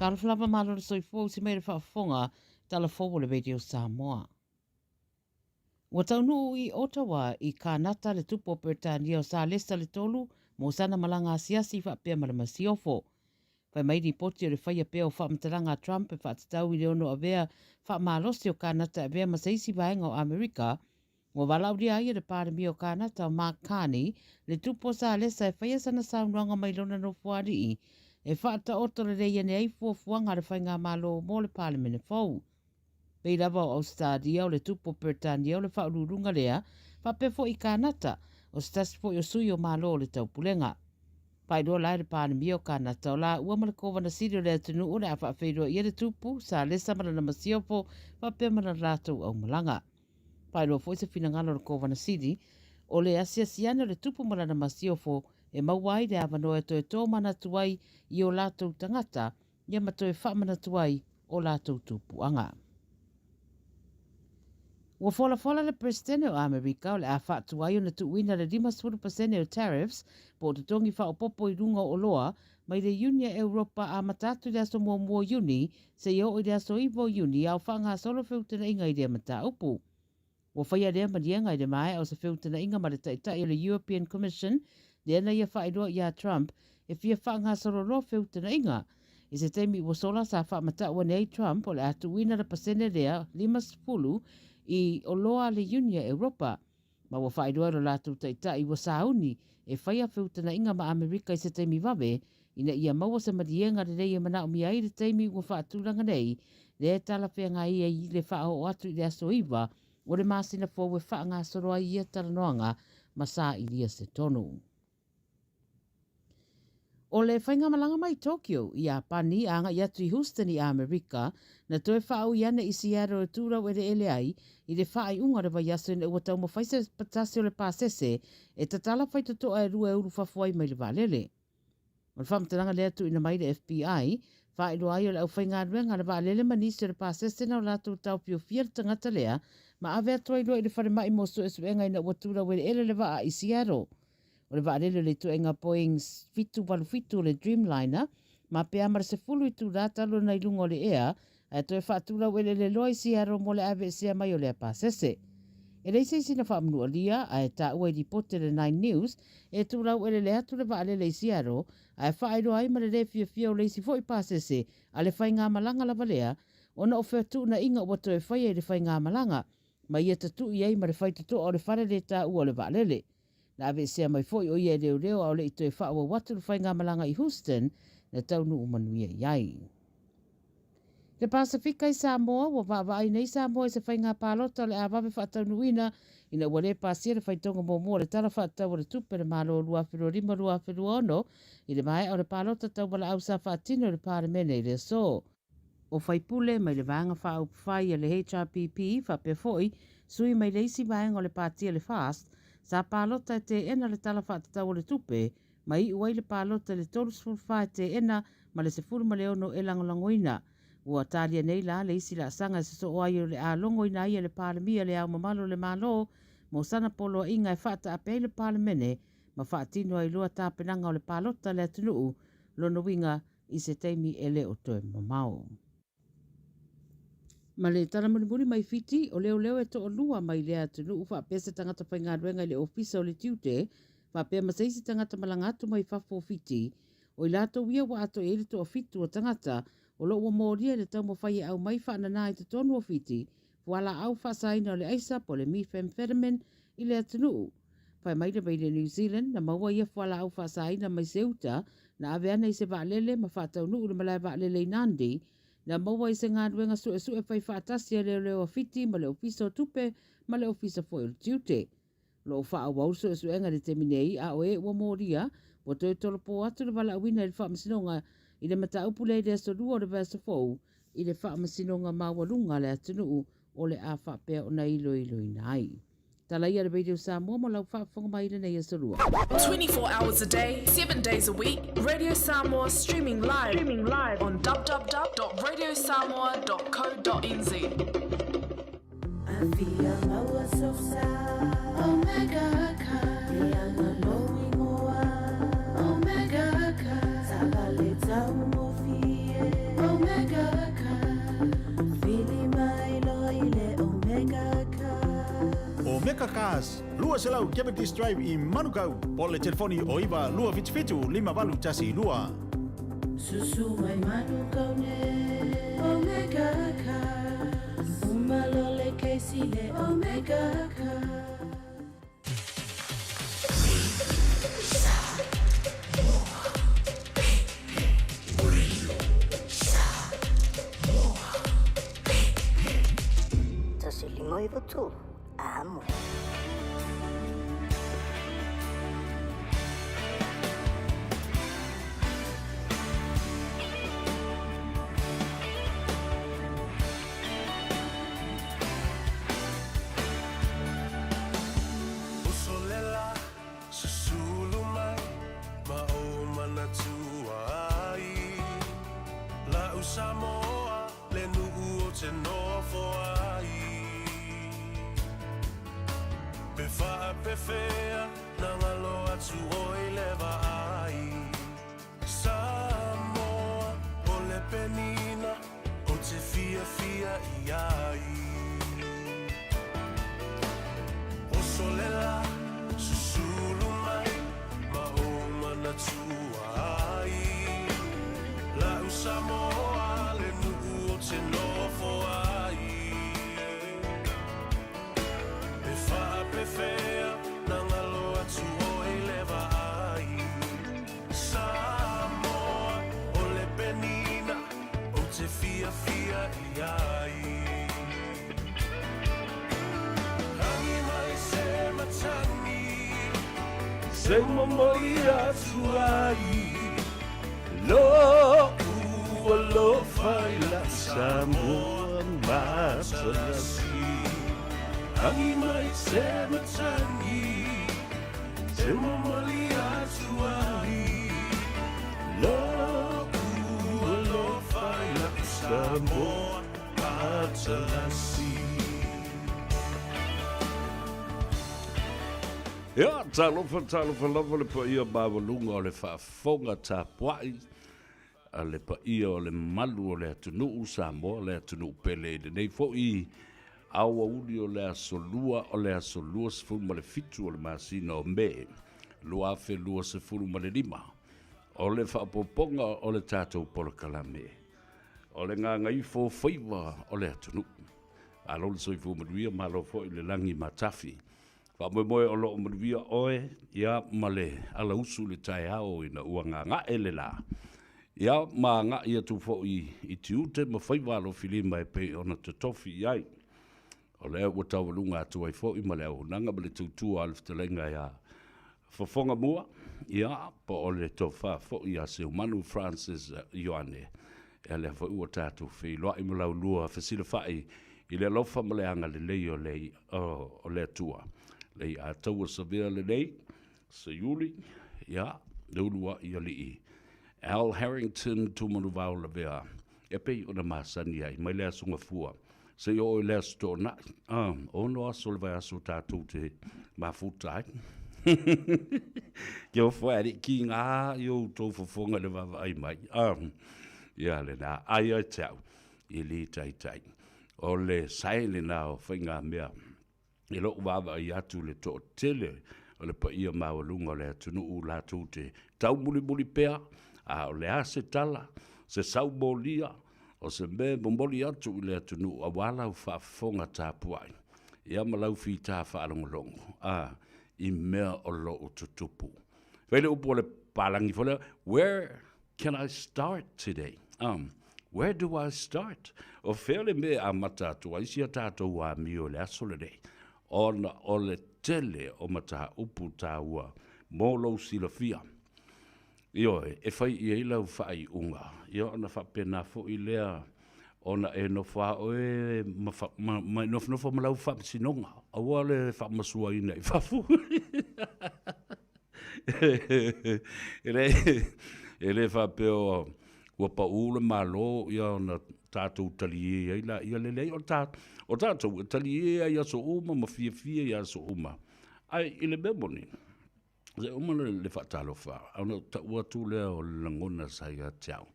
Talofa lava malo le soifua usi mai le faafofoga tala fou o le Radio Samoa. Ua taunuu i Ottawa i Kānata le Tupu o Peretania o Salesa le Tolu mo sana malaga asiasi faapea ma le Masiofo. Fai mai lipoti o le faia pea o faamatalaga a Trump e faatatau i le ono avea faamalosi o Kānata e avea ma se isi vaega o Amerika, ua valaaulia ai e le Palemia o Kānata o Mark Carney le Tupu o Salesa e faia sana saunoaga mai lona nofoalii e faataoto lelei ane ai fuafuaga a le Faigamalo mo le Palemene fou. Pei lava o Ausetalia, o le Tupu o Peretania o le faauluuluga lea, faapea foi i Kānata, o se tasi foi o sui o Malo o le Taupulega. Faailoa la e le Palemia o Kānata o laua ma le Kovana Sili o le atunuu o le a faafeiloai ai le Tupu, Salesa ma lana masiofo faapea ma lana latou aumalaga. Faailoa foi se finagalo o le Kovana Sili, o le asiasi ane o le Tupu ma lana masiofo e maua ai le avanoa e toe tōmanatu ai i o latou tagata ia ma toe faamanatu ai o latou tupuaga. Ua folafola le Peresetene o Amerika o le a faatuai ona tuuina le 50% o tariffs po o totogi faaopoopo i luga o oloa mai le Iuni a Europa amata atu i le aso 1 o Iuni seia oo i le aso 9 o Iuni a o faagasolo feutanaʻiga i lea mataupu. Ua faia lea maliega i le maea o se feutanaʻiga ma le Taitai o le European Commission lea na ia faailoa iā Trump e fia faagasolo loa feutanaʻiga. I se taimi ua sola sa faamatau ane ai Trump o le a tuuina le pasene lea 50 i oloa a le Iuni a Europa. Ma ua faailoa e lo latou Taitai ua sauni e faia feutanaʻiga ma Amerika i se taimi vave ina ia maua se maliega lelei e manaomia ai le taimi ua faatulaga nei, lea e talafeagai ai le faaoo atu i le aso 9 o le masina fou e faagasolo ai ia talanoaga ma sailia se tonu. O le faigamalaga mai Tokyo i Iapani a agai atu i Houston i Amerika, na toe faaui ane i Seattle e turau eleele ai i le faaiuga o le vaiaso ina ua taumafai se tasi o le pasese e tatala faitotoa e lua e ulufafo ai mai le vaalele. O le faamatalaga lea tuuina mai le FBI, faailoa ai o le aufaigaluega a le vaalele ma nisi o le pasese na o latou taofiofia le tagata lea ma ave atu ai loa i le falemai mo suesuega ina ua tulaueleele le vaa i Seattle. O le vaalele o le ituaiga Boeing 787 o le Dreamliner ma pe a ma le 10 itula talu ona i luga o le ea ae toe faatulaueleele loa i Seattle mo le aveesea mai o lea pasese. E leai se isi na faamanualia, ae taua i lipoti a le Nine News, e tulaueleele atu le vaalele i Seattle, ae faailoa ai ma le lē fiafia o le isi foi pasese a le faigamalaga lava lea, ona o fetuunaiga ua toe faia i le faigamalaga, ma ia tatu'i ai ma le faitotoa o le fale lē taua o le vaalele. Na aveesea mai foi o ia e leoleo a o le i toe faaauau atu le faigamalaga i Houston na taunuu manuia i ai. Le Pasefika i Samoa, ua vaavaai nei Samoa i se faiga palota o le a vave faataunuuina ina ua le pasia le faitauga muamua o le Tala Faatatau o le Tupe a le Malo 2025/2026 i le maea o le palota tauwalaau sa faatino i le Palemene i le aso. O faipule mai le Vaega Faaupufai a le HRPP faapea foi sui mai le isi vaega o le Pati a le FAST sa palota e teena le Tala Faatatau o le Tupe ma iu ai le palota i le 34 e teena ma le 16 e lagolagoina. Ua talia nei la le isi laasaga e sosoo ai o le a logoina ai e le Palemia Le Ao Mamalu o le Malo mo sana poloaiga e faataape ai le Palemene ma faatino ai loa tapenaga o le palota a le atunuu, lona uiga i se taimi e le o toe mamao. Ma le tala mulimuli mai Fiti, o leoleo e toalua mai lea atunuu faapea se tagata faigaluega i le Ofisa o le Tiute, faapea ma se isi tagata malaga atu mai fafo o Fiti. O i latou ia ua atoa i ai le toafitu o tagata o lo o ua molia i le taumafai e aumai faanana i totonu o Fiti, fualaau faasaina o le aisa po o le methamphetamine i le atunuu. Fai mai le Radio New Zealand, na maua ia fualaau faasaina mai Ceuta, na ave ana i se vaalele ma faataunuu i le malae vaalele i Nadi, na maua i se galuega suesue fai faatasi a leoleo a Fiti ma le Ofisa o Tupe ma le Ofisa foi o le Tiute. O lo o faaauau le suesuega i le taimi nei, a o e ua molia, ua toe tolopo atu le valaauina i le Faamasinoga i le mataupu lea i le aso Lua o le vaiaso fou i le Faamasinoga Maualuga a le atunuu o le a faapea ona iloiloina ai. Tala ia le Radio Samoa mo lau faafofoga mai i lenei aso Lua. 24 hours a day, 7 days a week, Radio Samoa streaming live, streaming live on www.radiosamoa.co.nz. Afia maua sosa Omega ka Leaga lou ingoa Omega ka Taavale taugofie Omega. Omega Cars, 200 Cavendish Drive i Manukau, po o le telefoni o 9 277 5812. Susu mai Manukau nei Omega Cars Uma lo le Casey le Omega Cars. 153 Amo. Uso le la, susulu mai, ma ou manatua ai. La'u Samoa, le nu'u o te nofo ai. Pe faapefea, na galo atu oi le vaai. Samoa, o le penina, o te fiafia i ai. Oso le la, susulu mai, ma ou manatua ai. La'u Samoa, le nu'u o te nofo ai. E faapefea, na galo atu oi le vaai. Samoa, o le penina, ou te fiafia i ai. Rangi mai se matagi, se momoli atu ai. Lo'u alofa i la'u Samoa matalasi. Agi mai se matagi, se momoli atu ai. Lo'u alofa i la'u Samoa matalasi. Ia, talofa, talofa lava le paia maualuga o le faafofoga tapuai a le paia o le malu o le atunuu Samoa, le atunuu pele i lenei foi aoauli o le aso Lua o le aso 27 o le masina o Me 2025. O le faaopoopoga o le tatou polokalame o le gagaifo faiva o le atunuu. Malo le soifua manuia, malo foi le lagi matafi. Faamoemoe o lo o manuia oe, ia, ma le alausu i le taeao ina ua gaga'e le lā, ia, ma aga'i atu foi i tiute ma faiva alofilima e pei ona totofi i ai. O lea ua taualuga atu ai foi ma le auaunaga ma le tautua a le fetalaiga ia Fofoga Mua, ia, po o le tofa foi ia Seumanu Francis Ioane. Ia lea foi ua tatou feiloai ma laulua fesilafa'i i le alofa ma le agalelei o le, o le Atua. Le i'a taua savea lenei, Seiuli, ia, le ulua'i alii Al Harrington Tumanuvao Lavea, e pei ona masani ai mai le Aso Gafua seia oo i le Aso Toonai, ono aso o le vaiaso tatou te mafuta ai. Ke ofo e alii ki ngā i o tou fofoga i le vaavaai mai. Ia lena, ai ai te au, i li taitai. O le sae lena o faigamea i lou vaavaai atu i le toatele o le paia maualuga o le atunuu latou te taumulimuli pea, a o le a se tala, se saumolia, o se mea e momoli atu i le atunuu aua lau faafofoga tapuai, ia ma lau fita faalogologo, a, i mea o lo o tutupu. Fai le upu a le palagi foi lea, where Can I start today? Where do I start? O fea le mea e amata atu ai si a tātou amio i le aso lenei? Ona o le tele o mataupu tāua mō lou silafia. Ioe, e fai i ai lau faaiuga, ia ona faapena foi lea ona e nofo a oe ma, ma, ma e nofonofo ma lau faamasinoga, aua le faamasuaina i fafo. E le, e le faapea ua pau le Malo ia ona tatou talie ai laia le leai o ta, o tatou e talie ai i aso uma ma fiafia i aso uma. Ae i le mea moni, se uma le, le faatalofa, ona ou tau atu lea o le lagona sa ia te au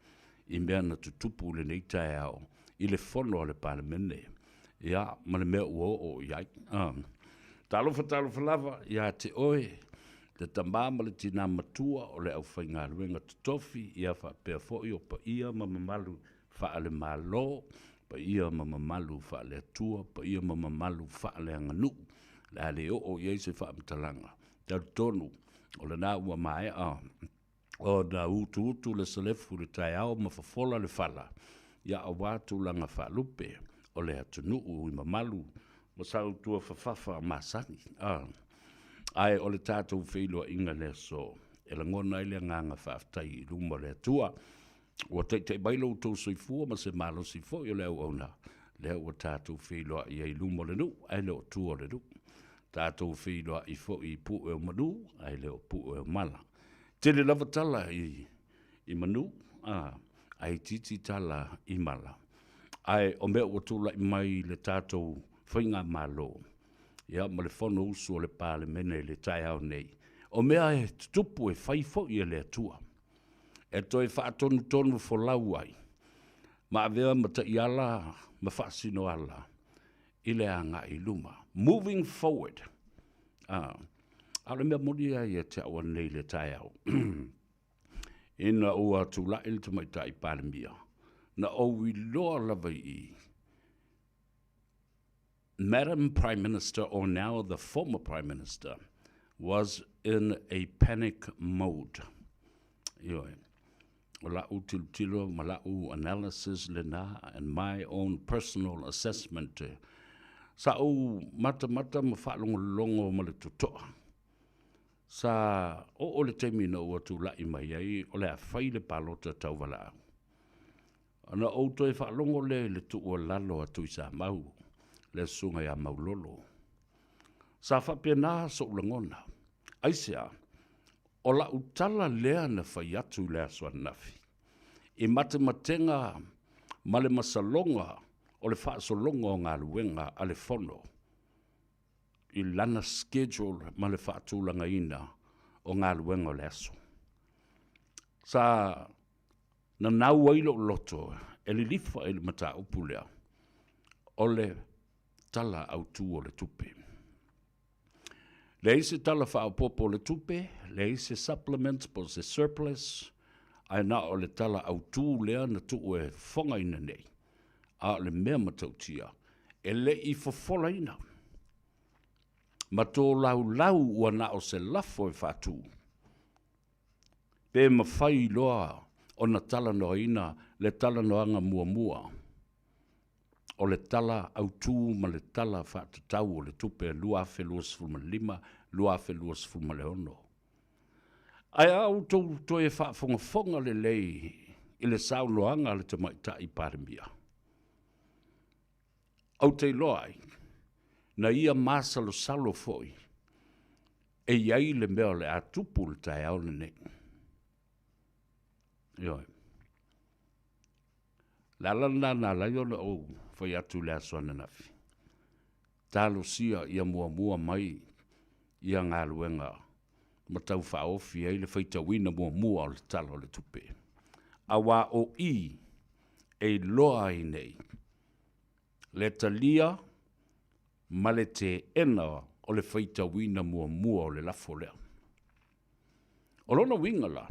i mea na tutupu i lenei taeao i le fono a le Palemene, ia, ma le mea ua oo i ai. Talofa talofa lava ia te oe, le tamā ma le tinā matua o le aufaigaluega totofi, ia faapea foi o paia ma mamalu faale-Malo, paia ma mamalu faale-Atua, paia ma mamalu faaleaganuu, le a le oo i ai se faamatalaga. Talitonu, o lena ua maea ona utuutu le selefu i le taeao ma fofola le fala, ia aua tulaga faalupe o le atunuu i mamalu ma sautua fafafa masani. A, ae o le tatou feiloaiga i le aso, e lagona ai le agaga faafetai i luma o le Atua, ua taitai mai lo outou soifua ma se malosi foi o le auauna, lea ua tatou feiloai ai i luma o le nuu, ae le o tua o le nuu. Tatou feiloai foi i pue o manu, ae le o pue o mala. Tele lava tala i, i manu, a, ae itiiti tala i mala. Ae o mea ua tulai mai i le tatou faigamalo, ia ma le Fonousu a le Palemene i le taeao nei, o mea e tutupu e fai foi e le Atua, e toe faatonutonu folau ai, ma avea ma taiala ma faasinoala i le agai i luma. Moving forward. Ah, a o le mea moni ia ia te au anei le taeao. Ina ua tulai le tamaitai Palemia, na ou iloa lava i i, Madam Prime Minister, or now the former Prime Minister, was in a panic mode. Ioe. O la'u tilotilo ma la'u analysis lena and my own personal assessment, sa ou matamata ma faalogologo ma le toto'a. Sa oo le taimi ina ua tula'i mai ai o le a fai le palota tauvalaau. Ona ou toe faalogo lea i le tuualalo a Tuisamau, le susuga ia Maulolo. Sa faapena so'u lagona. Aisea? O la'u tala lea na fai atu i le aso ananafi, i matematega ma le masaloga o le faasologa o galuega a le Fono i lana schedule ma le faatulagaina o galuega o le aso. Sa nanau ai lo'u loto e lilifa i le mataupu lea o le Tala Autu o le Tupe. Leai se tala faaopoopo o le tupe, leai se supplement po o se surplus, ae na o le tala autu lea na tuu e fofogaina nei. A o le mea matautia, e le i fofolaina ma tolaulau ua na o se lafo e faatu, pe mafai loa ona talanoaina le talanoaga muamua o le Tala Autu ma le Tala Faatatau o le Tupe 2025, 2026. Ae a outou toe faafogafoga lelei i le saunoaga a le Tamaitai Palemia, ou te iloa ai, na ia masalosalo foi e i ai le mea o le a tupu i le taeao lenei. Ioe. Le ala lena na ala ai ona ou fai atu i le aso ananafi, talosia ia muamua mai ia galuega ma tau faaofi ai le faitauina muamua o le Tala o le Tupe. Aua o i e iloa ai nei le talia ma le teena o le faitauina muamua o le lafo lea. O lona uiga la,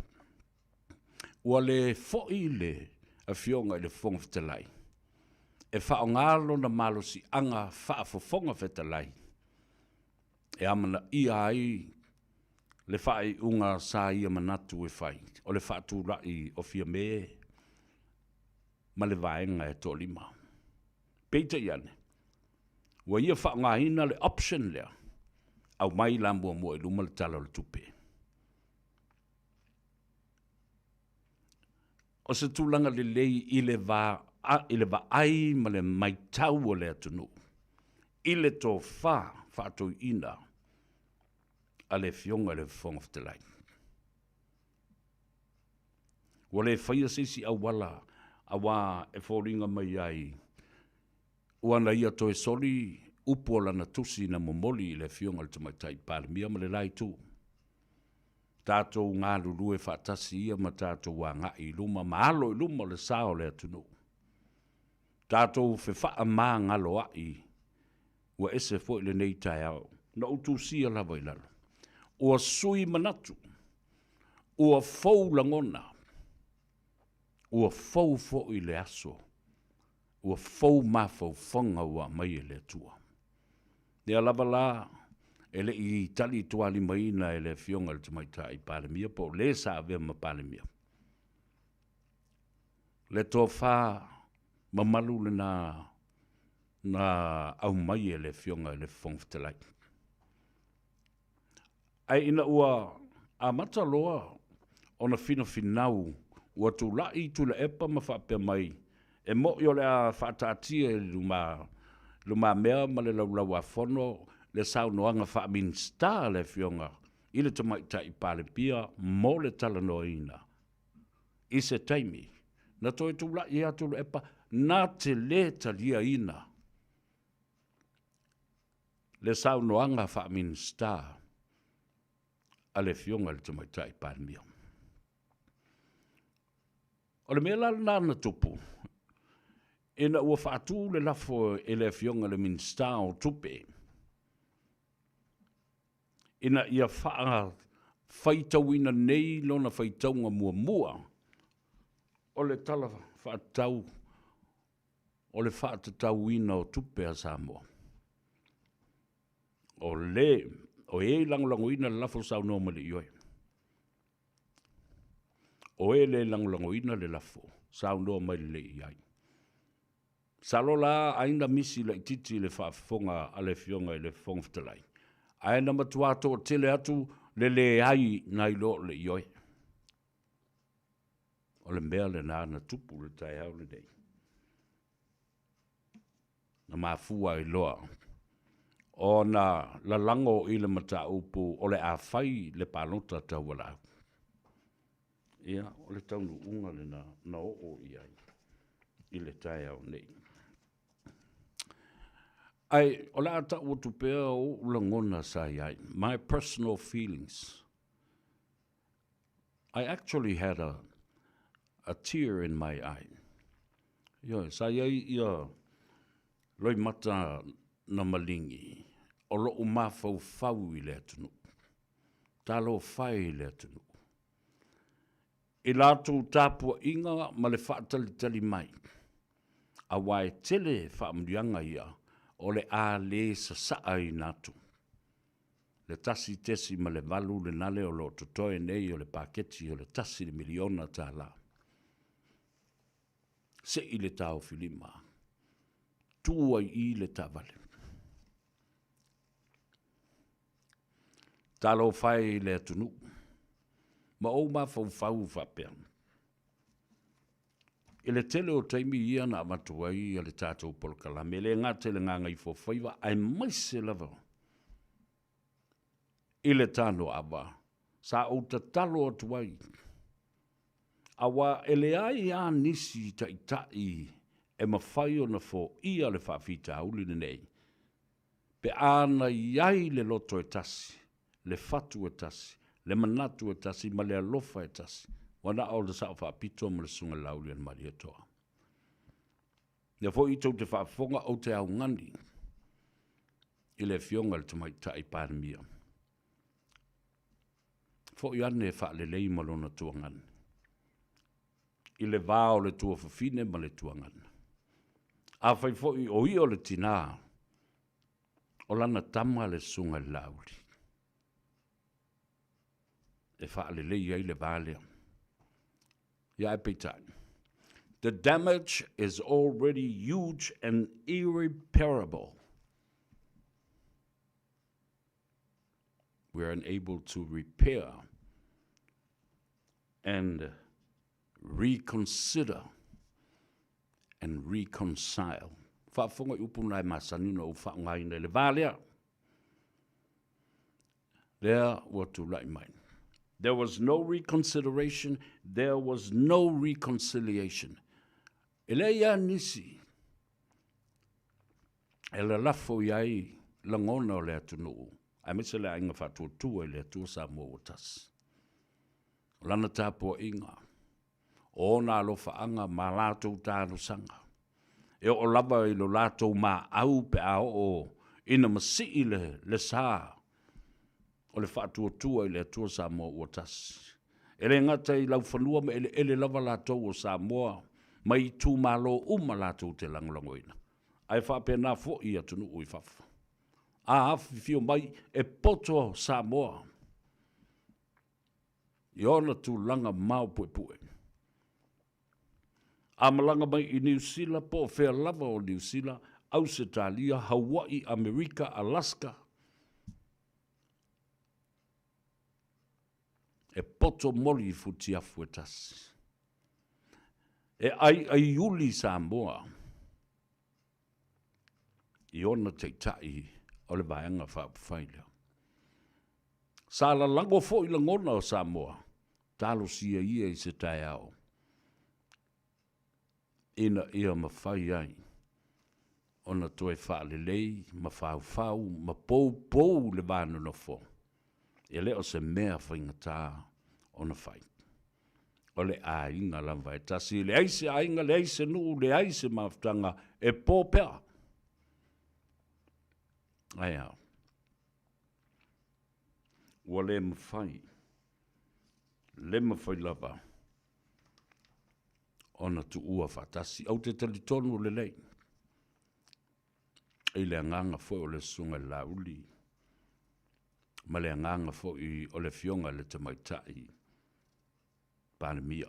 ua le foi le Afioga i le Fofoga Fetalai e faaaoga lona malosiaga faafofoga fetalai e amanaia ai le faaiuga sa ia manatu e fai, o le faatulai o Fiame ma le vaega e toalima. Peitai ane, ua ia faaaogaina le option lea, aumai la muamua i luma le Tala o le Tupe. O se tulaga lelei i le, va, i le vaai ma le maitau o le atunuu i le tofa faatoiina a le Afioga i le Fofoga Fetalai. Ua le faia se isi auala aua e foliga mai ai ua na ia toe soli upu o lana tusi na momoli i le Afioga i le Tamaitai Palemia ma le la itu. Tatou galulue faatasi ia ma tatou agai i luma ma alo i luma le sa o le atunuu. Tatou fefaamagaloa'i ua ese foi lenei taeao. Na ou tusia lava i lalo. Ua sui manatu. Ua fou lagona. Ua fou foi le aso. Ua fou mafaufauga ua aumai e le Atua. Lea lava la e le i tali tualimaina e le Afioga i le Tamaitai Palemia po o le sa avea ma Palemia le tofa mamalu lena na aumai e le Afioga i le Fofoga Fetalai. Ae ina ua amata loa ona finafinau ua tulai Tuilaepa ma faapea mai, e mo'i o le a faataatia i lumamea ma le Laulau-a-Fono le saunoaga faa-Minisita a le Afioga i le Tamaitai Palemia mo le talanoaina i se taimi. Na toe tulai atu Tuilaepa na te lē taliaina le saunoaga faa-Minisita a le Afioga i le Tamaitai Palemia. O le mea la lena na tupu, ina ua faatu le lafo e le Afioga i le Minisita o Tupe ina ia faafaitauina nei lona faitauga muamua o le Tala Faatatau o le Faatatauina o Tupe a Samoa. O le o e lagolagoina le lafo saunoa mai le ioe. O e le lagolagoina le lafo saunoa mai le i ai. Masalo la ai na misi laitiiti i le faafofoga a le Afioga i le Fofoga Fetalai, ae na matua toatele atu le leai nai lo le ioe. O le mea lena na tupu i le taeao lenei. Na mafua ai loa ona lalago i le mataupu o le a fai le palota taualaau. Ia, o le taunuuga lena na oo i ai i le taeao nei. Ae o le a tau atu pea ou lagona sa i ai, my personal feelings. I actually had a, a tear in my eye. Ioe, sa i ai ia loimata na maligi o lo'u mafaufau i le atunuu. Talofa e i le atunuu. I latou tapuaiga ma le faatalitali mai, aua e tele faamanuiaga ia o le a le sasaaina atu. Le 1.8 lenale o lo o totoe nei o le paketi o le $1 miliona. Sei le taofilima, tu ai i le taavale. Talofa e i le atunuu, ma ou mafaufau faapea, i le tele o taimi ia na avatu ai le tatou polokalame, e le gata i le gagaifofaiva, aemaise lava i le tanoava, sa ou tatalo atu ai, aua e leai lava nisi taitai e mafai ona foia le faafitauli lenei, pe a na i ai le loto e tasi, le fatu e tasi, le manatu e tasi ma le alofa e tasi, ua na o le Sao Faapito ma le Susuga i le Laaulialemalietoa. Lea foi tou te faafofoga ou te augani i le Afioga i le Tamaitai Palemia. Foi ane e faalelei ma lona tuagana i le va o le tuafafine ma le tuagana. Afai foi o ia o le tinā, o lana tama le Susuga i le Laauli e faalelei ai le va lea. Ia ae peitai, the damage is already huge and irreparable. We are unable to repair and reconsider and reconcile. Faafofoga i upu na e masani ona ou faaaogaina i le va lea. Lea ua tulai mai. There was no reconsideration, there was no reconciliation. E leai lava nisi e lalafo i ai lagona o le atunuu, aemaise le aiga faatuatua i le Atua Samoa ua tasi. O lana tapuaiga, o ona alofaaga ma latou talosaga, e oo lava i lo latou maau pe a oo Ina masii le, le sa o le faatuatua i le Atua Samoa ua tasi. E le gata i laufanua ma eleele lava latou o Samoa mai itumalo uma latou te lagolagoina, ae faapena foi i atunuu i fafo. A afifio mai e poto Samoa i ona tulaga maopuepue. A malaga mai i Niu Sila po o fea lava o Niu Sila, Ausetalia, Hawaii, Amerika, Alaska, e poto moli i futiafu e tasi. E aiaiuli Samoa i ona taitai o le Vaega Faaupufai lea. Sa lalago foi lagona o Samoa, talosia ia i se taeao ina ia mafai ai ona toe faalelei ma faufau ma poupou le va nonofo, e le o se mea faigata ona fai. O le aiga lava e tasi, e leai se aiga, leai se nuu, leai se mafutaga e po pea. Ae a? Ua le mafai, le mafai lava ona tuua faatasi. Ou te talitonu lelei i le agaga foi o le Susuga i le Laauli ma le agaga foi o le Afioga i le Tamaitai Palemia.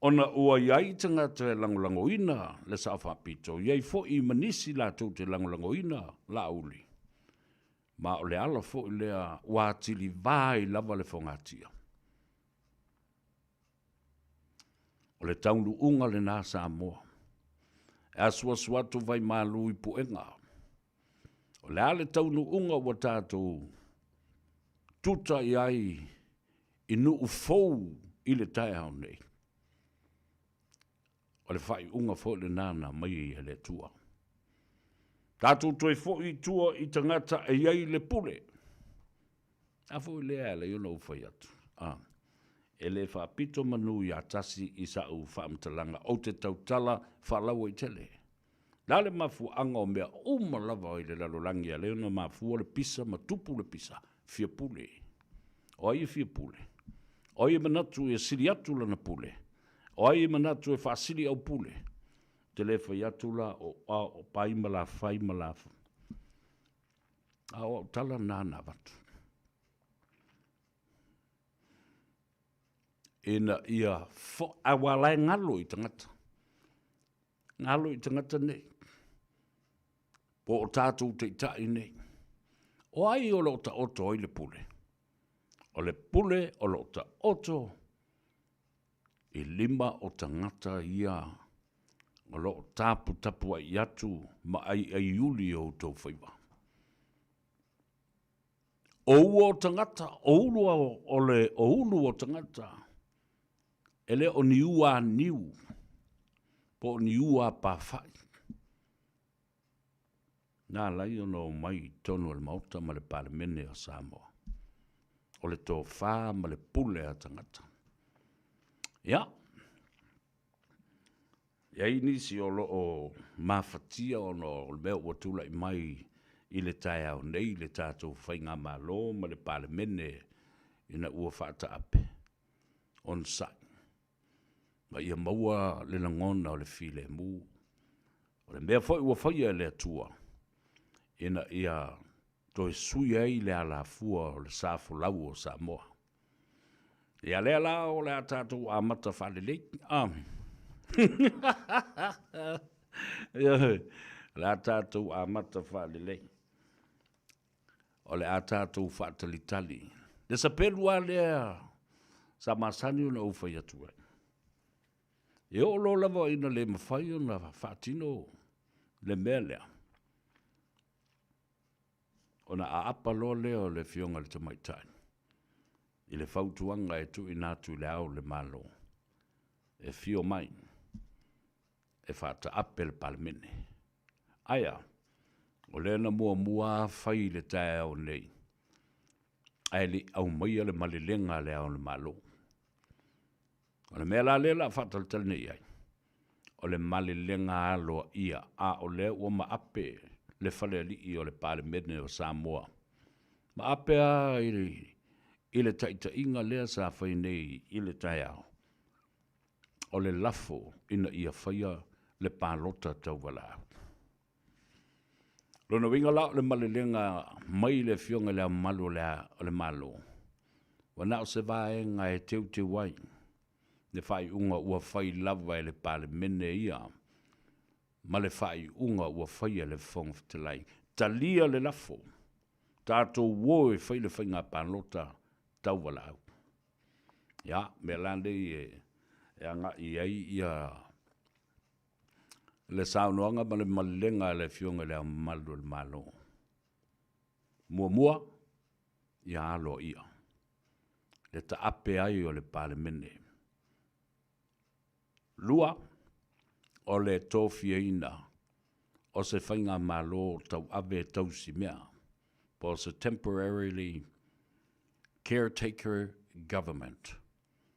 Ona ua i ai tagata e lagolagoina le Sao Faapito, i ai foi ma nisi latou te lagolagoina Laauli, ma o le ala foi lea ua atili va ai lava le fogatia. O le taunuuga lena Samoa. E asuasu atu vaimalu i puega. O le a le taunuuga ua tatou tuta i ai i nuu fou i le taeao nei? O le faaiuga foi lena na aumai e le Atua. Tatou toe foi i tua i tagata e i ai le pule. A foi lea e ala ai ona ou fai atu, a, e le faapito manu ia tasi i sa'u faamatalaga, ou te tautala faalauaitele. Le a le mafuaaga o mea uma lava i le lalolagi e ala ai ona mafua le pisa ma tupu le pisa? Fia pule. O ai e fia pule? O ai e manatu ia sili atu lana pule? O ai e manatu e faasili au pule? Ou te le fai atu la o ao o pai ma lafai ma lafai. A o au tala na na avatu. Ina ia fo, aua la e galo i tagata. Galo i tagata nei. Po o tatou taitai nei. O ai o lo o taoto ai le pule? O le pule o lo o taoto i lima o tagata ia o lo o taputapuai atu ma aiaiuli o outou faiva. O ua o tagata, o ulu o le o ulu o tagata, e le o ni ua niu, po o ni ua pafa'i. Na ala ai ona omai i totonu o le Maota ma le Palemene o Samoa. O le tofa ma le pule a tagata. Ia, e i ai nisi o lo o mafatia ona o le mea ua tulai mai i le taeao nei i le tatou Faigamalo ma le Palemene ina ua faataape, onosai, ma ia maua le lagona o le filemu. O le mea foi ua faia e le Atua ina ia toe sui ai le alafua o le sa folau o Samoa. Ia lea la o le a tatou amata faalelei. Ah. Ioe, o le a tatou amata faalelei. O le a tatou faatalitali. Le sapelu lava lea sa masani ona ou fai atu ai. E oo loa lava ina le mafai ona faatino le mea lea, ona aapa loa lea o le Afioga i le Tamaitai i le fautuaga e tuuina atu i Le Ao o le Malo e afio mai e faataape le Palemene. Ae a? O lea na muamua lava fai i le taeao nei, ae le i aumaia le malelega a Le Ao o le Malo. O le mea la lea o le a faatalitali nei i ai, o le malelega aloaia, a o lea ua maape. le Falealii o le Palemene o Samoa. Ma a pea i le taitaiga lea sa fai nei i le taeao, o le lafo ina ia faia le palota tauvalaau. Lona uiga la o le malelega mai le Afioga i Le Ao Mamalu o le Malo, ua na o se vaega e teuteu ai le faaiuga ua fai lava e le Palemene ia ma le faaiuga ua faia e le Fofoga Fetalai. Talia le lafo, tatou o e fai le faiga palota tauvalaau. Ia, mea la nei e agai i ai ia le saunoaga ma le malelega a le Afioga i Le Ao Mamalu o le Malo. Muamua, ia aloaia le taape ai o le Palemene. 2, o le tofiaina o se faigamalo tauave tausimea, po o se temporarily caretaker government,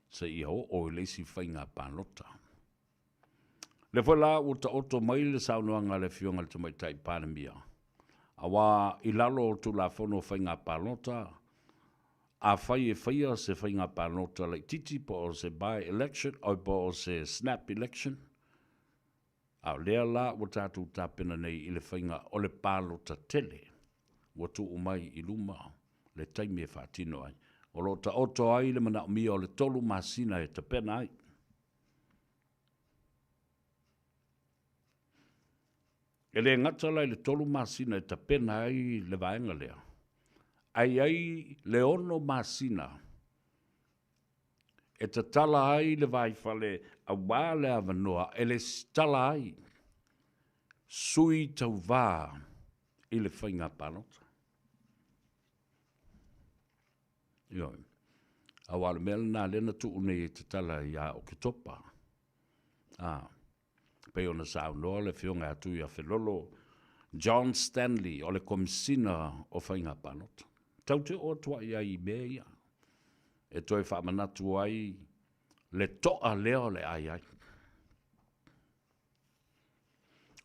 seia oo i le isi faiga palota. O lea foi la ua taoto mai le saunoaga a le Afioga i le Tamaitai Palemia, aua i lalo o Tulafono o Faiga Palota, afai e faia se faiga palota laitiiti po o se by-election po o se snap election, a o lea la ua tatou tapena nei i le faiga o le palota tele ua tuu mai i luma le taimi e faatino ai. O lo o taoto ai le manaomia o le 3 masina e tapena ai. E le gata la i le 3 masina e tapena ai le vaega lea, ae i ai le 6 masina e tatala ai le vaifale aua le avanoa e lesitala ai sui tauvā i le faiga palota. Ioe. Aua o le mea lena lea na tuu nei e tatala ia Oketopa. A, pei ona saunoa le Afioga ia Tuiafelolo John Stanley o le Komesina o Faiga Palota. Tau te oo atu ai i mea ia e toe faamanatu ai le toa lea o le ai ai.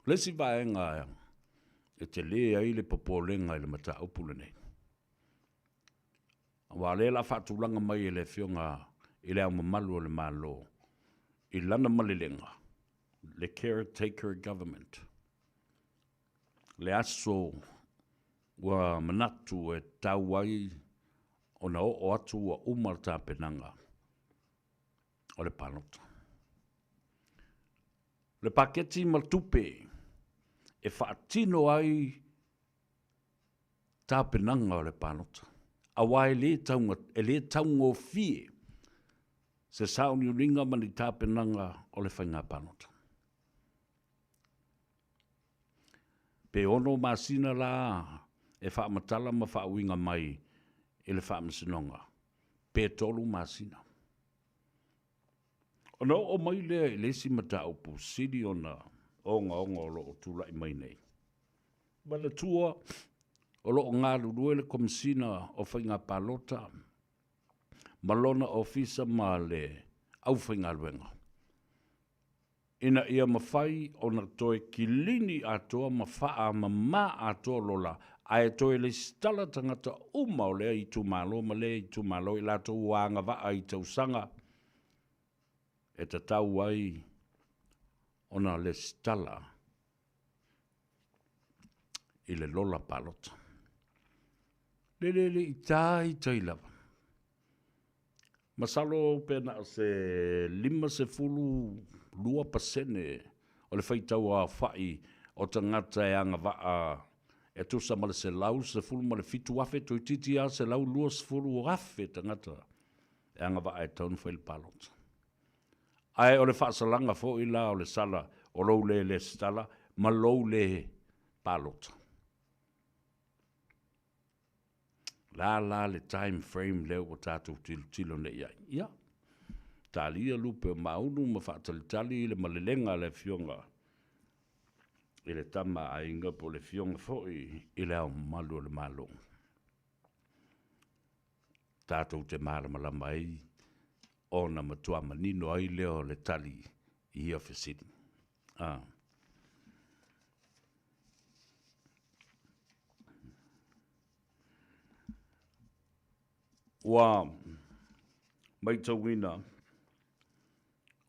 O le isi vaega e tele ai le popolega i le mataupu lenei, aua o lea o le a faatulaga mai e le Afioga i Le Ao Mamalu o le Malo i lana malelega, le caretaker government, le aso ua manatu e tatau ai ona oo atu ua uma le tapenaga o le palota. Le paketi ma tupe e faatino ai tapenaga o le palota, aua e le taugofie se sauniuniga ma ni tapenaga o le faiga palota. Pe 6 masina la e faamatala ma faauiga mai i le Faamasinoga, pe 3 masina. Ona oo mai lea i le isi mataupu sili ona ogaoga o lo o tulai mai nei. Manatua o lo o galulue le Komesina o Faiga Palota ma lona ofisa ma le aufaigaluega ina ia mafai ona toe kilini atoa ma faamama atoa lola, ae toe lesitala tagata uma o lea itumalo ma lea itumalo i latou ua agavaa i tausaga e tatau ai ona lesitala i le lola palota. Le le le i tai tai lava. Masalo pe na o se 52% o le faitau aofai o tagata e agavaa e tusa ma le 117,000, toeitiiti lava 120,000 tagata e agavaa e tatau ona fai le palota. Ae o le faasalaga foi la o le sala o lou le lesitala ma lou le palota. La la le time frame lea ua tatou tilotilo nei i ai. Ia, talia lupe o Maunu ma faatalitali le malelega a le Afioga i le Tama a Aiga po o le Afioga foi i Le Ao Mamalu o le Malo. Tatou te malamalama ai ona matua manino ai lea o le tali i ia fesili. Ua maitauina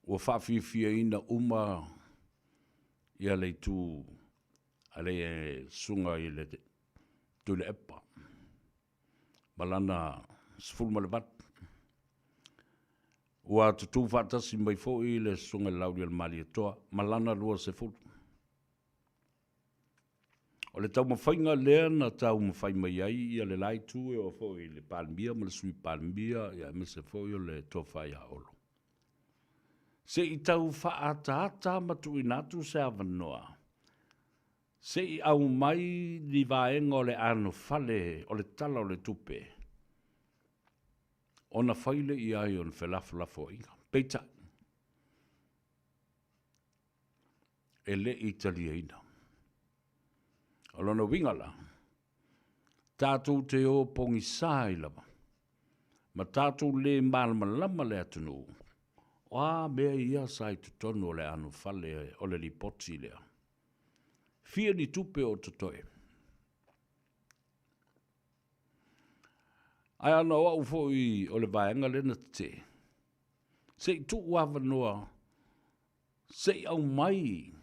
ua faafiafiaina uma ia le itu a le susuga i le Tuilaepa ma lana 18. Ua tutū faatasi mai foi le Susuga i le Laaulialemalietoa ma lana 20. O le taumafaiga lea na taumafai mai ai ia le la itu e oo foi i le Palemia ma le Sui Palemia aemaise foi o le Tofa ia Olo, se i tau faaataata ma tuuina atu se avanoa se i aumai ni vaega o le anofale o le Tala o le Tupe ona fai lea i ai o ni felafolafoaiga. Peitai, e le i taliaina. O lona uiga la, tatou te o pogisa ai lava, ma tatou le malamalama le atunuu, o a mea ia sa i totonu o le anofale o le lipoti lea. Fia ni tupe o totoe? Ae ana o au foi o le vaega lea na tetee, se i tuu avanoa Se i aumai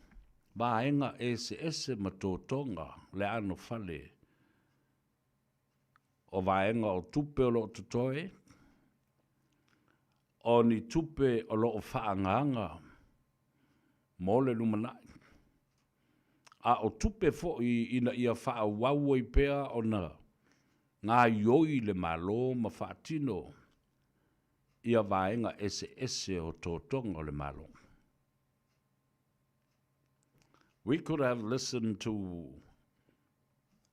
vaega eseese ma totoga le anofale o vaega o tupe o lo o totoe, o ni tupe o lo o faaagaaga mo le lumanai, a o tupe foi ina ia faaauau ai pea ona gaoioi le Malo ma faatino ia vaega eseese o totoga o le Malo. We could have listened to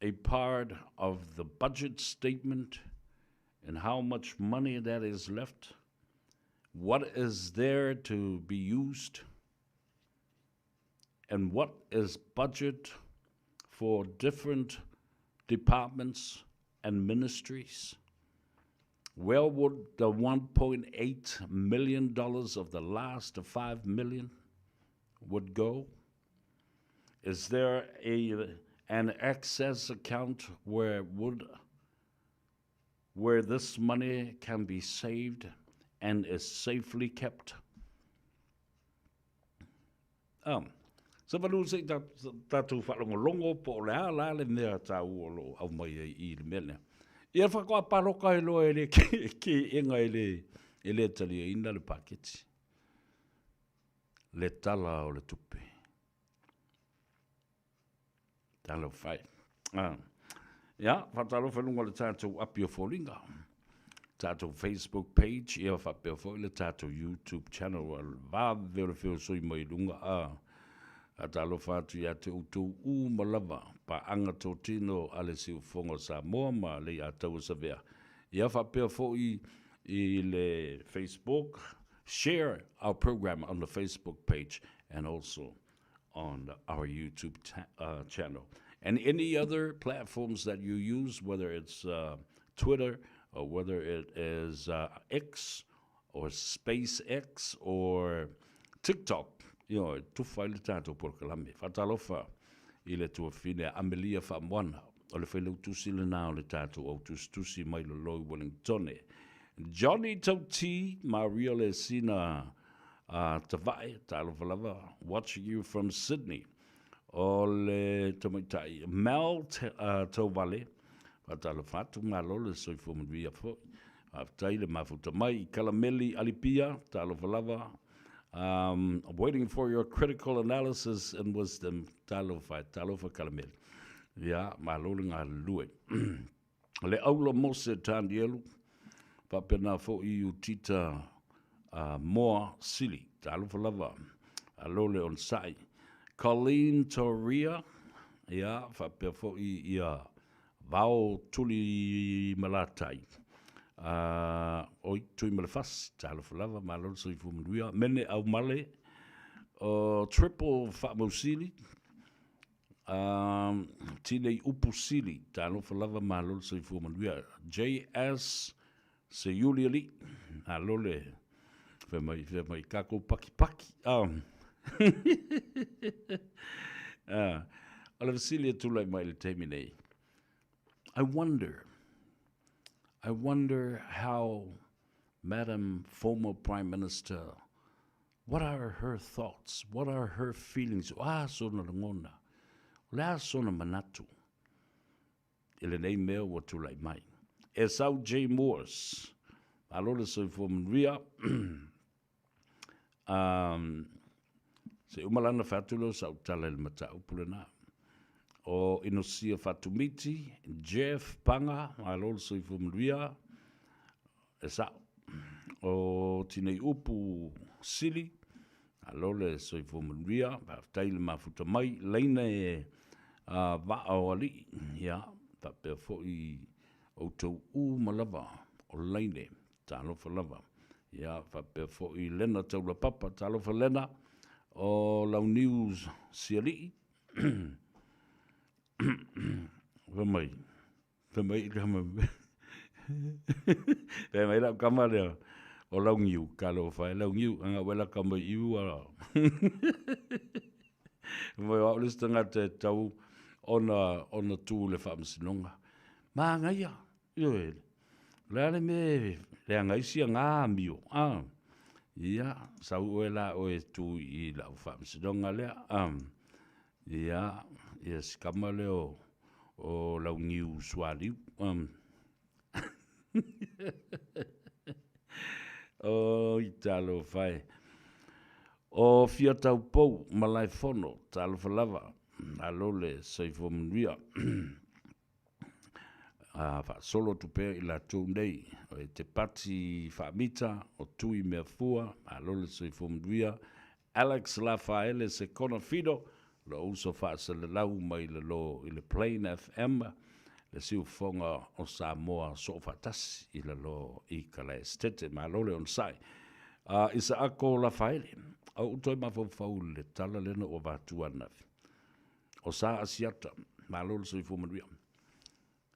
a part of the budget statement and how much money that is left, what is there to be used, and what is budget for different departments and ministries. Where would the $1.8 million of the last 5 million would go? Is there a an excess account where would where this money can be saved and is safely kept? Um, se malu se i tātou whaalongolongo po o le a la le mea tāu o lo au mai ai i le mea lea. Ia whakoa paloka e loa e le ke, ke enga e le, e le talia ina le paketi. Le tala o le tupe. Talofa e. Ah. Ia, faatalofa i luga o le tatou api o foliga, tatou Facebook page, ia faapea foi le tatou YouTube channel, o le vave o le feosoi mai luga, a. Faatalofa atu ia te outou uma lava, paaga totino a le Siufofoga o Samoa ma Leiataua Savea. Ia faapea foi i le Facebook, share our program on the Facebook page and also on our YouTube uh, channel. And any other platforms that you use, whether it's uh, Twitter or whether it is uh, X or SpaceX or TikTok, you know, tufa i le tātou polokalame. Whatalofa i le tuafine Amelia Whamoana, o le whailautusi le nā o le tātou au tusitusi mai loloi Wellingtone. Johnny Tauti, Maria Le Sina A Tavae, talofa lava, watching you from Sydney. O le tamaitai Mel Tauvale, faatalofa atu, malo le soifua manuia foi. Faafetai le mafuta mai i Kalameli Alipia, talofa lava. Um, waiting for your critical analysis and wisdom. Talofa, talofa Kalameli. Ia, malo le galulue. Le Aula Mose Tanielu, faapena foi i Utita Moa Sili, talofa lava, alo le onosai. Colleen Toria, ia, faapea foi ia Vao Tuli Malatai, oi, Tuimalefasi, talofa lava, malo le soifua manuia. Mene Aumale, o Triple Faamausili, Um, Tinei Upu Sili, talofa lava malo le soifua manuia. JS Seiuli Ali, alo le fai mai, fai mai kākou paki paki. Um. uh, o le fesili e tulai mai le taimi nei. I wonder, I wonder how Madam former Prime Minister, what are her thoughts, what are her feelings, o a sona lagona, o le a sona manatu i lenei mea ua tulai mai. Esau J. Morse, malo le soifua manuia. Um, se uma lana fai atu lea o sau tala i le mataupu lena. O Inosia Fatumiti, Jeff Panga, malo le soifua manuia, e sa'o. O Tinei Upu Sili, malo le soifua manuia, faafetai i le mafuta mai, laina e uh, vaa o alii, ia, faapea foi outou uma lava o laine Talofa lava. Ia, faapea foi Lena Taulapapa. Talofa Lena, o Launiu Sialii. Fai mai, fai mai i kama, fai mai lau kama lea, o Launiu, talofa e Launiu, anga ue la kama i ua. Fai mai o au le isi tagata e tau ona, ona tu i le faamasinoga. Manaia, Ioe, o le a le mea e leaga ai sia gā amio, a? Ia, sau oe la oe e tu i lau faamasinoga lea, a? Ia, ia si kama lea o, o Launiu Sualiu, a? Oi, talofa e. O Fiataupou, Malaefono, talofa lava, malo le soifua manuia. A faasolo atu pea i latou nei, o e te pati faamita, o Tui Meafua, malo le soifua manuia, Alex Lafaele Sekona Fido, lou uso faaselelau mai lalo i le Plain FM, le siufofoga o Samoa Soofaatasi i lalo i Kalaesetete. Malo le onosai. A Isaako Lafaele, a ou toe mafaufau i le tala lea na ou avatua ananafi. O Sa Asiata, malo le soifua manuia.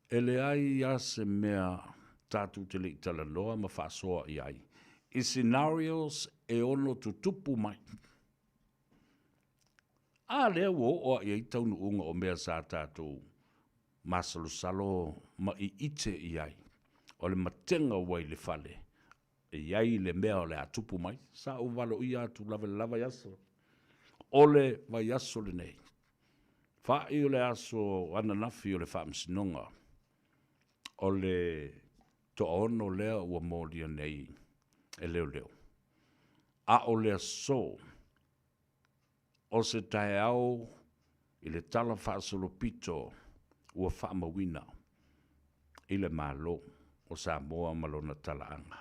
E leai lava se mea tatou te le i talanoa ma faasoa i ai i scenarios e ono tutupu mai. A lea ua oo lava i ai taunuuga o mea sa tatou masalosalo ma iite i ai, o le matega ua i le fale, E i ai le mea o le a tupu mai. Sa ou valoia atu lava i le la vaiaso. O le vaiaso lenei, fa'i o le aso ananafi o le Faamasinoga, o le toaono lea ua molia nei e leoleo. A o le aso, o se taeao i le Tala Faasolopito ua faamauina i le Malo o Samoa ma lona talaaga.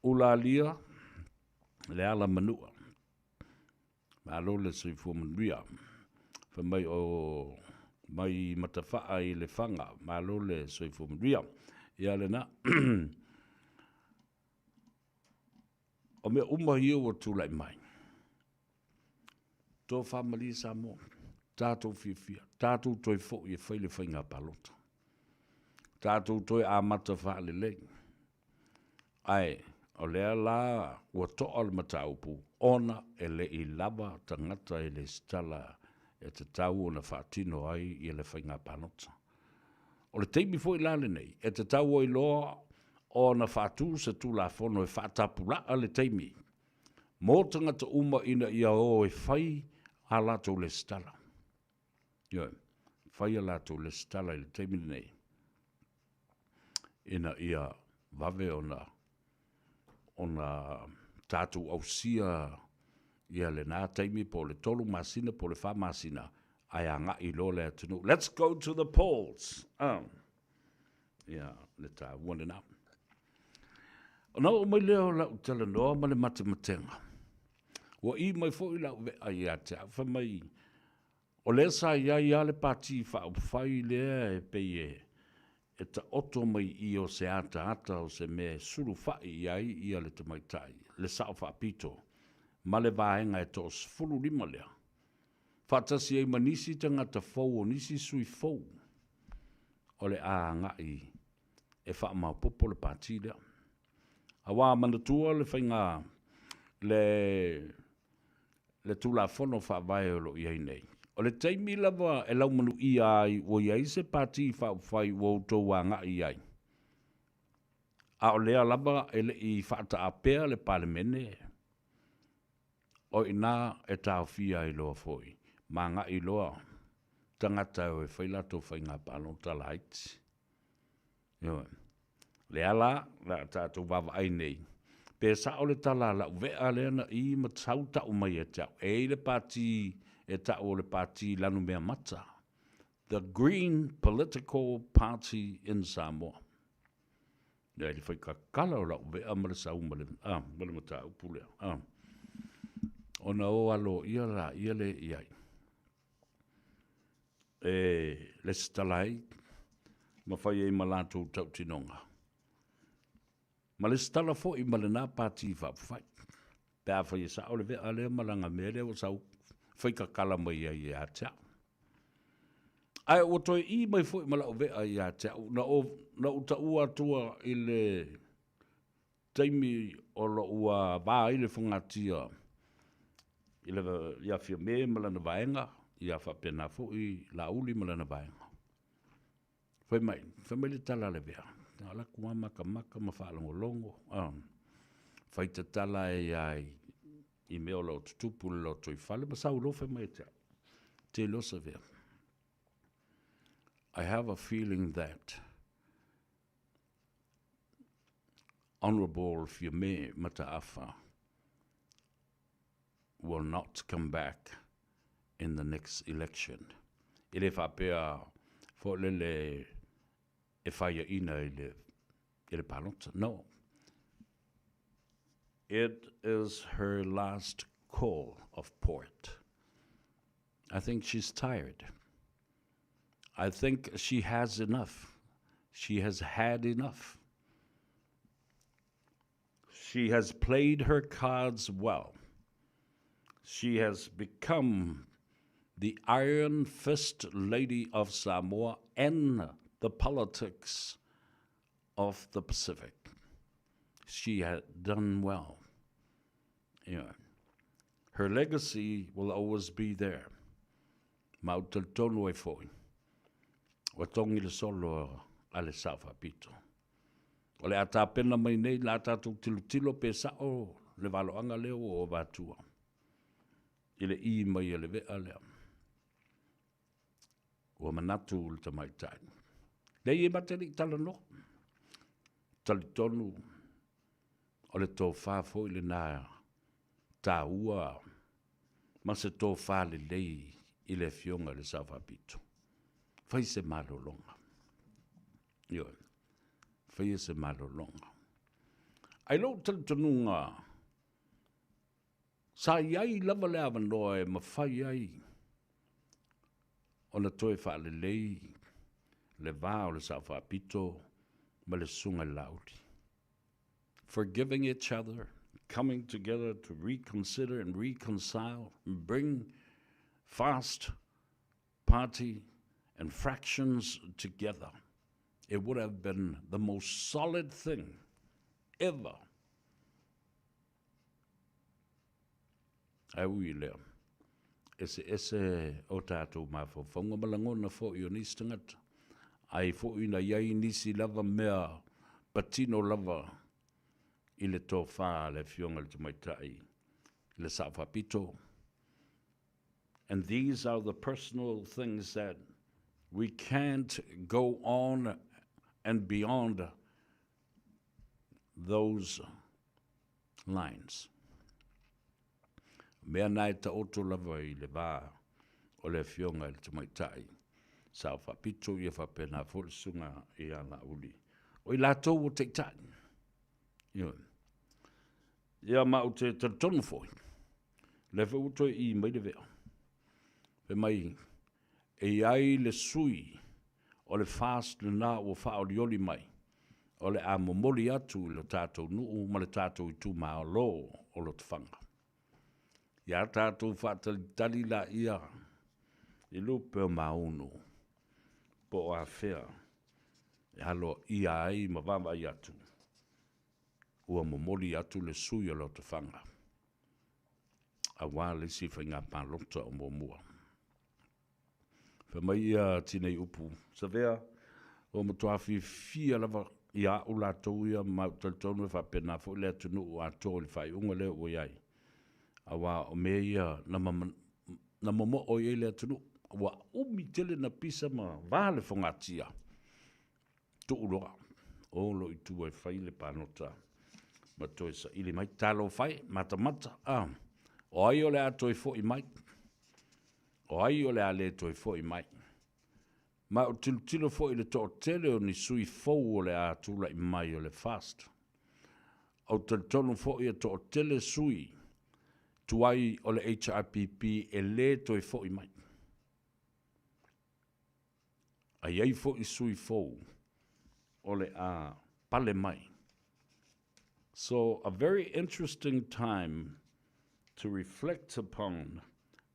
Ulalia le ala manua, malo le soifua manuia. Fai mai o mai Matafaa i Lefaga, malo le soifua manuia. Ia lena. O mea uma ia ua tulai mai, tofa malie Samoa, tatou fiafia, tatou toe foi e fai le faiga palota. Tatou toe amata faalelei. Ae o lea la ua toa le mataupu ona e le i lava tagata e lesitala e tatau ona faatino ai ia le faiga palota. O le taimi foi la lenei e tatau ai loa ona faatu se Tulafono e faatapulaa le taimi mo tagata uma ina ia o e fai a latou lesitala. Ioe, fai a latou lesitala i le taimi lenei ina ia vave ona ona tatou ausia ia lena taimi po o le tolu masina po o le fa masina ae agai loa le atunuu. Let's go to the polls! Ah. Ia, le taua lena. Ona oo mai lea o lau talanoa ma le matematega, ua ʻī mai foi lau vea ia te au, fai mai, o lea sa i ai lava le Pati Faaupufai lea e pei e e taoto mai i i o se ataata o se mea e sulufai i ai ia le tamaitai, le Sao Faapito, ma le vaega e toa-15 lea, faatasi ai ma nisi tagata fou o nisi sui fou o le a agai e faamaopoopo le pati lea. Aua manatua le faiga le le Tulafono Faavae o lo o i ai nei. O le taimi lava e laumanuia ai ua i ai se Pati Faaupufai ua outou agai i ai, a o lea lava e le i faataapea le Palemene, o i ina e taofia ai loa foi ma agai loa tagata e o e fai latou faiga palota laiti. Ioe. Lea la, o le a tatou vaavaai nei, pe sao le tala a lau vea lea na i ma sau tau mai ia te au, e i ai le pati e tau o le pati lanumeamata, The Green Political Party in Samoa. Lea i le faikakala o lau vea ma le sau ma le, a, ma le mataupu lea, a. Ona o aloaia laia lea i ai. E lesitala ai ma fai ai ma latou tautinoga, ma lesitala foi ma lena Pati Faaupufai, pe afai e sao le vea lea ma lana mea lea ua sau faikakala mai ai ia te au. Ae ua toe ʻī mai foi ma lau vea ia te au, na ou taua atua i le taimi o lou va ai le fogatia i le, ia Fiame ma lana vaega, ia faapena foi Laauli ma lana vaega. Fai mai, fai mai le tala a le vea, na alu atu lava matamata ma faalogologo, fai tatala ai lava i mea o lo o tutupu i le lotoifale ma sau loa fai mai ia te au, te iloa se vea, I have a feeling that Honourable Fiame Mataafa will not come back in the next election. E le faapea foi lele e faiaina i le, i le palota. No. It is her last call of port. I think she's tired. I think she has enough. She has had enough. She has played her cards well. She has become the iron fist lady of Samoa and the politics of the Pacific. She had done well. Yeah. Her legacy will always be there. Ma ou talitonu ai foi, ua togi le solo a le Sao Faapito. O le a tapena mai nei la tatou tilotilo pe sao le valoaga lea ua ou avatua i le ʻī mai a le vea lea. Ua manatu le tamaitai. Leai e ma te le i talanoa. Talitonu o le tofa foi lena taua ma se tofa lelei i le Afioga i le Sao Faapito. Fai se malologa. Ioe. Faia se malologa. Ai lou talitonuga, sa i ai lava le avanoa e mafai ai ona toe faalelei le va o le Sao Faapito ma le Susuga i le Laauli. Forgiving each other, coming together to reconsider and reconcile and bring fast party and fractions together. It would have been the most solid thing ever. Ae ui i lea, eseese o tatou mafaufauga ma lagona foi o nisi tagata, ai foi na i ai nisi lava mea patino lava i le tofa a le Afioga i le Tamaitai i le Sao Faapito. And these are the personal things that we can't go on and beyond those lines. Mea na e taoto lava i le va o le Afioga i le Tamaitai Sao Faapito ia faapena foi le Susuga ia Laauli. O i latou o taitai. Ioe. Ia ma ou te talitonu foi, lea foi ua toe ʻī mai le vea, fai mai, e i ai le sui o le FAST lena ua faaolioli mai, o le a momoli atu i lo tatou nuu ma le tatou itumalo o Lotofaga. Ia tatou faatalitali laia i lupe o Maunu po o afea e aloaia ai ma vaavaai atu ua momoli atu le sui o Lotofaga aua le isi faiga palota o muamua. Fai mai ia Tinei Upu, Savea, ua matua fiafia lava ia au latou ia ma ou talitonu e faapena foi le atunuu atoa i le faaiuga lea ua i ai, aua o mea ia na, na momoo i ai le atunuu. Ua umi tele na pisa ma va le fogatia, tuu loa, o lou i tua e fai le palota ma toe saili mai. Talofa e, matamata, a, o ai o le a toe foi mai? O ai o le a le toe foi mai? Ma ou tilotilo foi i le toatele o ni sui fou o le a tulai mai o le FAST. Ou talitonu foi e toatele sui tuai o le HRPP e le toe foi mai. A i ai foi sui fou o le a pale mai. So a very interesting time to reflect upon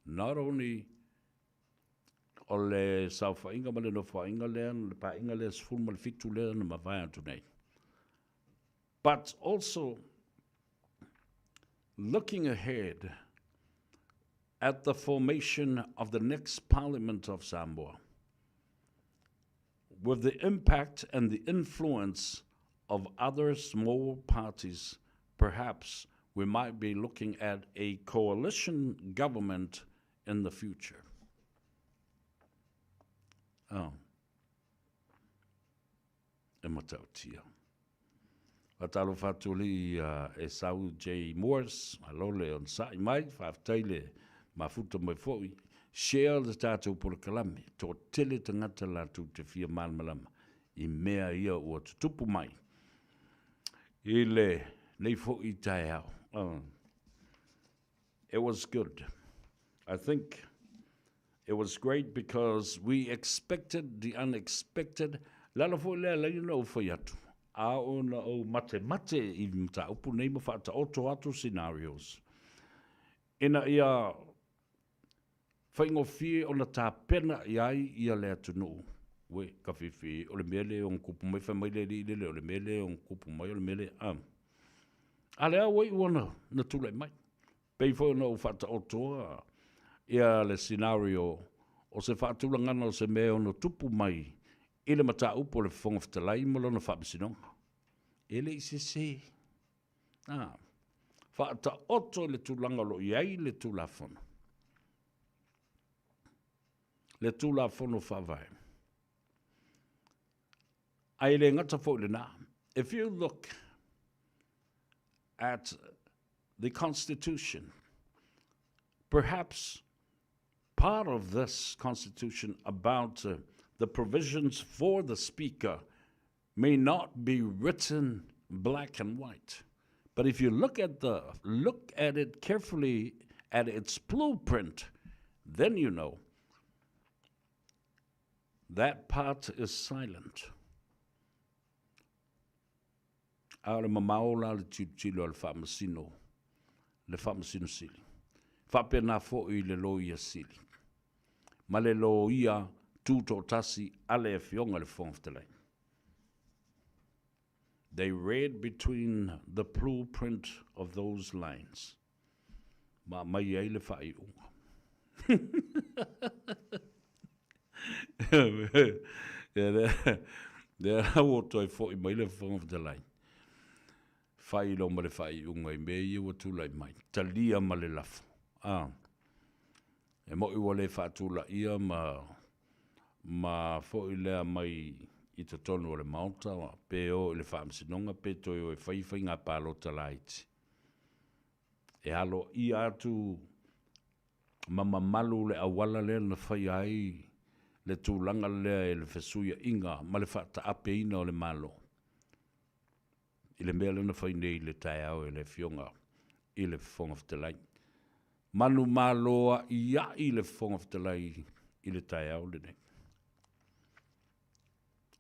not only o le saofaiga ma le nofoaiga lea, le paeaiga lea 17 lea na mavae atu nei, but also looking ahead at the formation of the next Parliament of Samoa, with the impact and the influence of other small parties, perhaps we might be looking at a coalition government in the future. Oh. E matautia. Faatalofa atu alii ia Esau J. Morris, malo le onosai mai, faafetai le mafuta mai foi. Share le tatou polokalame, toatele tagata latou te fia malamalama i mea ia ua tutupu mai i lenei foi taeao. It was good. I think it was great because we expected the unexpected. Le ala foi lea laina na ou fai atu, a o na ou matemate i mataupu nei ma faataoto atu scenarios, ina ia faigofie ona tapena i ai ia le atunuu. Ue, ka fifi, o le mea lea e ono tupu mai, fai mai le alii lele, o le mea lea e ono tupu mai, o le mea lea, a. A lea ua iu ona na tulai mai. Pei foi ona ou faataotoa ia le scenario o se faatulagana o se mea e ono tupu mai i le mataupu a le Fofoga Fetalai ma lona Faamasinoga. E le i sese. A, faataoto i le tulaga o lo o i ai le Tulafono. Le Tulafono Faavae. Ae le gata foi i lena, if you look at the Constitution, perhaps part of this Constitution about uh, the provisions for the Speaker may not be written black and white. But if you look at, the, look at it carefully at its blueprint, then you know that part is silent. A o le mamao la le tilotilo a le Faamasino, le Faamasino Sili. Faapena foi le Loia Sili, ma le Loia Tutoatasi a le Afioga i le Fofoga Fetalai. They read between the blueprint of those lines. Ma aumai ai le faaiuga. Lea la ua toe foi mai le Fofoga Fetalai, fai loa ma le faaiuga i mea ia ua tulai mai, talia ma le lafo. A, e moni ua le faatulaia ma, ma foi lea mai i totonu o le Maota, pe o i le Faamasinoga, pe toe o e fai faiga palota laiti. E aloaia atu ma mamalu le auala lea na faia ai le tulaga lea e le fesuiaiga ma le faataapeina o le Malo i le mea lea na fai nei i le taeao e le Afioga i le Fofoga Fetalai. Manumaloaiai le Fofoga Fetalai i le taeao lenei.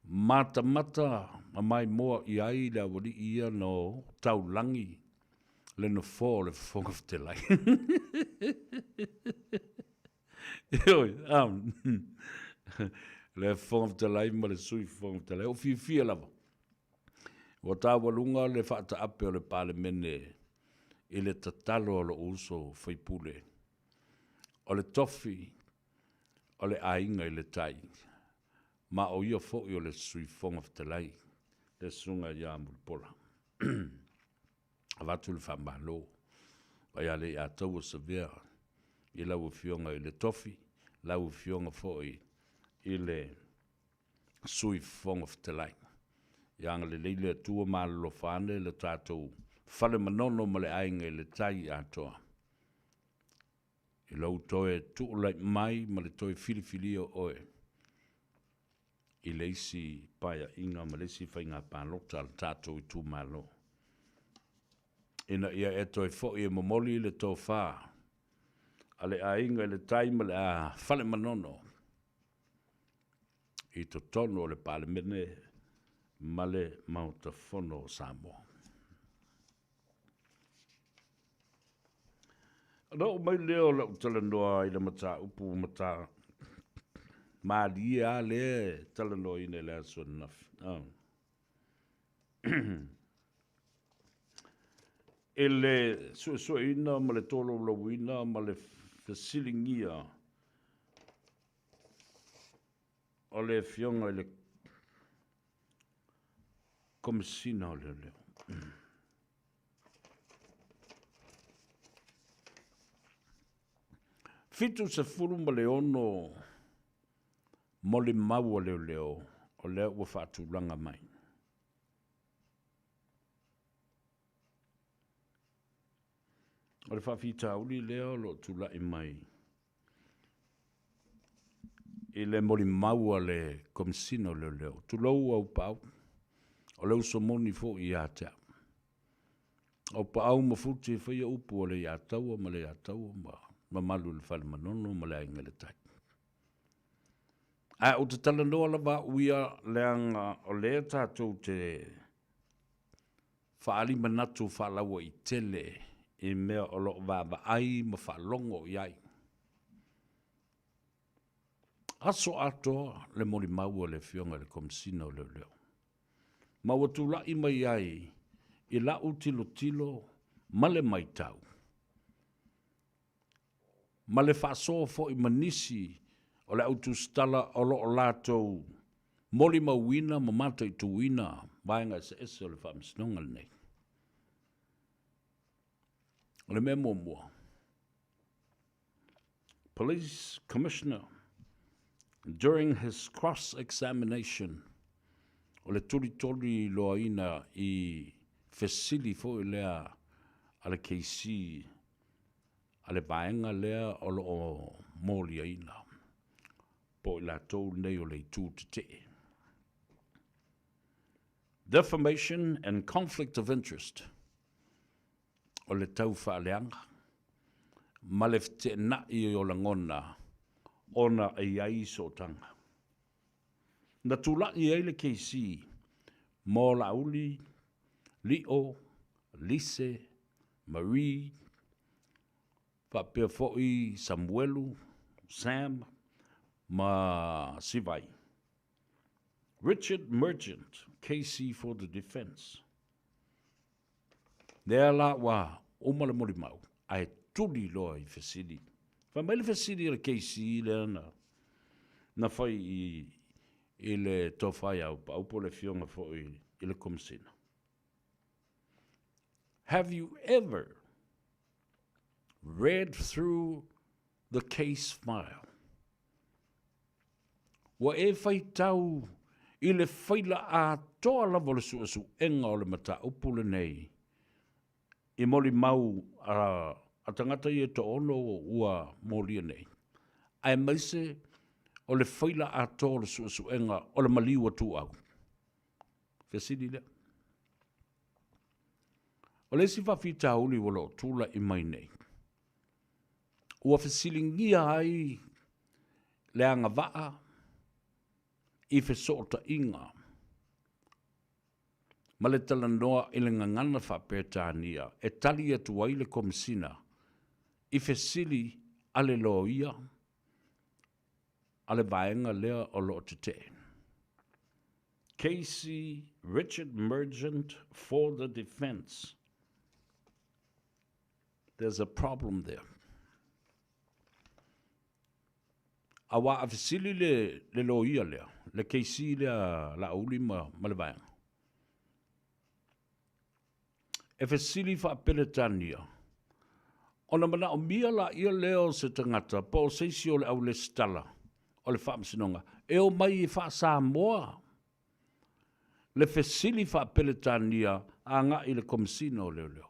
Matamata ma maimoa i ai le aualii ia no taulagi le nofoa o le Fofoga Fetelai. Ioe, le Fofoga Fetalai ma le Sui Fofoga Fetalai, o fiafia lava. Ua taualuga le faataape o le Palemene i le tatalo a lou uso faipule. O le tofi. o le Aiga i le Tai, ma o ia foi o le Sui Fofoga Fetalai, le Susuga ia Mulipola. Avatu le faamalo mai Leiataua Savea i lau Afioga i le Tofi, lau Afioga foi i le Sui Fofoga Fetalai. Ia agalelei le Atua ma alolofa ane le tatou Fale Manono ma le Aiga i le Tai atoa i lou toe tuulai mai ma le toe filifilia o oe i le isi paeaiga ma le isi faiga palota a le tatou itumalo, ina ia e toe foi e momoli le tofa a le Aiga i le Tai ma le Fale Manono i totonu o le Palemene ma le Maota Fono o Samoa. Ona oo mai lea o lau talanoa i le mataupu mata malie lava lea e talanoaina i le aso ananafi. I le suesueina ma le tolaulauina ma le fesiligia o le Afioga i le Komesina o Leoleo. 76 molimau a leoleo o lea ua faatulaga mai. O le faafitauli lea o lo o tulai mai i le molimau a le Komesina o Leoleo, tulou Aupaau, o le uso moni foi ia te au. Aupaau ma Futi e faia upu a Leiataua ma Leiataua ma mamalu i le Fale Manono ma le Aiga i le Tai. Ae ou te talanoa lava au ia leaga o lea tatou te faaali manatu faalauaitele i mea o lo o vaavaai ma faalogo i ai. Aso atoa le molimau a le Afioga i le Komesina o Leoleo, ma ua tulai mai ai i lau tilotilo ma le matau, ma le faasoa foi ma nisi o le au tusitala o lo o latou molimauina ma mataituina vaega eseese o le Faamasinoga lenei. O le mea muamua, Police Commissioner during his cross-examination, o le tulituli loaina i fesili foi lea a le KC a le vaega lea o lo o moliaina, po o i latou nei o le itu tetee. Defamation and conflict of interest, o le taufaaleaga ma le feteenai o lagona ona e i ai sootaga. Na tulai ai le KC mo Laauli, Lio, Lise, Marie, faapea foi Samuelu, Sam, ma Sivai. Richard Merchant, KC for the defence. Lea la ua uma le molimau, ae tuli loa i fesili. Fai mai le fesili a le KC lea na, na fai i, i le tofa ia Aupaau po o le afioga foi i le Komesina. Have you ever read through the case file? Ua e faitau i le faila atoa lava o le suesuega o le mataupu lenei i molimau a, a tagata ia e toaono ua molia nei, aemaise o le faila atoa o le suesuega o le maliu a Tuuau. Fesili lea. O le isi faafitauli ua lo o tulai mai nei, ua fesiligia ai le agavaa i fesootaiga ma le talanoa i le gagana faa-Peretania e tali atu ai le Komesina i fesili a le loia a le vaega lea o lo o tetee. KC Richard Merchant for the defence. There's a problem there. Aua a fesili le, le loia lea, le KC lea a Laauli ma, ma le vaega, e fesili faa-Peretania, ona manaomia laia lea o se tagata po o se isi o le au lesitala o le Faamasinoga e omai e faa-Samoa le fesili faa-Peretania agai i le Komesina o Leoleo.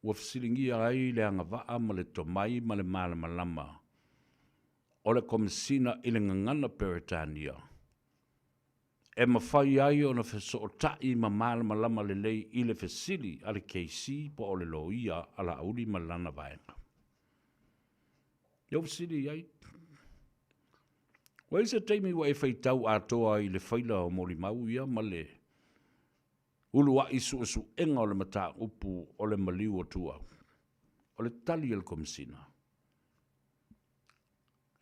Ua fesiligia ai le agavaa ma le tomai ma le malamalama o le Komesina i le gagana Peretania e mafai ai ona fesootai ma malamalama lelei i le fesili a le KC po o le loia a Laauli ma lana vaega. Ia ua fesili i ai, Ua i ai se taimi ua e faitau atoa ai i le faila o molimau ia ma le uluai suesuega o le mataupu o le maliu o Tuau? O le tali a le Komesina,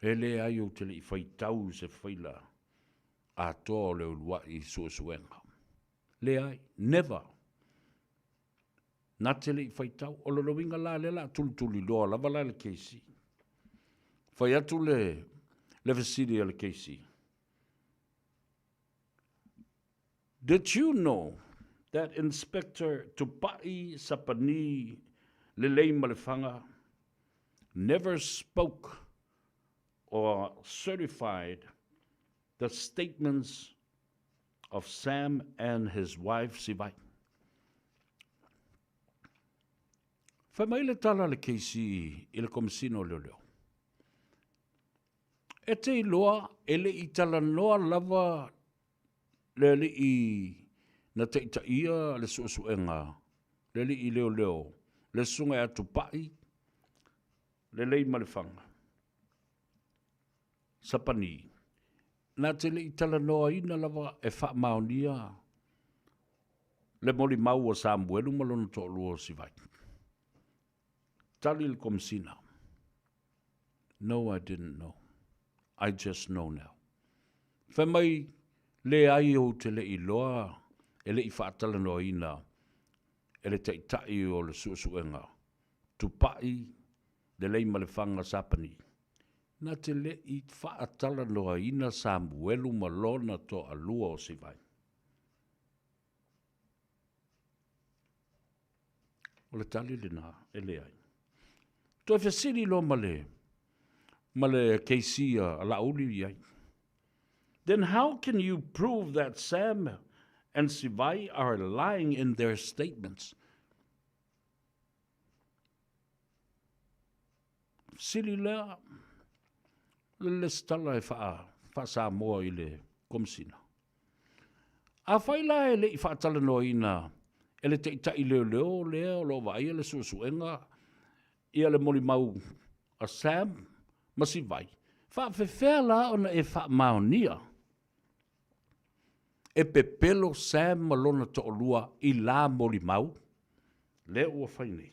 E leai ou te le i faitau i se faila atoa o le uluai suesuega. Leai, never. Na te le i faitau. O lona uiga la lea o le a tulituliloa lava la le KC. Fai atu le, le fesili a le KC. Did you know that Inspector Tupai Sapani Lelei-Malefaga never spoke or certified the statements of Sam and his wife Sivai? Fai mai le tala a le KC i le Komesina o Leoleo. E te iloa e le i talanoa lava le alii na taitaia le suesuega, le alii leoleo, le susuga ia Tupai Leleimalefaga Sapani, na te le i talanoaina lava e faamaonia le molimau a Samuelu ma lona toalua o Sivai. Tali le Komesina, No, I didn't know. I just know now. Fai mai, Leai ou te le i iloa, e le i faatalanoaina e le Taitai o le Suesuega, Tupai Leleimalefaga Sapani, na te le i faatalanoaina Samuelu ma lona toalua o Sivai. O le tali lena, e leai. Toe fesili loa ma le, ma le KC a Laauli i ai. Then how can you prove that Sam and Sivai are lying in their statements? Fesili lea, le lesitala e faa-Samoa i le Komesina. Afai la e le i faatalanoaina e le taitai leoleo lea o lo o vaaia le suesuega ia le molimau a Sam ma Sivai, faafefea la ona e faamaonia e pepelo Sam ma lona toalua i la molimau lea ua fai nei?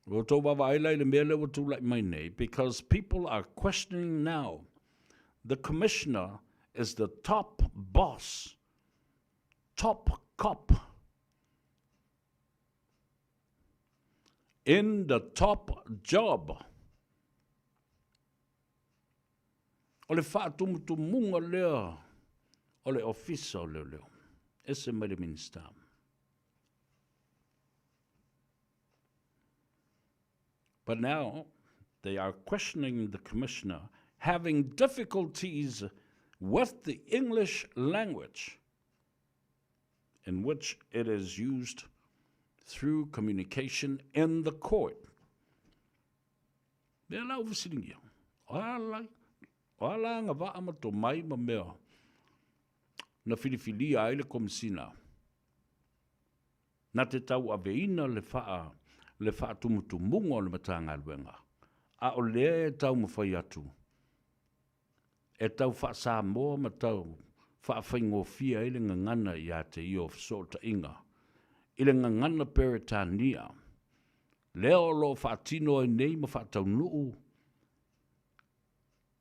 Ua outou vaavaai la i le mea lea ua tulai mai nei, because people are questioning now, the commissioner is the top boss, top cop in the top job. O le faatumutumuga lea o le Ofisa o Leoleo, ese mai le Minisita. But now they are questioning the commissioner having difficulties with the English language in which it is used through communication in the court. Mea la ua fesiligia, o a la, o a la agavaa ma tomai ma mea na filifilia ai le Komesina na te tauaveina le faa, le faatumutumuga o le Matagaluega, a o lea e taumafai atu e tau faa-Samoa ma tau faafaigofie ai le gagana ia te ia o fesootaiga i le gagana Peretania lea o lo o faatino ai nei ma faataunuu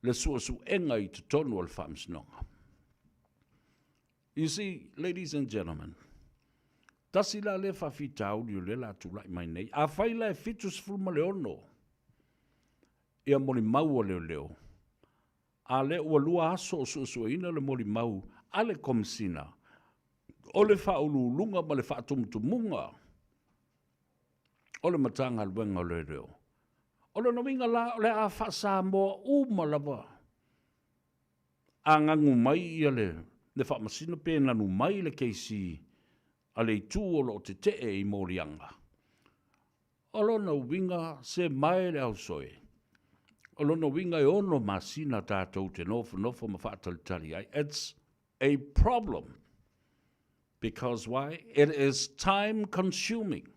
le suesuega i totonu o le Faamasinoga. You see, ladies and gentlemen, Tasi la lea faafitauli o lea o le a tulai mai nei. Afai la e 76 ia molimau a leoleo, a lea ua lua aso o suesueina le molimau a le Komesina o le Faauluuluga ma le Faatumutumuga o le Matagaluega o Leoleo, o lona uiga la o le a faa-Samoa uma lava a ganu mai ia le Faamasino pe nanu mai le keisi a le itu o lo o tetee i moliaga. O lona uiga, se mae le ausoe. O lona uiga e ono masina tatou te nofonofo ma faatalitali ai. It's a problem. Because why? It is time consuming.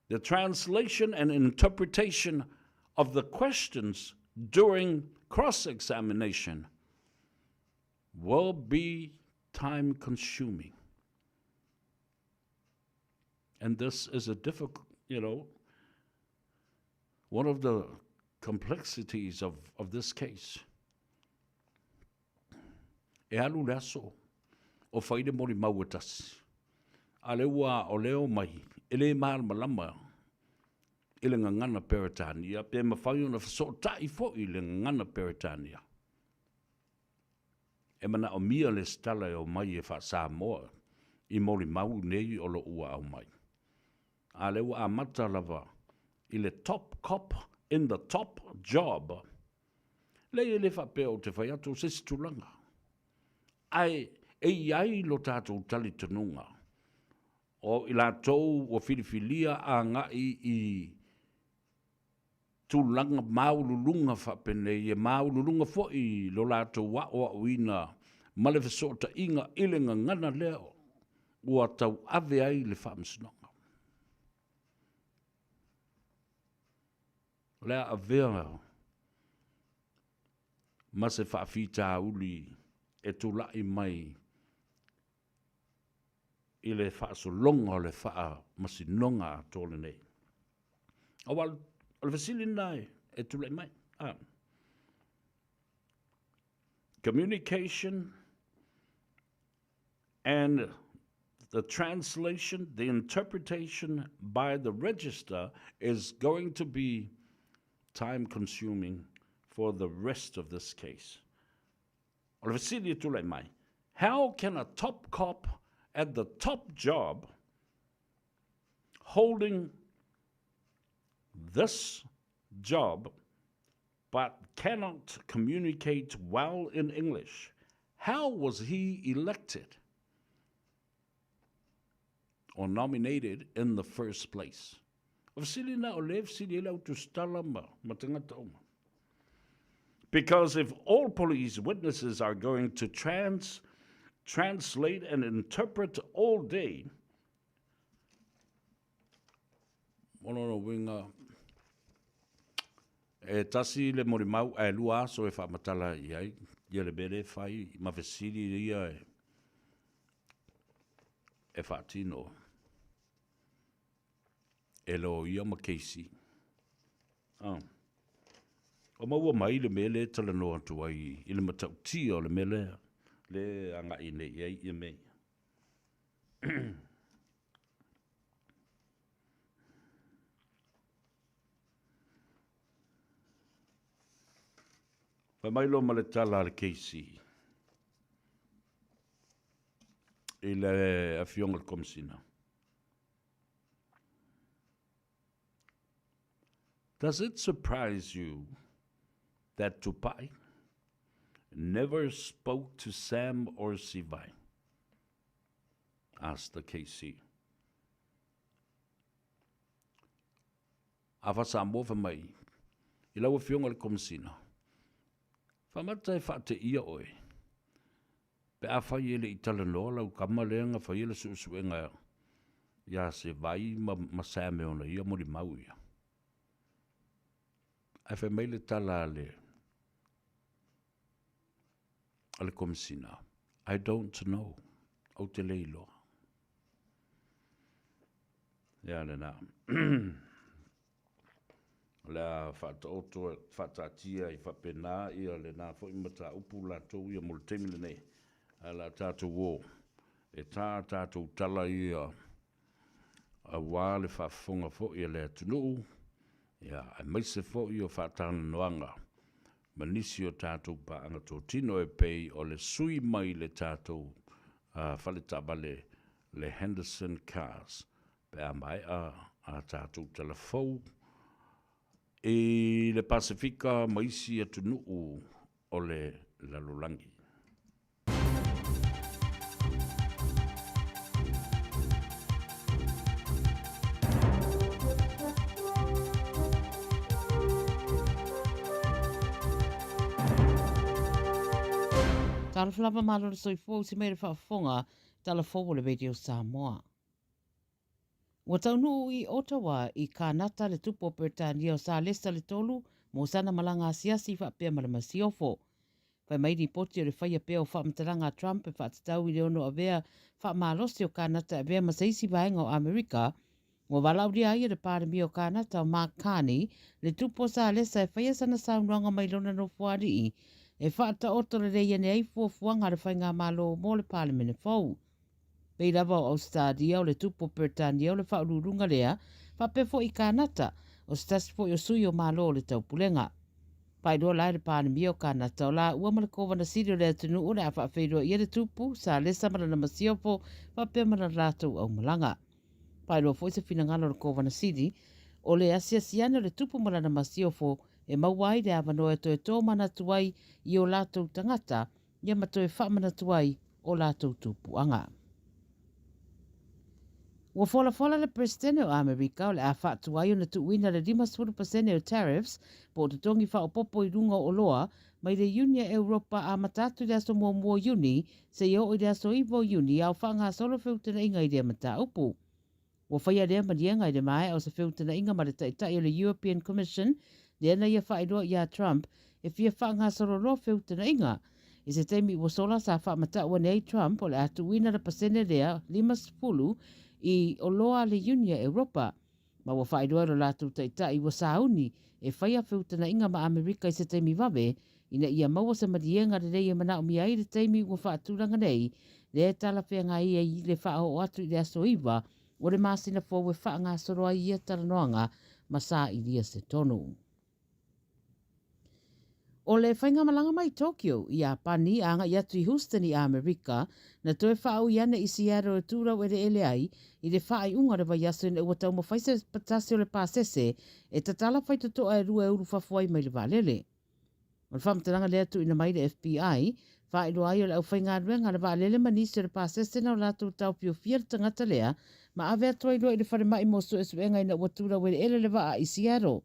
The translation and interpretation of the questions during cross-examination will be time consuming. And this is a difficult, you know, one of the complexities of, of this case. E alu le aso o fai le molimau e tasi. A le ua o leo mai, e le malamalama i le gagana Peretania, pe mafai ona fesootai foi i le gagana Peretania. E manaomia le lesitala e omai e faa-Samoa i molimau nei o lo o ua aumai. A lea ua amata lava i le top cop in the top job. Leai e le faapea ou te fai atu o se isi tulaga. Ae e i ai lo tatou talitonuga o i latou ua filifilia agai i tulaga maualuluga faapenei, e maualuluga foi lo latou aoaoina ma le fesootaiga i le gagana lea ua tauave ai le Faamasinoga. O le a avea ma se faafitauli e tulai mai i le faasologa o le Faamasinoga atoa lenei. Aua o le fesili lena e tulai mai. Ah. Communication and the translation, the interpretation by the register is going to be time consuming for the rest of this case. O le fesili e tulai mai, how can a top cop at the top job holding this job but cannot communicate well in English, how was he elected or nominated in the first place? O fesili na o le fesili e le autusitala ma, ma tagata uma. Because if all police witnesses are going to trans, translate and interpret all day, O lona uiga, e tasi le molimau ae lua aso e faamatala i ai ia le mea lea e fai ma fesili ia e faatino e loia ma Casey. Ah. O maua mai le mea lea e talanoa atu ai i le matautia o le mea lea, le agai nei i ai ia mea ia. Fai mai loa ma le tala a le KC i le Afioga i le Komesina. Does it surprise you that Tupai never spoke to Sam or Sivai? Asked the KC. Afa Samoa fai mai, i lau Afioga i le Komesina, faamata e faateia oe pe afai e le i talanoa lau tama lea na faia le suesuega ia Sevai ma, ma Sam e ona ia molimau ia. Ae fai mai le tala a le, a le Komesina, I don't know, ou te le iloa. Ia lena. O le a faataoto, faataatia ai faapena ia lena foi mataupu latou ia mo le taimi lenei. Ae o le a tatou o. E tā a tātou tala ia auā le faafofoga foi a le atunuu, ia, aemaise foi o faatalanoaga ma nisi o tatou paaga totino e pei o le sui mai le tatou fale taavale le Henderson Cars pe a maea a tatou tala fou i le Pasefika ma isi atunuu o le lalolagi. Talofa lava malo le soifua usi mai le faafofoga tala fou o le Radio Samoa. Ua taunuu i Ottawa i Kānata le Tupu o Peretania o Salesa le Tolu mo sana malaga asiasi faapea ma le Masiofo. Fai mai lipoti o le faia pea o faamatalaga a Trump e faatatau i le ono avea faamalosi o Kānata e avea ma se isi vaega o Amerika, ua valaaulia ai e le Palemia o Kānata o Mark Carney le Tupu o Salesa e faia sana saunoaga mai lona nofoalii e faataoto lelei ane ai fuafuaga a le Faigamalo mo le Palemene fou. Pei lava o Ausetalia, o le Tupu o Peretania, o le Faauluuluga lea, faapea foi i Kānata, o se tasi foi o sui o Malo o le Taupulega. Faailoa la e le Palemia o Kānata o laua ma le Kovana Sili o le atunuu o le a faafeiloai le Tupu, Salesa ma lana masiofo faapea ma la latou aumalaga. Faailoa foi se finagalo o le Kovana Sili, o le asiasi ane o le Tupu ma lana masiofo e maua ai le avanoa e toe tōmanatu ai i o latou tagata ia ma toe faamanatu ai o latou tupuaga. Ua folafola le Peresetene o Amerika o le a faatuai ona tuuina le 50% o tariffs po o totogi faaopoopo i luga o oloa mai le Iuni a Europa amata atu i le aso 1 o Iuni seia oo i le aso 9 o Iuni a o faagasolo feutagaiga i lea mataupu. Ua faia lea maliega i le maea o se feutagaiga ma le Taitai o le European Commission lea na ia faailoa iā Trump e fia faagasolo loa feutagaiga. I se taimi ua sola sa faamatau ane ai Trump o le a tuuina le pasene lea 50 i oloa a le Iuni a Europa. Ma ua faailoa e lo latou Taitai ua sauni e faia feutagaiga ma Amerika i se taimi vave ina ia maua se maliega lelei e manaomia ai le taimi ua faatulaga nei, lea e talafeagai ai le faaoo atu i le aso 9 o le masina fou e faagasolo ai ia talanoaga ma sailia se tonu. O le faigamalaga mai Tokyo i Iapani a agai atu i Houston i Amerika, na toe faaui ane i Seattle e turau eleele ai i le faaiuga o le vaiaso ina ua taumafai se tasi o le pasese e tatala faitotoa e lua e ulufafo ai mai le vaalele. O le faamatalaga lea tuuina mai le FBI, faailoa ai o le aufaigaluega a le vaalele ma nisi o le pasese na o latou taofiofia le tagata lea ma ave atu ai loa i le falemai mo suesuega ina ua tulaueleele le vaa i Seattle.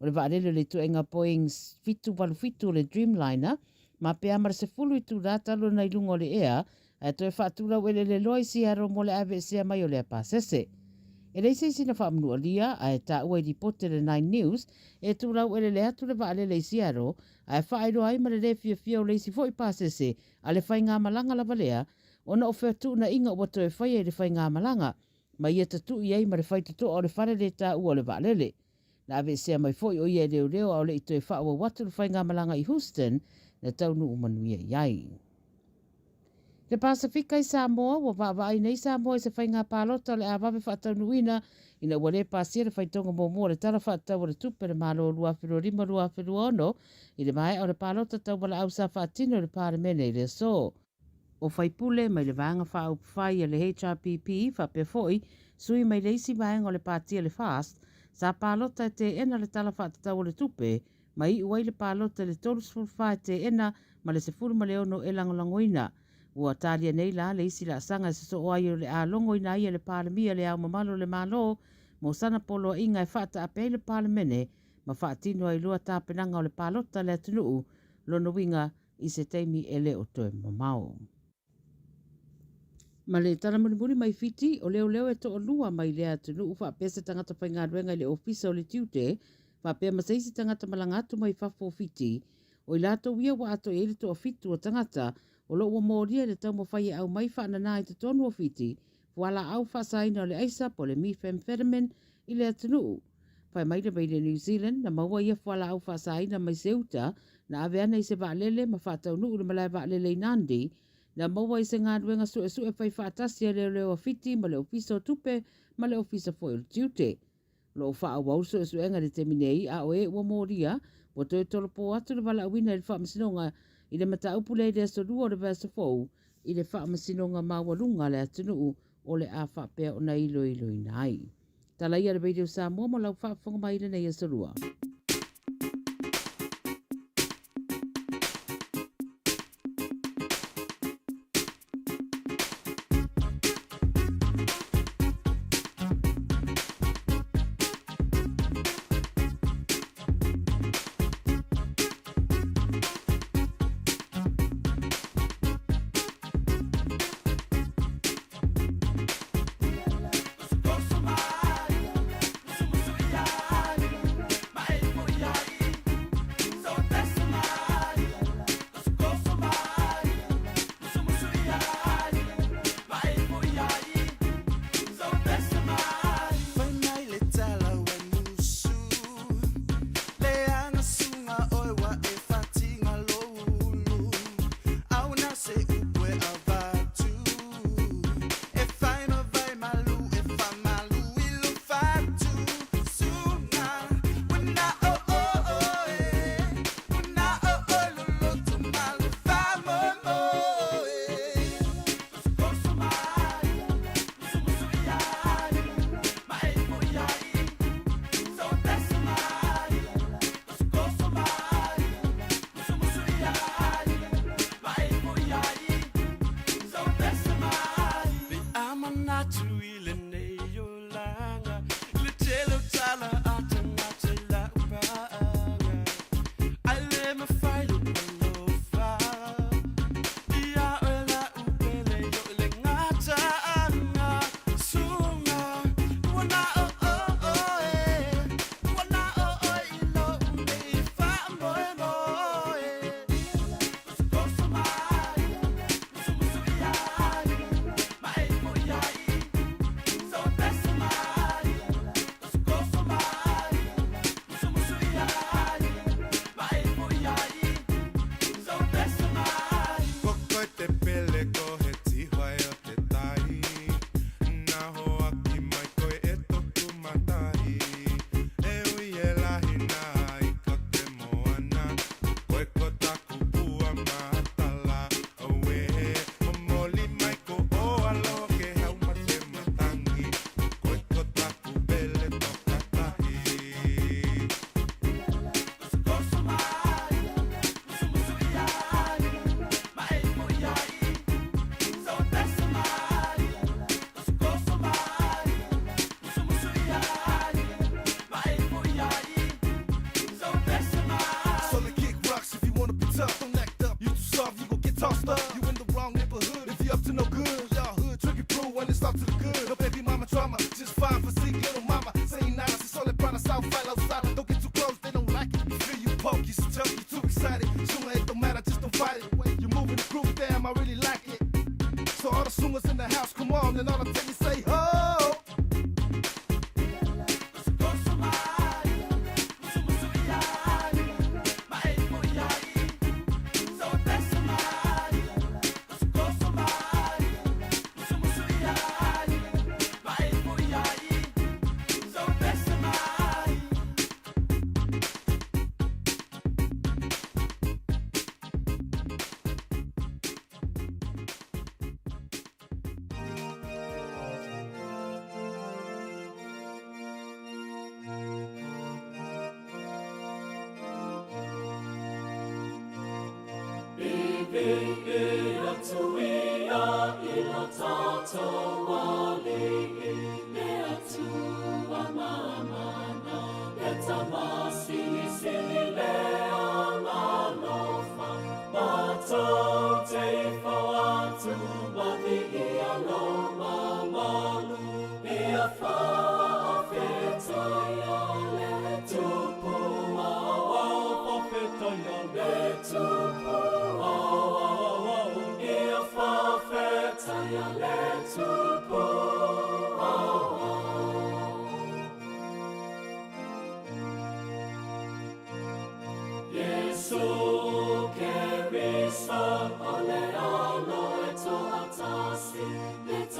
O le vaalele o le ituaiga Boeing 787 o le Dreamliner ma pe a ma le 10 itulā talu ona i luga o le ea ae toe faatulaueleele loa i Seattle mo le aveesea mai o lea pasese. E leai se isi na faamanualia, ae taua i lipoti a le Nine News, e tulauelele atu le vaalele i Seattle, ae faailoa ai ma le lē fiafia o le isi foi pasese a le faigamalaga lava lea, ona o fetuunaiga ua toe faia i le faigamalaga, ma ia tatu'i ai ma le faitotoa o le fale lē taua o le vaalele. Na aveesea mai foi o ia e leoleo a o le i toe faaauau atu le faigamalaga i Houston na taunuu manuia i ai. Le Pasefika i Samoa, ua vaavaai nei Samoa i se faiga palota o le a vave faataunuuina ina ua le pasia le faitauga muamua o le Tala Faatatau o le Tupe a le Malo 2025-2026 i le maea o le palota tauwalaau sa faatino i le Palemene i le aso. O faipule mai le Vaega Faaupufai a le HRPP faapea foi sui mai le isi vaega o le Pati a le FAST sa palota e teena le Tala Faatatau o le Tupe ma iu ai le palota i le 34 e teena ma le 16 e lagolagoina. Ua talia nei la le isi laasaga e sosoo ai o le a logoina ai e le Palemia le Ao Mamalu o le Malo mo sana poloaiga e faataape ai le Palemene ma faatino ai loa tapenaga o le palota a le atunuu, lona uiga i se taimi e le o toe mamao. Ma le tala mulimuli mai Fiti, o leoleo e toalua mai lea atunuu faapea se tagata faigaluega i le Ofisa o le Tiute, faapea ma se isi tagata malaga atu mai fafo o Fiti. O i latou ia ua atoa i ai le toafitu o tagata o lo o ua molia i le taumafai e aumai faanana i totonu o Fiti, fualaau faasaina o le aisa po o le methamphetamine i le atunuu. Fai mai le Radio New Zealand, na maua ia fualaau faasaina mai Ceuta, na ave ana i se vaalele ma faataunuu i le malae vaalele i Nadi. Na maua i se galuega suesue fai faatasi a leoleo a Fiti ma le Ofisa o Tupe ma le Ofisa foi o le Tiute. O lo o faaauau le suesuega i le taimi nei, a o e ua molia, ua toe tolopo atu le valaauina i le Faamasinoga i le mataupu lea i le aso Lua o le vaiaso fou i le Faamasinoga Maualuga a le atunuu o le a faapea ona iloiloina ai. Tala ia le Radio Samoa mo lau faafofoga mai i lenei aso Lua.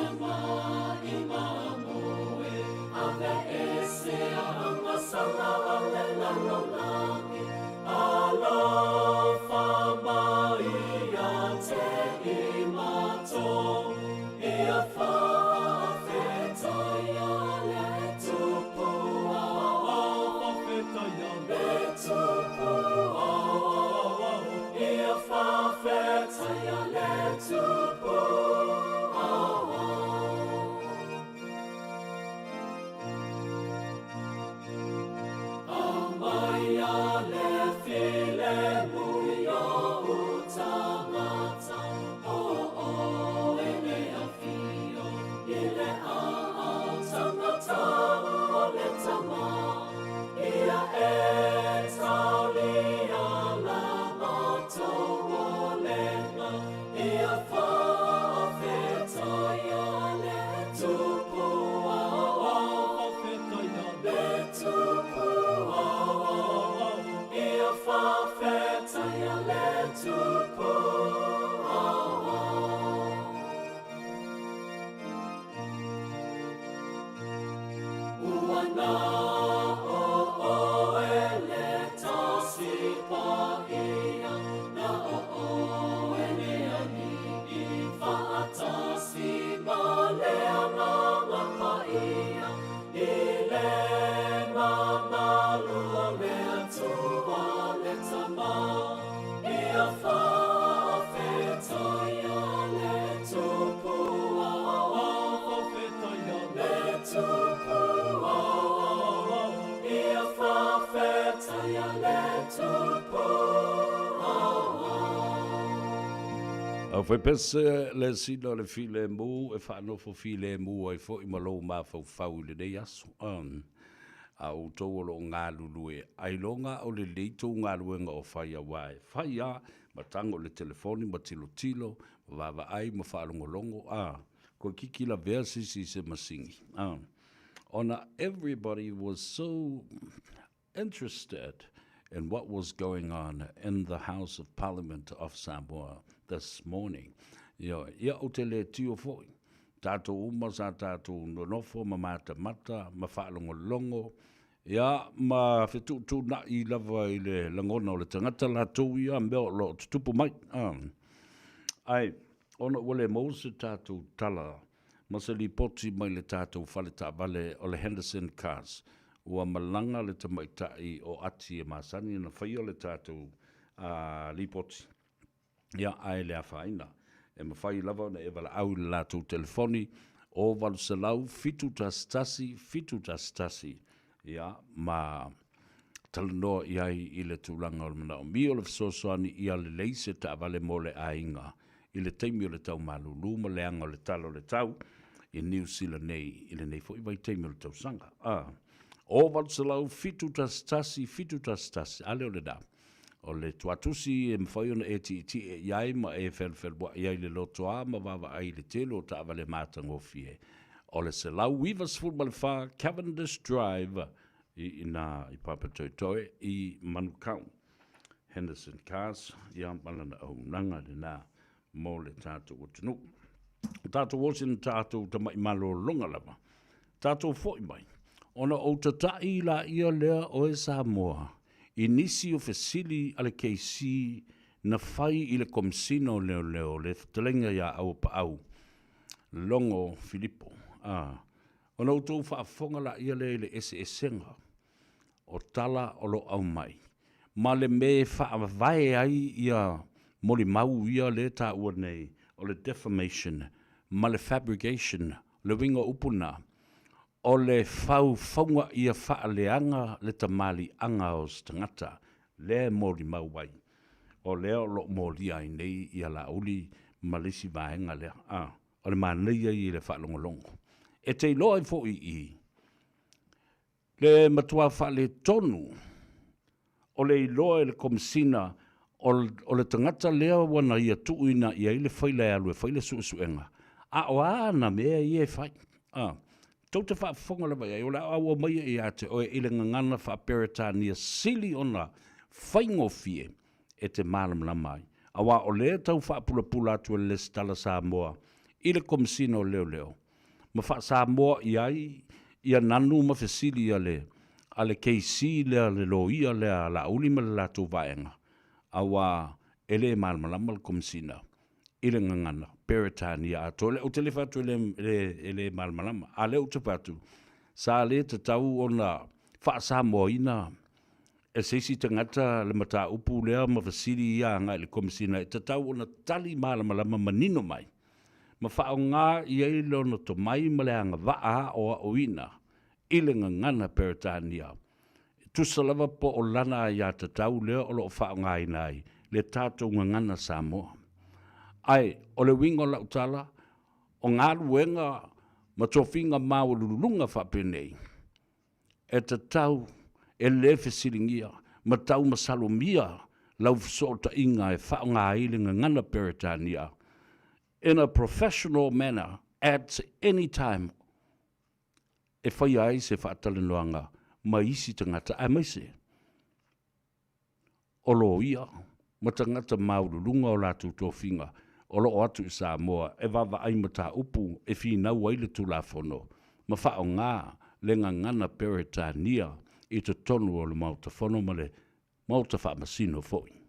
Tama i mamoe Aveesea agasala a le lalolagi Alofa mai ia te i matou Ia faafetaia le Tupu Faafetaia le Tupu Ia faafetaia le Tupu Aumaia le filemu i ou tagata, o oe le afio i le aao tagata o le Tama, ia e taulia la matou olega, ia faafetaia le Tupu Faafetaia le Tupu Ia faafetaia le Tupu Ua na o oe le Tasi Paia, na o oe le Alii, faatasi ma le Agaga Paia, i le mamalu o le Atua le Tama, ia faafetaia le Tupu Faafetaia le Tupu Ia faafetaia le Tupu Aufaipese le sina o le filemu e faanofo filemu ai foi ma lou mafaufau i lenei aso. A outou o lo o galulue, ailoga o lelei tou galuega o fai aua e fai lava ma tago i le telefoni ma tilotilo ma vaavaai ma faalogologo, a, toeitiiti lavea se isi i se masini, a, ona everybody was so interested in what was going on in the House of Parliament of Samoa this morning. Ioe, ia ou te le tio foi. Tatou uma sa tatou nonofo ma matamata ma faalogologo, ia, ma fetuutuunai lava i le lagona o le tagata latou ia mea o lo o tutupu mai. Ae, ona ua le maua se tatou tala ma se lipoti mai le tatou fale taavale o le Henderson Cars, ua malaga le tamaitai o Ati e masani ona faia le tatou lipoti. Ia, ae le afaina. E mafai lava ona e valaau i le latou telefoni o 800 711 711, ia, ma talanoa i ai i le tulaga o le manaomia o le fesoasoani ia lelei se taavale mo le aiga i le taimi o le tau malulu ma leaga o le tala o le tau i Niu Sila nei i lenei foi vaitaimi o le tausaga. A, o 800 711 711, a lea o lena. O le tuatusi e mafai ona e tietie i ai ma e felufelua'i ai le lotoa ma vaavaai i le tele o taavale matagofie, o le 194 Cavendish Drive i ina i Papatoetoe i Manukau. Henderson Cars, ia ma lana auaunaga lena mo le tatou atunuu. O tatou osi na tatou tama'i malologa lava, tatou fo'i mai, ona ou tata'i laia lea oe Samoa i nisi o fesili a le KC na fai i le Komesina o Leoleo le fetalaiga ia Auapaau Logo Filipo. A, ona outou faafofoga laia lea i le eseesega o tala o lo o aumai ma le mea e faavae ai ia molimau ia lea e taua nei o le defamation ma le fabrication, le uiga o upu na, o le faufauga ia faaleaga le tamaliiaga o se tagata lea e molimau ai, o lea o lo o molia ai nei ia Laauli ma le isi vaega lea. A, o le manaia ia i le faalogologo. E te iloa ai foi i i, Le matua faaletonu o le iloa e le Komesina o le tagata lea ua na ia tuuina i ai le faila e alu e fai le suesuega, a o a ana mea ia e fai? A. Tou te faafofoga lava i ai, o le a auau mai ia te oe i le gagana faa-Peretania sili ona faigofie e te malamalama ai, aua o lea e tau faapulapula atu e le Lesitala Samoa. i le Komesina o Leoleo ma faa-Samoa i ai ia nanu ma fesili a le a le KC lea le loia lea a Laauli ma le latou vaega, auā e le malamalama le Komesina i le gagana Peretania atoa. Lea ou te le fai atu e le, e, e le malamalama, a lea ou te fai atu, sa le tatau ona faa-Samoaina e se isi tagata le mataupu lea ma fesili ia agai i le Komesina e tatau ona tali malamalama manino mai ma faaaoga i ai lona tomai ma le agavaa aoaoina i le gagana Peretania, e tusa lava po o lana aiatatau lea o lo o faaaogaina ai le tatou gagana Samoa. Ae o le uiga o lau tala, o galuega ma tofiga maualululuga faapenei, e tatau e le fesiligia ma tau masalomia lau fesootaiga e faaaoga ai le gagana Peretania in a professional manner at any time e faia ai se faatalanoaga ma isi tagata aemaise o loia ma tagata maualuluga o latou tofiga o lo o atu i Samoa e vaavaai mataupu e finau ai le Tulafono ma faaaoga le gagana Peretania i totonu o le Maota Fono ma le Maota Faamasino foi.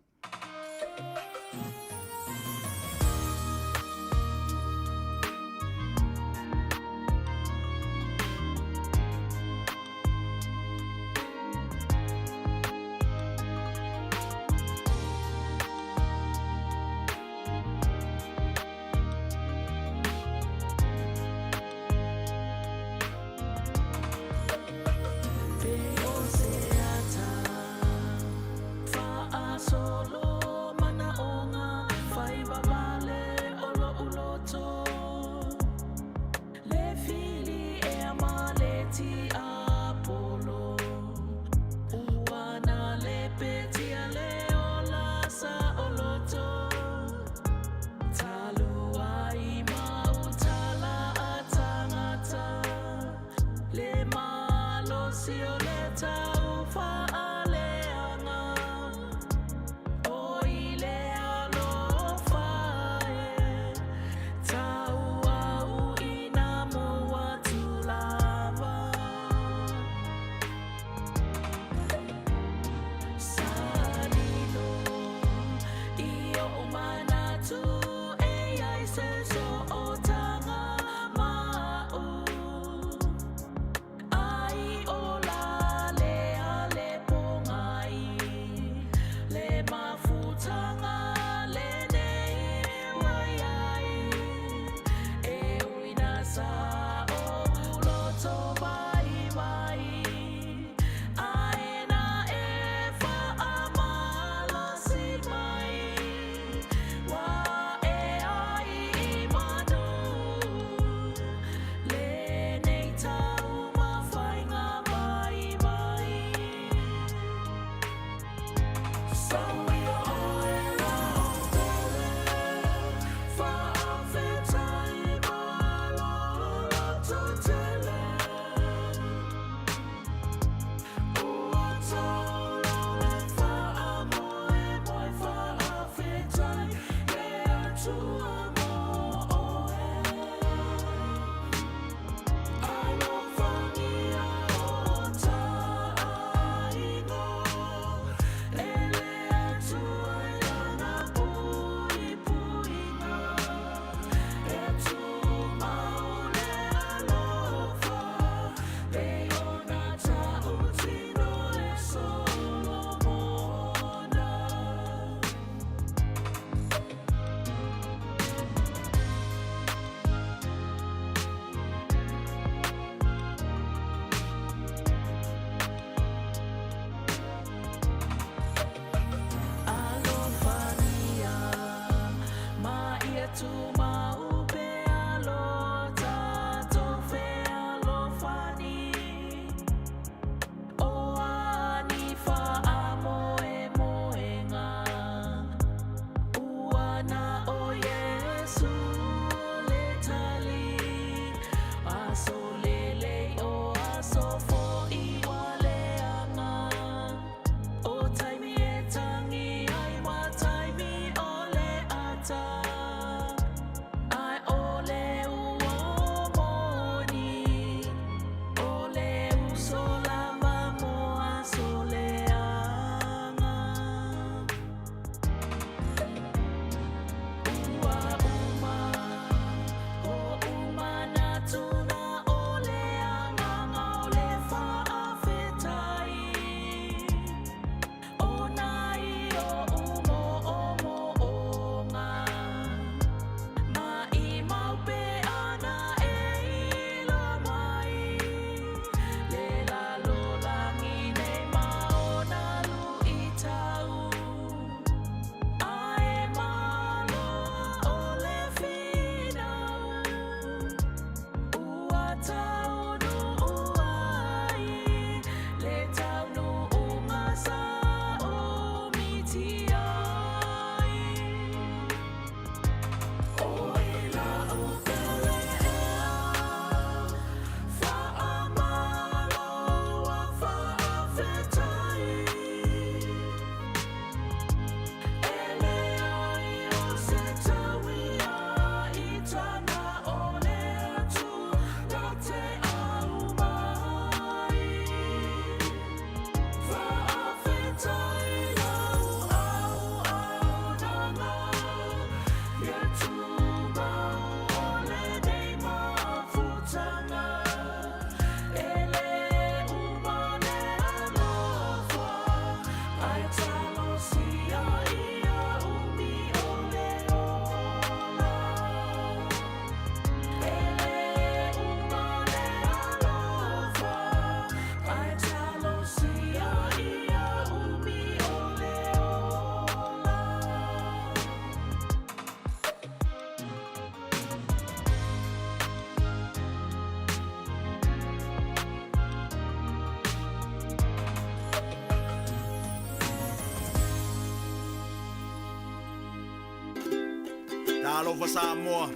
Alofa Samoa,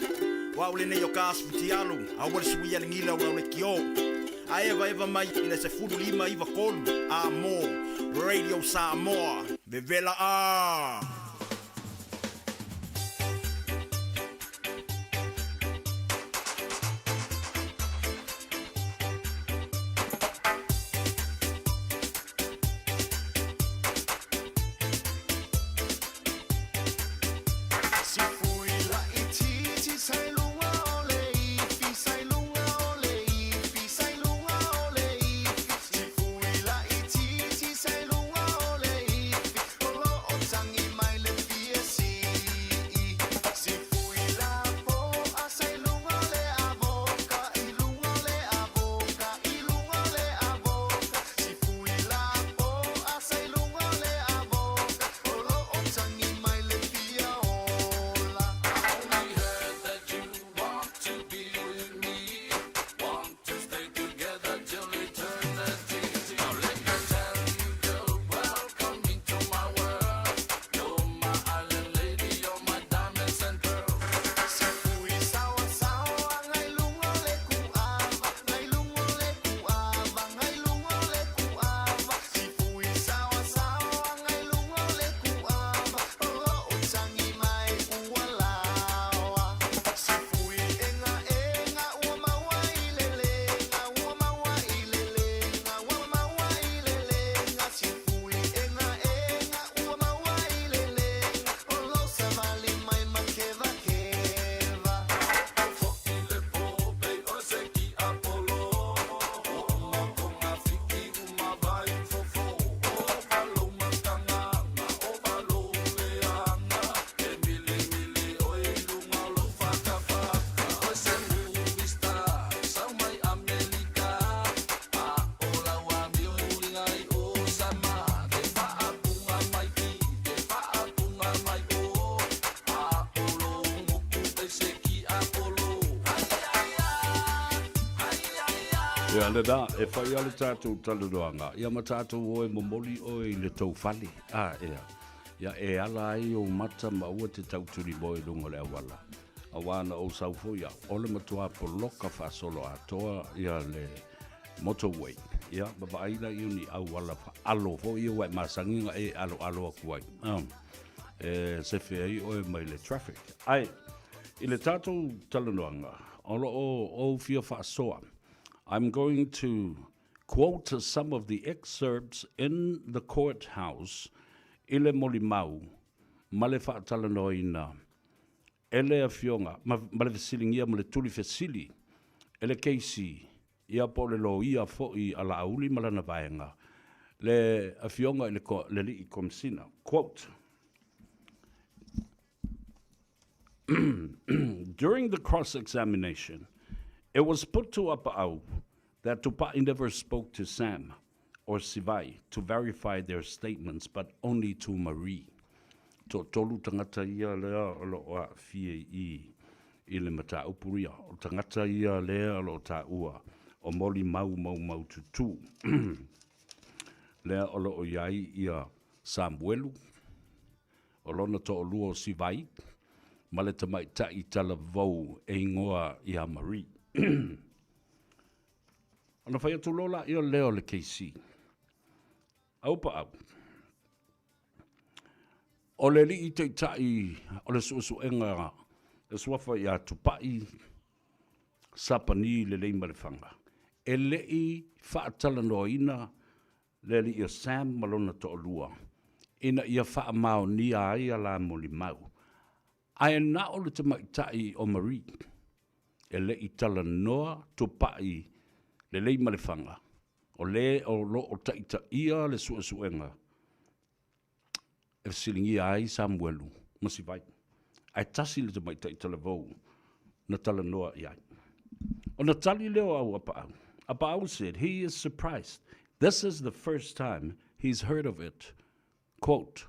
o au lenei o ka Asfutialu, aua le suia le gila o lau lekiō. A evaeva mai i le 15 93 a mo Radio Samoa. Vevela a! Ia, lena, e fai lava le tatou talanoaga, ia ma tatou o e momoli oe i le tou fale. A, ea. Ia, e ala ai ou mata ma aua e te tautulimoe i luga o le auala. Aua na ou sau foi au, o le matua poloka faasoloatoa ia le motorway. Ia, ma vaai laia o ni auala faalo foi ia ua e masani ona e aloalo atu ai. A, e sefe ai oe mai le traffic. Ae, i le tatou talanoaga, o lo o ou fia faasoa. I'm going to quote some of the excerpts in the courthouse i le molimau ma le faatalanoaina e le Afioga ma, ma le fesiligia ma le tuli fesili e le KC, ia po o le loia foi a Laauli ma lana vaega, le Afioga i le, le Alii Komesina. Quote, During the cross-examination, it was put to Apaau that Tupai never spoke to Sam or Sivai to verify their statements, but only to Marie. Toatolu tagata ia lea o lo o aafia i i i le mataupu ia. O tagata ia lea o lo o taua o molimau maumaututu. Lea o lo o i ai ia Samuelu, o lona toalua o Sivai, ma le tamaitai talavou e igoa ia Marie. Ona fai atu loa laia lea o le KC. Aupaau. O le alii taitai o le suesuega e suafa ia Tupai Sapani Leleimalefanga, e le i faatalanoaina le alii o Sam ma lona toalua ina ia faamaonia ai a la molimau, ae na o le tamaitai o Marie e le i talanoa Tupai Leleimalefanga, o le o lo o taitaia le suesuega e fesiligia ai Samuelu ma Sivai, ae tasi le tamaitai talavou na talanoa i ai. Ona tali lea o Auapaau. Apaau said he is surprised. This is the first time he's heard of it. Quote,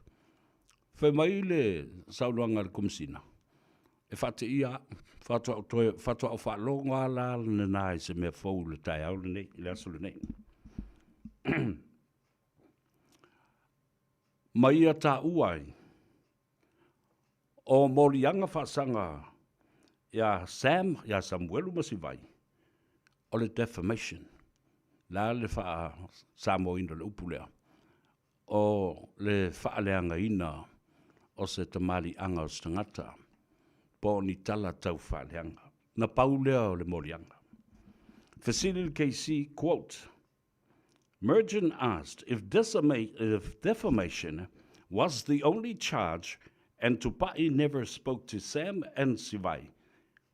Fai mai le saunoaga a le Komesina, e faateia au, faatoa ou toe, faatoa ou faalogo lava la lena i se mea fou i le taeao lenei, i le aso lenei. Ma ia taua ai. O moliaga faasaga ia Sam, ia Samuelu ma Sivai, o le defamation. La le faa-Samoaina o le upu lea, o le faaleagaina o se tamaliiaga o se tagata po o ni tala tau faaleaga. Na pau lea o le moliaga. Fesili le KC, quote, Mergen asked if, if defamation was the only charge and Tupai never spoke to Sam and Sivai.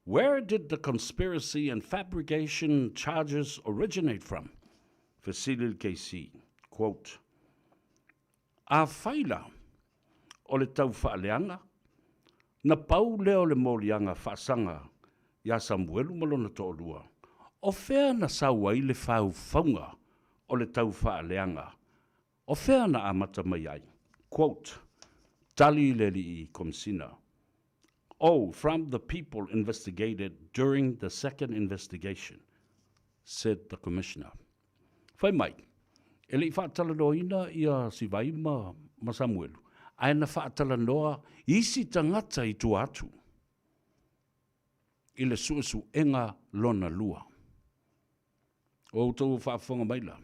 Where did the conspiracy and fabrication charges originate from? Fesili le KC, quote, Afai la, o le tau faaleaga, na pau lea o le moliaga faasaga iā Samuelu ma lona toalua, o fea na sau ai le faufauga o le tau faaleaga? O fea na amata mai ai? Quote, Tali le alii Komisina, Oh, from the people investigated during the second investigation, said the Commissioner. Fai mai, e le i faatalanoaina ia Sivai ma, ma Samuelu, ae na faatalanoa isi tagata i tua atu i le suesuega lona lua. O outou faafofoga mai la,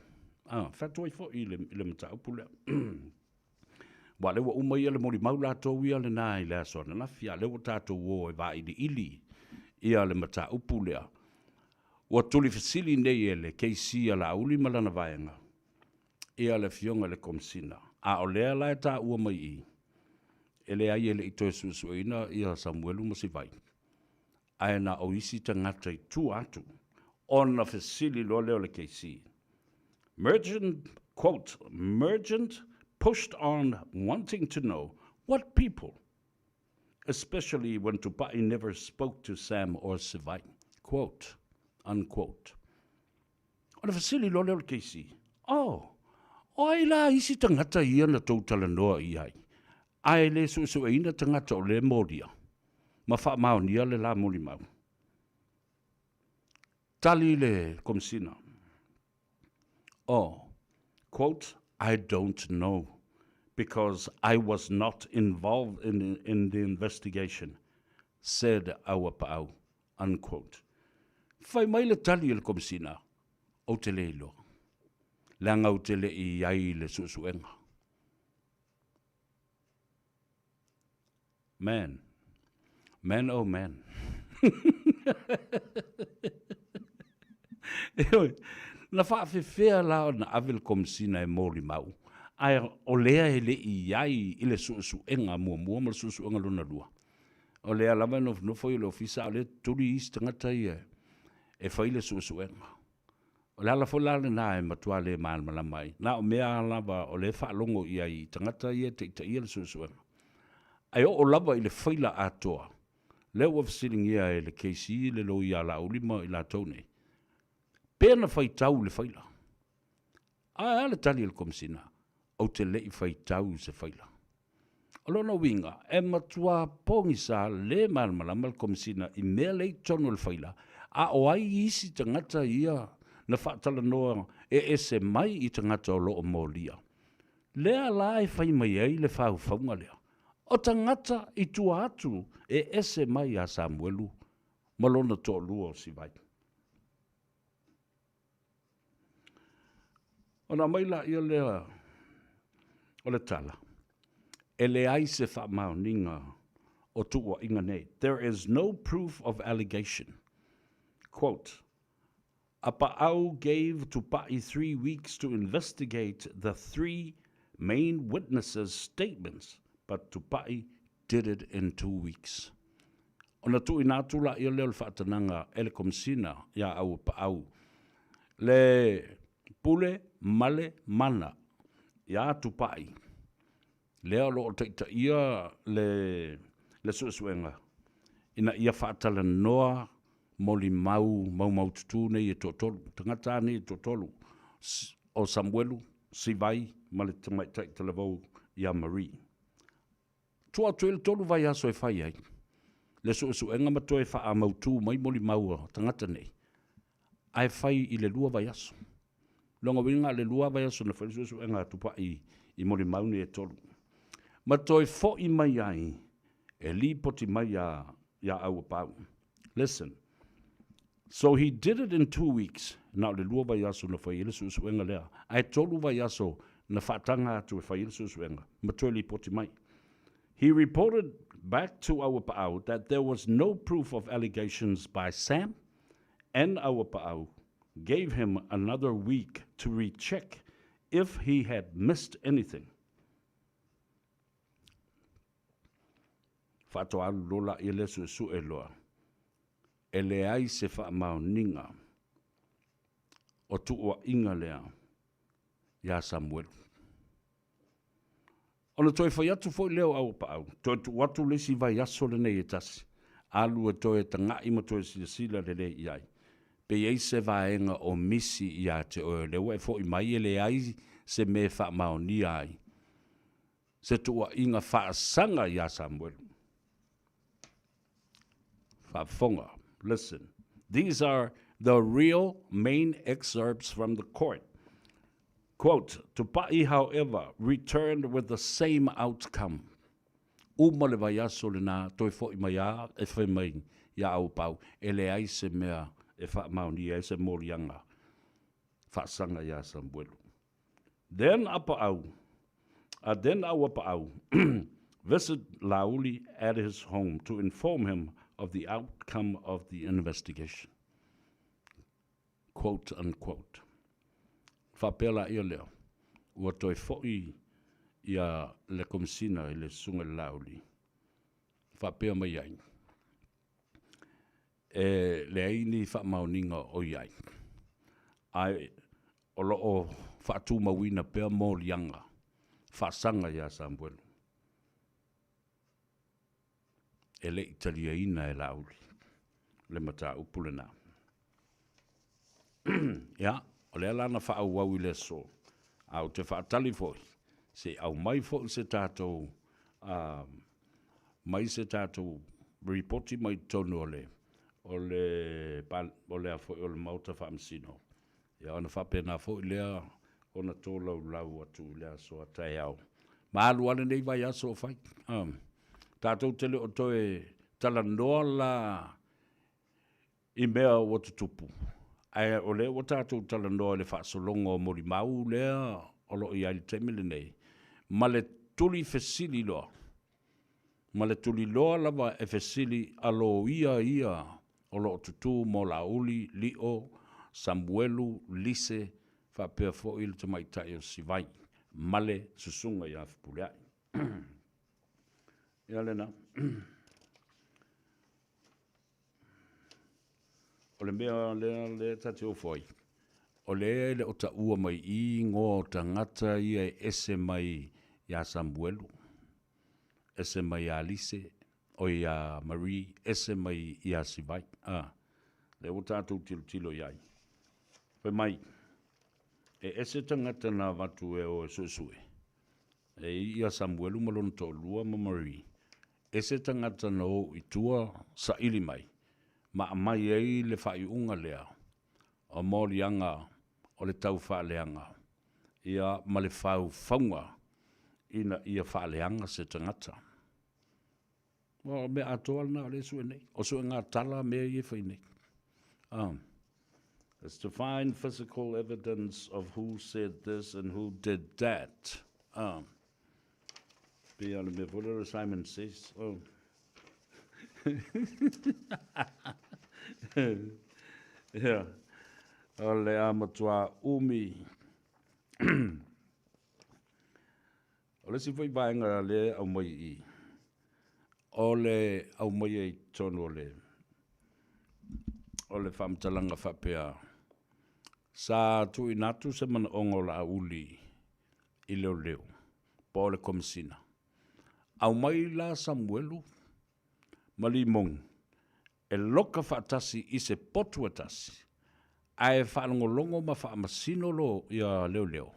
a, fai atu ai foi i le, i le mataupu lea. Aua o lea ua uma ia le molimau latou ia lena i le aso ananafi, a o lea ua tatou o e vailiili ia le mataupu lea. Ua tulifesili nei e le KC a Laauli ma lana vaega ia le Afioga i le Komesina, a o lea la e taua mai i i, e leai e le i toe suesueina ia Samuelu ma Sivai, ae na o isi tagata i tua atu, ona fesili loa lea o le KC. Merchant, quote, Merchant pushed on wanting to know what people, especially when Tupai never spoke to Sam or Sivai, quote, unquote. Ona fesili loa lea o le KC, Oh, o ai la isi tagata ia na tou talanoa i ai, ae le suesueina tagata o lea molia, ma faamaonia le la molimau? Tali le Komesina, Oh, quote, I don't know, because I was not involved in, in the investigation, said Auapaau, unquote. Fai mai le tali a le Komesina, Ou te le iloa, leaga ou te le i i ai i le suesuega. Man. Man, oh man. Ioe, na faafefea la ona ave le Komesina e molimau, ae o lea e le i i ai i le suesuega muamua ma le suesuega lona lua. O lea lava e nofonofo i le ofisa, a o lea e tuli isi tagata ia e fai le suesuega. O le ala foi la lena e matua le malamalama ai, na o mea lava o lea e faalogo i ai i tagata ia e taitaia le suesuega. Ae oo lava i le faila atoa, lea ua fesiligia e le KC le loia a Laauli ma i latou nei, pe na faitau i le faila. Ae a le tali a le Komesina? Ou te le i faitau i se faila. O lona uiga, e matua pogisa le malamalama le Komesina i mea lea i totonu o le faila, a o ai isi tagata ia na faatalanoa e ese mai i tagata o lo o molia. Lea la e fai mai ai le faufauga lea, o tagata i tua atu e ese mai ia Samuelu ma lona toalua o Sivai. Ona aumai laia lea o le tala, e leai se faamaoniga o tuuaiga nei. There is no proof of allegation. Quote, Apaau gave Tupai 3 weeks to investigate the three main witnesses' statements, but Tupai did it in 2 weeks. Ona tuuina atu laia lea o le faatanaga e le Komesina iā Auapaau le pule ma le mana iā Tupai, lea o lo o taitaia le le suesuega ina ia faatalanoa molimau maumaututu nei e toatolu, tagata nei e toatolu, o Samuelu, Sivai ma le tamaitai talavou ia Marie. Tua atu ai le tolu vaiaso e fai ai le suesuega ma toe faamautū mai molimau a tagata nei, ae fai i le lua vaiaso. Lona uiga le lua vaiaso na fai le suesuega a Tupai i molimau nei e tolu. Ma toe foi mai ai E lipoti mai iā, iā Auapaau. Listen. So he did it in 2 weeks, na o le lua vaiaso na fai ai le suesuega lea, ae tolu vaiaso na faataga atu e fai ai le suesuega, ma toe lipoti mai. He reported back to Auapaau that there was no proof of allegations by Sam, and Auapaau gave him another week to recheck if he had missed anything. Faatoa alu loa laia lea suesue loa, e leai se faamaoniga o tuuaiga lea iā Samuelu. Ona toe fai atu foi lea o Auapaau, toe tuu atu le isi vaiaso lenei e tasi, alu e toe taga'i ma toe silasila lelei i ai, pe i ai se vaega o misi iā te oe o lea ua e fo'i mai e leai se mea e faamaonia ai se tuuaiga faasaga iā Samuelu. Faafofoga, listen. These are the real main excerpts from the court. Quote, Tupai, however, returned with the same outcome. Uma le vaiaso lenā, toe fo'i mai a e fai mai iā Auapaau, e leai se mea e faamaonia ai se moliaga faasaga iā Samuelu. Then Apaau, then Auapaau visit Laauli at his home to inform him of the outcome of the investigation. Quote unquote. Faapea laia lea, ua toe fo'i ia le Komesina i le Susuga i le Laauli, faapea mai ai, e leai ni faamaoniga o i ai, ae o lo o faatumauina pea moliaga faasaga iā Samuelu e le i taliaina e Laauli le mataupu lenā. Ia, o lea la na faaauau i le aso, a ou te faatali foi, se i aumai foi se tatou mai se tatou lipoti mai totonu o le o le o le a foi o le Maota Faamasino, ia ona faapena foi lea ona tolaulau atu i le aso a taeao. Ma alu lava lenei vaiaso o fai. Tatou te le o toe talanoa la i mea ua tutupu, ae o lea ua tatou talanoa i le faasologa o molimau lea o lo o i ai i le taimi lenei, ma le tuli fesili loa, ma le tuliloa lava e fesili a loia ia o lo o tutū mo Laauli, Lio, Samuelu, Lise, faapea foi le tamaitai o Sivai ma le susuga ia Fepuleai. Ia lena. O le mea lea lea ta te ofo ai, o lea e le o taua mai i i igoa o tagata ia e ese mai iā Samuelu, ese mai iā Lise, oi iā Marie, ese mai iā Sivai. A, lea ua tatou tilotilo i ai. Fai mai, e ese tagata na avatu e o e suesue, e i ia Samuelu ma lona toalua ma Marie, ese tagata na o i tua saili mai, ma aumai ai le faaiuga lea o moliaga o le taufaaleaga ia ma le faufauga ina ia faaleaga se tagata. O mea atoa lena o lea e sue nei. O suega tala mea ia e fai nei. It's to find physical evidence of who said this and who did that. Pei o le mea foi lea o Simon Says. Oh. Yeah. O le a matua umi. O le isi foi vaega lea e aumai i i, o le aumaia i totonu o le o le faamatalaga faapea, sa tuuina atu se manaoga o Laauli i leoleo po o le Komesina. Aumai la Samuelu ma Limogi e loka faatasi i se potu e tasi, ae faalogologo ma faamasino lo ia leoleo,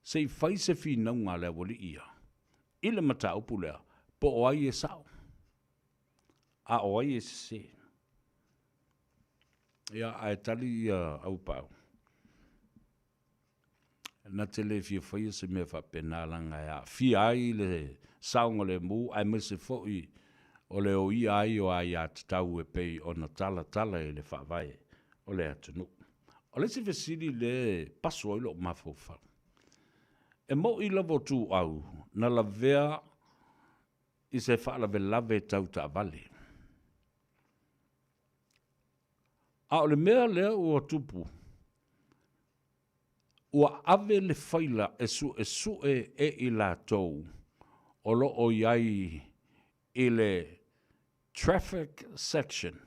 se i fai se finauga a le aualii ia i le mataupu lea, po o ai e sao, a o ai e sesē. Ia, ae tali ia Auapaau, na te le fia faia se mea faapena leaga e aafia ai le saogalemu aemaise foi o le oia ai o aiatatau e pei ona talatala i le Faavae o le atunuu. O le isi fesili lea e paso ai lou mafaufau, e mo'i lava o Tuuau na lavea i se faalavelave tau taavale. A o le mea lea ua tupu, ua ave le faila e suesue e i latou o lo o i ai i le traffic section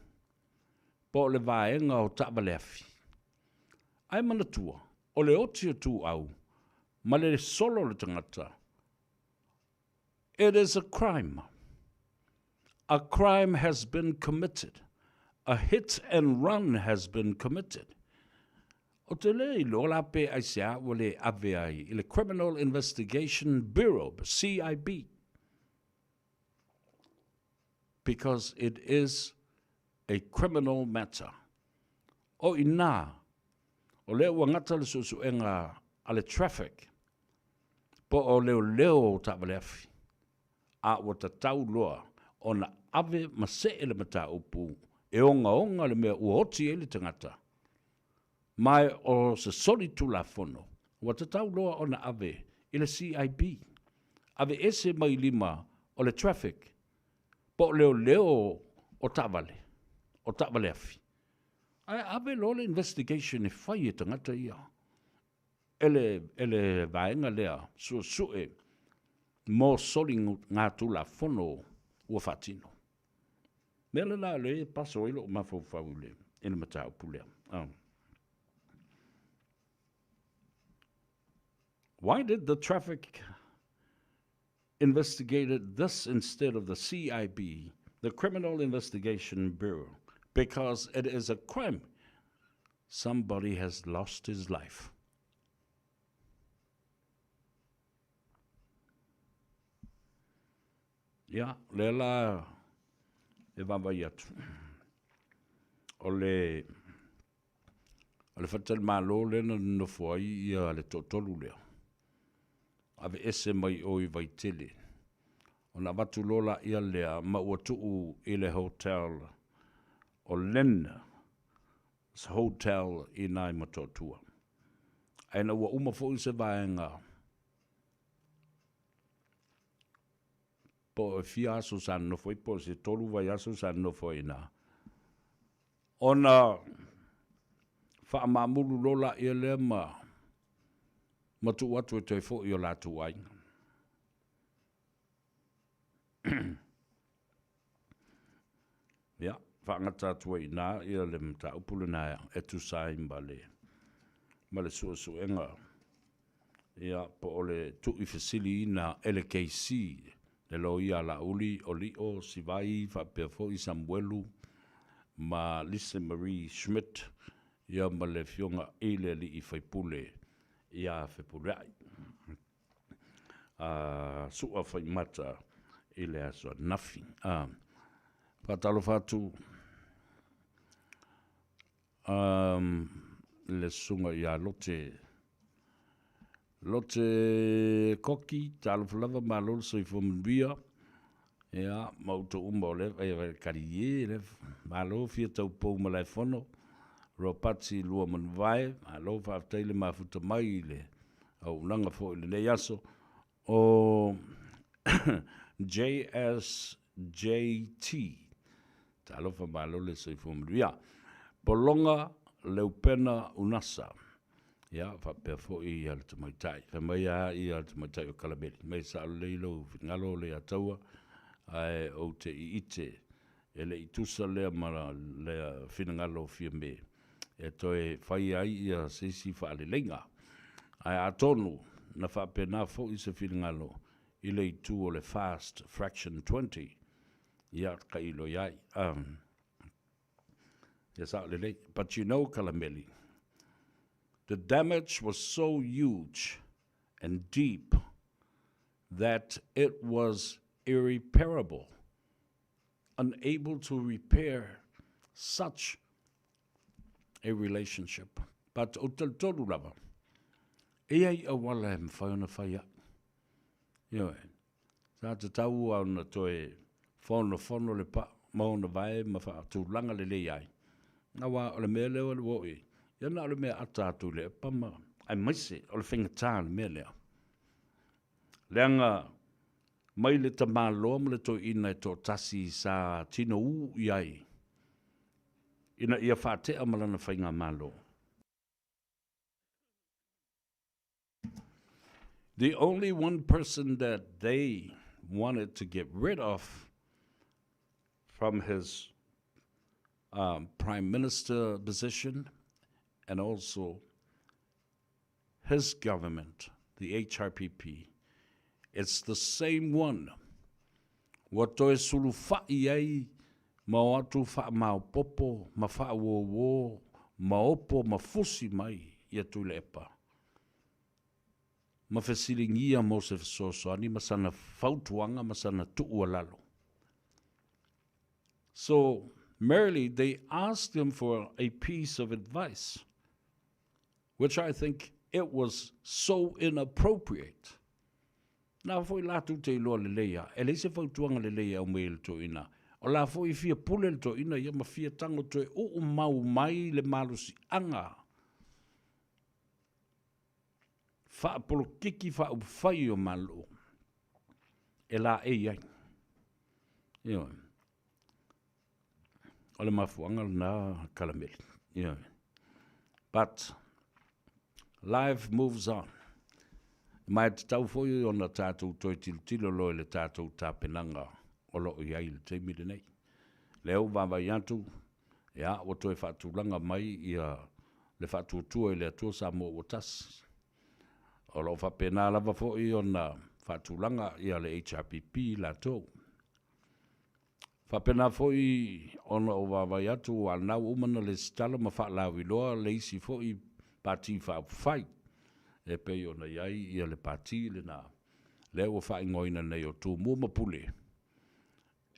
po o le vaega o taavaleafi. Ae manatua, o le oti o Tuuau ma le solo o le tagata, it is a crime. A crime has been committed. A hit and run has been committed. Ou te le iloa la pe aisea ua le ave ai i le Criminal Investigation Bureau, CIB, because it is a criminal matter. O i nā, o lea ua gata le suesuega a le traffic, po o leoleo o taavaleafi, a ua tatau loa ona ave ma see le mataupu e ogaoga le mea ua oti ai le tagata, ma o se soli tulafono, ua tatau loa ona ave i le CIB, ave ese mai lima o le traffic, po o leoleo o taavale, o taavaleafi. Ae ave loa le investigation e fai e tagata ia, e le, e le vaega lea suesue mo soligatulafono ua faatino. Mea le la le paso ai lou mafaufau i le, i le mataupu lea. Oh. Why did the traffic investigated this instead of the CIB, the Criminal Investigation Bureau? Because it is a crime. Somebody has lost his life. Ia, lea la e vaavaai atu. O le, o le faletalimalo lea na nonofo ai ia le toatolu lea. Aveese mai o i Vaitele. Ona avatu loa laia lea ma ua tuu i le hotel o Len Hotel i ina i Motootua. Ae ina ua uma foi se vaega po o fia aso sa nonofo ai, po o se 3 vaiaso sa nonofo ai i ina, ona faamamulu loa laia lea ma ma tuu atu e toe foi i o latou aiga. Ia, faagata atu ai i ina ia le mataupu lena e tusa ai ma le, ma le suesuega, ia, po o le tuuifesiliina e le KC, le loia a Laauli, o Lio, Sivai, faapea foi Samuelu ma Lise Marie Schmidt, ia ma le afioga i le alii faipule ia Fepuleai. A Sua Faimata i le aso ananafi. A faatalofa atu le susuga ia Lote Lote Koki, talofa lava, malo le soifua manuia. Ia, ma outou uma o lea, e kali e, le malo fia taupou malaefono, Ropati Lua Manuvae, malo faafetai le mafuta mai i le auaunaga foi i lenei aso. O JSJT, talofa malo le soifua manuia. Pologa Leupena Unasa, ia, faapea foi ia le tamaitai. Fai mai a ia le tamaitai o Kalameli, mai sao lelei lou finagalo le Ataua, ae ou te iite e le i tusa lea ma le finagalo o Fiame e toe fai ai ia se isi faaleleiga. Ae atonu na faapena foi se finagalo i le itu o le Fast Fraction 20, ia tailo i ai. Ia sao lelei. But you know, Kalameli, the damage was so huge and deep that it was irreparable, unable to repair such a relationship. But o talitonu lava, e i ai auala e mafai ona fai ai. Ioe, sa tatau ona toe Fonofono le paa ma ona vae ma faatulaga lelei ai, aua o le mea lea ua oo i ai, ia na o le mea ata atu i Lepa ma aemaise o le faigata o le mea lea. Leaga mai le tamaloa ma le toeaina e toatasi sa tinou i ai ina ia faatea ma lana faigamalo. The only one person that they wanted to get rid of from his um, prime minister position and also his government, the HRPP, it's the same one ua toe sulufa'i ai ma o atu faamaopoopo ma faauouo ma opo ma fusi mai ia Tuilaepa ma fesiligia mo se fesoasoani ma sana fautuaga ma sana tuualalo. So, merely they asked him for a piece of advice, which I think it was so inappropriate. Na foi latou te iloa lelei a, e leai se fautuaga lelei e aumai e le toeaina. O la foi e fia pule le toeaina ia ma fia tago toe uu mau mai le malosiaga faapolokiki faaupufai o Malo e laei ai. Ioe. O le mafuaaga lena Kalameli. Ioe. But life moves on. Ma e tatau foi ona tatou toe tilotilo loa i le tatou tapenaga o lo o i ai i le taimi lenei. Lea ua vaavaai atu, ia, ua toe faatulaga mai ia le faatuatua i le Atua Samoa ua tasi. O lo o faapena lava foi ona faatulaga ia le HRPP latou. Faapena foi ona ou vaavaai atu ua lena ua uma ona lesitala ma faalauiloa le isi foi Pati Faaupufai e pei ona i ai ia le Pati lena lea ua faaigoaina nei o Tumua ma Pule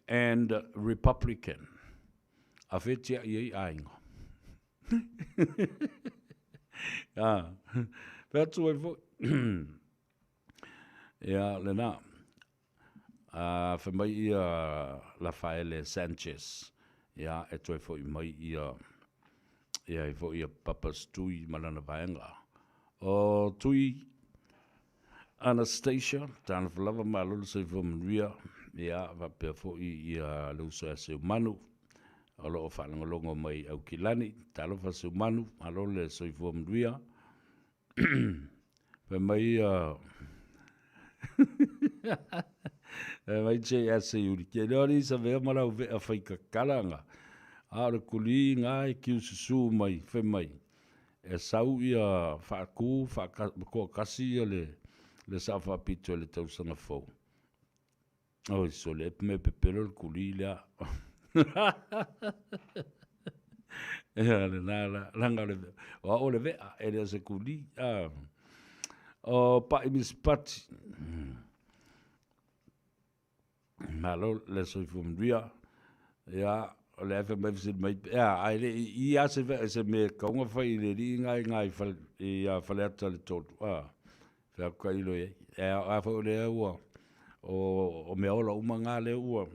and Republican. A fetiai ai aiga? A, fai atu ai foi. Ia, lena. A fai mai ia Lafaele Sanchez, ia, e toe foi mai ia, ia ai foi ia Papas Tui ma lana vaega. O Tui Anastasia, talofa lava malo le soifua manuia, ia, faapea foi ia le uso ia Seumanu, o lo o faalogologo mai i Aukilani. Talofa Seumanu, malo le soifua manuia. Fai mai ia Fai mai JS e Iuli, ke leo ni sa vea ma lau vea fai kakala nga. A o le kuli nga e kiu susu mai, fai mai, e sau ia faaku, faatoatasi ia le, le sao faapito i le tausaga fou. Oi sole, e me pepelo le kuli lea. Ia le na la, langa o le vea. O au o le vea, e le o se kuli. Ah. O pa'i misipati. Malo le soifua manuia. Ia, o le fai mai fesili mai, ia, ai le i a se vea se me kaunga fai i le lii ngai ngai fale, i a Faleata le tolu. Ah. Fai atu ka ilo i ai. E a foi o lea ua, o, o mea ola uma ngā lea ua,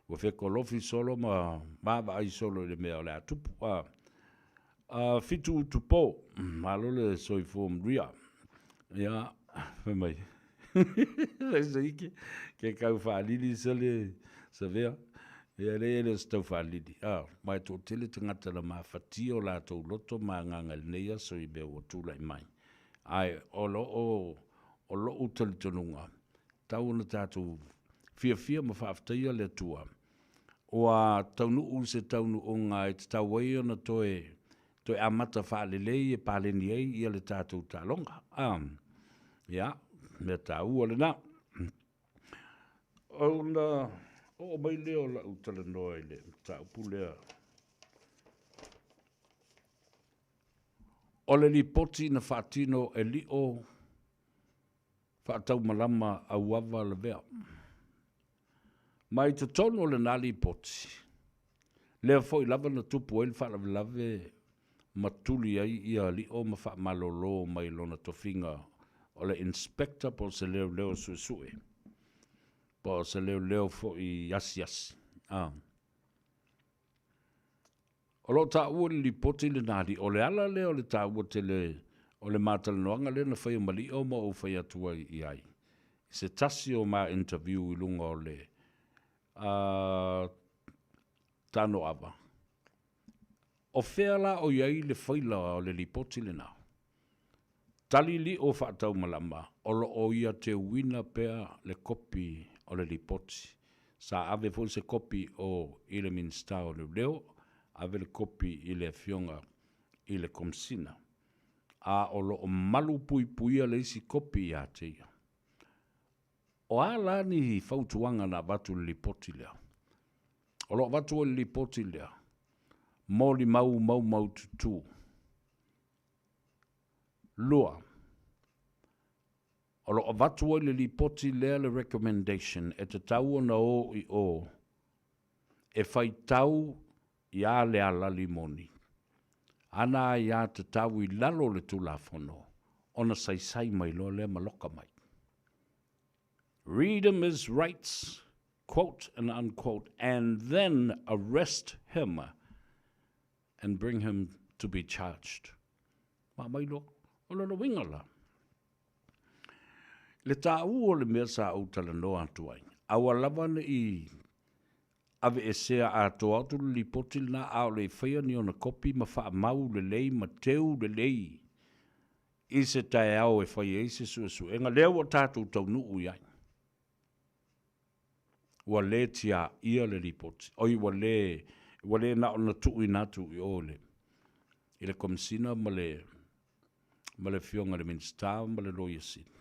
ua fekolofi solo ma vaavaai solo i le mea o le a tupu. A, a fitu utu po, malo le soifua manuia. Ia, fai mai. Fai se ike, ke kau whaalili se le, se vea. Ia le ele o se tau whaalili. A, mai tō tele tangata na mafatia o lātou loto ma nganga i lenei aso i mea ua tūlai mai. Ae o lo o, o lo'u talitonuga, tau ona tatou fiafia ma faafetaia le Atua, ua taunuu i se taunuuga e tatau ai ona toe, toe amata faalelei e paleni ai ia le tatou taaloga. A, ia, mea taua lena. Ona oo mai lea o la'u talanoa i le mataupu lea. O le lipoti na faatino e Lio Faataumalama Auava Lavea. Ma i totonu o lena lipoti, lea foi lava na tupu ai le faalavelave ma tuli ai ia Lio ma faamalolo mai lona tofiga o le Inspector po o se leoleo suesue. Po o se leoleo foi asiasi. A. O lo o taua i le lipoti lena alii, o le ala lea o le taua tele o le ma talanoaga lea na faia ma Lio ma ou fai atu ai i ai i se tasi o ma interview i luga o le a Tanoava. O fea la o i ai le faila o le lipoti lena? Tali Lio faataumalama, o lo o ia teuina pea le kopi o le lipoti. Sa ave foi se kopi o i le Minisita o Leoleo, ave le kopi i le Afioga i le Komesina, a o lo o malu puipuia le isi kopi ia te ia. O a la ni fautuaga na avatu i le lipoti lea? O lo o avatu ai le lipoti lea, molimau maumaututu. 2, o lo o avatu ai le lipoti lea le recommendation e tatau ona o i o e faitau iā Leala Limoni ana aiatatau i lalo o le Tulafono ona saisai mai loa lea ma loka mai. Read him his rights, quote and unquote, and then arrest him and bring him to be charged. Ma mai loa, o lona uiga la, le taua o le mea sa ou talanoa atu ai, aua lava ne i aveesea atoa atu le lipoti lena a o le i faia ni ona kopi ma faamau lelei ma teu lelei i se taeao e fai ai se suesuega lea ua tatou taunuu i ai. Ua le tiaia le lipoti, oi ua le, ua le na ona tuuina atu i o i le, i le Komesina ma le, ma le Afioga i le Minisita ma le Loia Sili.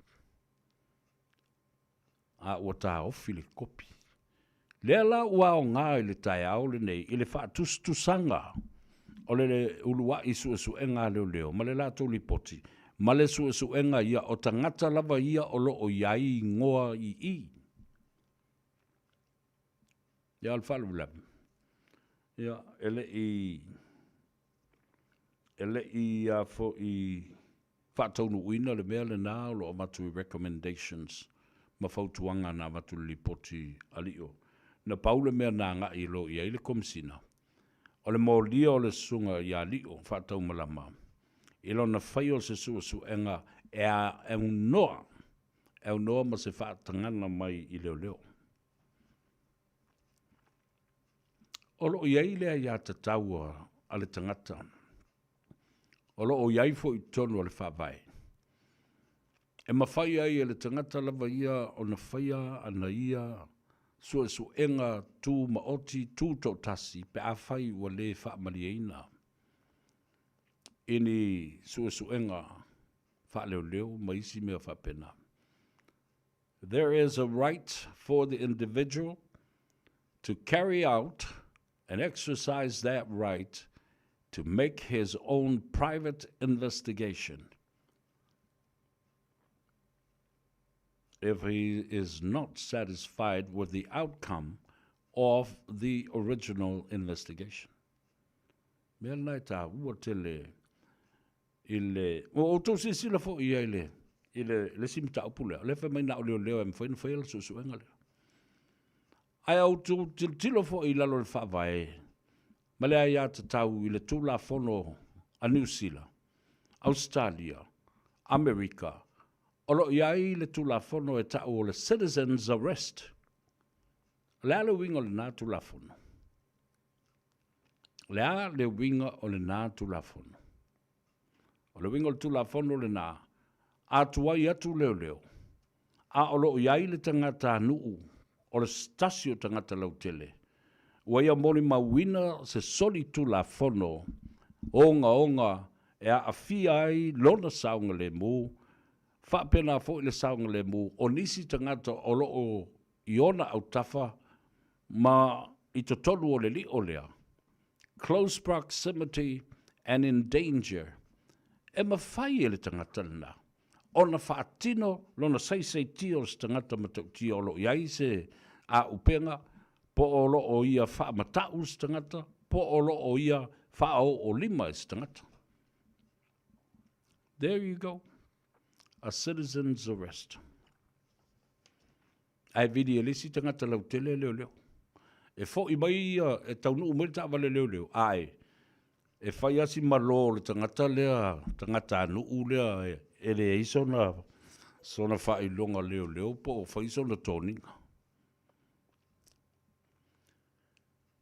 A ua taofi le kopi. Lea la ua aoga i le taeao lenei i le faatusatusaga o le uluai suesuega a leoleo ma le latou lipoti ma le suesuega ia o tagata lava ia o lo o i ai igoa i i. Ia, o le faalavelave, ia, e le i, e le i a foi faataunuuina le mea lena o lo o avatu i recommendations ma fautuaga na avatu i le lipoti a Lio. Na pau le mea na agai loa i ai le Komesina, o le molia o le susuga ia Lio faataumalama i lona faia o se suesuega e aunoa, e aunoa ma se faatagaga mai i leoleo. O lo o i ai le aiatatau a le tagata, o lo o i ai foi i totonu o le Faavae, e mafai ai e le tagata lava ia ona faia ana ia suesuega tumaoti tutoatasi pe afai ua le faamalieina i ni suesuega faaleoleo ma isi mea faapena. There is a right for the individual to carry out and exercise that right to make his own private investigation if he is not satisfied with the outcome of the original investigation. Mea lena e taua tele i le... Ua outou silasila foi i ai i le, i le, le isi mataupu lea, o lea e fai mai na o leoleo e mafai ona faia le suesuega lea. Ae a outou tilotilo foi i lalo o le Faavae ma le aiatatau i le Tulafono a Niu Sila, Ausetalia, Amerika, o lo o i ai le Tulafono e ta'u o le Citizen's Arrest. O le a le uiga o lena Tulafono? O le a le uiga o lena Tulafono? O le uiga o le Tulafono lena, a tuai atu leoleo, a o lo o i ai le tagatanuu o le tasi o tagata lautele, ua ia molimauina se solitulafono ogaoga e aafia ai lona saogalemu, faapena foi le saogalemu o nisi tagata o lo o i ona autafa ma i totonu o le lio lea, close proximity and in danger, e mafai e le tagata lena ona faatino lona saisaitia o se tagata matautia o lo o i ai se auupega, po o lo o ia faamatau se tagata, po o lo o ia faaoolima i se tagata. There you go. A citizen's arrest. Ae vili e le isi tagata lautele leoleo. E fo'i mai ia, e taunuu mai le taavale leoleo, ae e fai lava si malo o le tagata lea, tagatanuu lea e leai sona, sona faailoga leoleo po o fai sona toniga.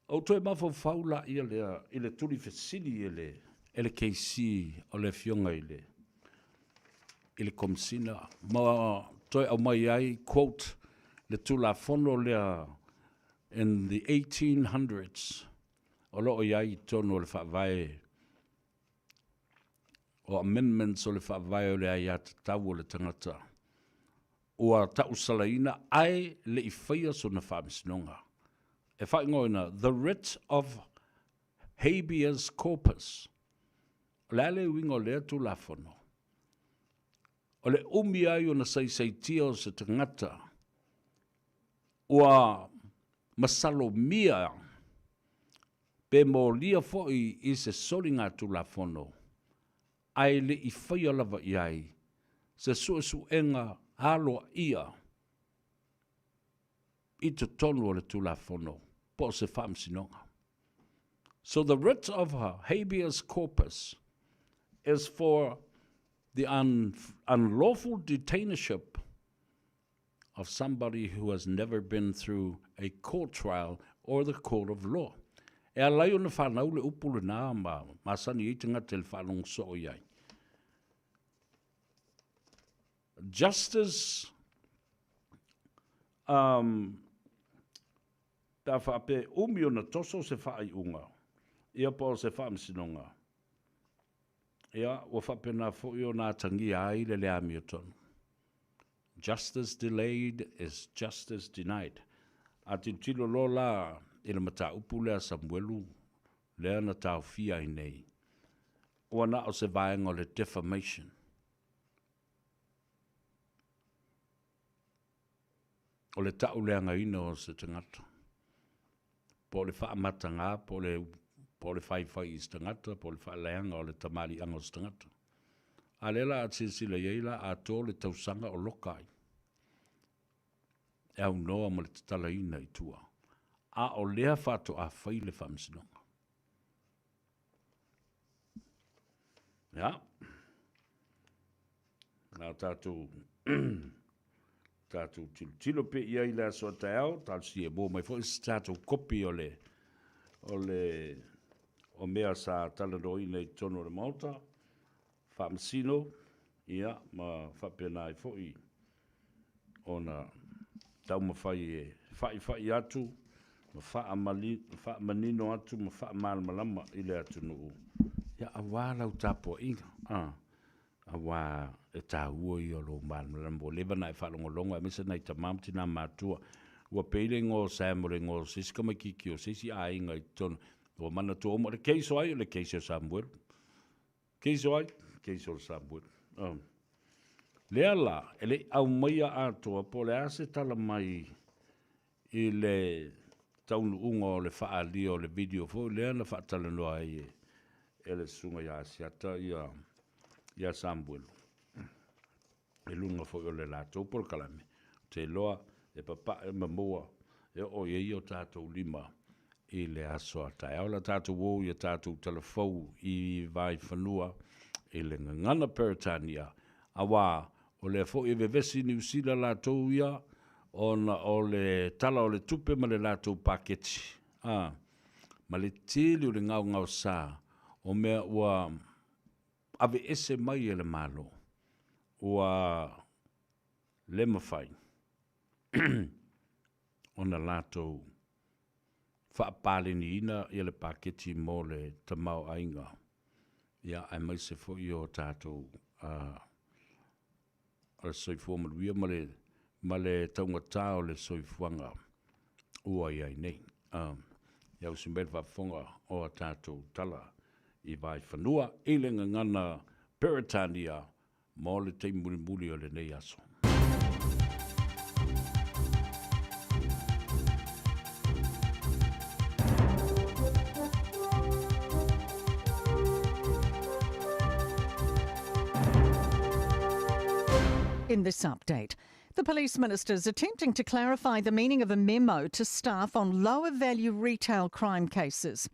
Ou toe mafaufau laia lea i le tuli fesili e le, e le KC o le Afioga i le, i le Komesina ma toe aumai ai, quote, le Tulafono lea in the 1800s o lo o i ai i totonu o le Faavae o amendments o le Faavae o le Aiatatau o le Tagata ua tausalaina ae le i faia sona faamasinoga, e faaigoaina The Writ of Habeas Corpus. O le a le uiga o lea Tulafono? O le umi ai ona saisaitia o se tagata ua masalomia pe molia foi i se soligatulafono ae le i faia lava i ai se suesuega aloaia i totonu o le Tulafono po o se faamasinoga. So the writ of habeas corpus is for the un unlawful detainership of somebody who has never been through a court trial or the court of law. E ala ai ona whanau le upu lenā ma masani ai tagata i le faalogo soo i ai. Justice um, pe a faapea e umi ona toso se faaiuga, ia po o se faamasinoga, ia, ua faapena foi ona atagia ai le le amiotonu. Justice delayed is justice denied. A tilotilo loa la i le mataupu lea a Samuelu lea na taofia ai nei, ua na o se vaega o le defamation. O le tauleagaina o se tagata, po o le faamatagā, po o le, po o le faifai i se tagata, po o le faaleaga o le tamaliiaga o se tagata. A lea la a silasila i ai la atoa le tausaga o loka ai, e aunoa ma le tatalaina i tua, a o lea faatoa fai le faamasinoga. Ia. Na tatou tatou tilotilo pea i ai i le aso a taeao, talosia e maua mai foi se tatou kopi o le o le o mea sa talanoaina i totonu o le Maota, faamasino, ia, ma faapena ai foi ona taumafai e fa'ifa'i atu ma faamanino atu ma faamalamalama i le atunuu, ia, aua lau tapuaiga, a, aua e taua ia o lou malamalama. Ua leva ona e faalogologo aemaise nai tama ma tina matutua, ua pei le igoa o Sam o le igoa o se isi tamaitiiti o se isi aiga i totonu, ua manatua uma, o le case o ai? O le case o Samuelu. Case o ai? Case o Samuelu. Oh. Lea la, e le i aumaia atoa po o le a se tala mai i le taunuuga o le faaalia o le video foi lea na faatalanoa ai e le susuga ia Asiata ia, ia Samuelu i luga foi o le latou polokalame. Ou te iloa e papae ma maua e oo i ai o tatou lima i le aso a taeao. La tatou o i a tatou talafou i Vaifanua i le gagana Peretania, auā o lea foi e vevesi Niu Sila latou ia ona o le Tala o le Tupe ma le latou paketi, a, ma le tele o le gaogaosa o mea ua aveese mai e le Malo, ua le mafai ona latou faapaleniina ia le paketi mo le tamaoaiga, ia aemaise foi o tatou o le soifua manuia ma le ma le taugata o le soifuaga ua i ai nei. Ia usi mai le faafofoga o a tatou tala i Vaifanua i le gagana Peretania mo le taimi mulimuli o lenei aso. In this update, The police minister is attempting to clarify the meaning of a memo to staff on lower value retail crime cases.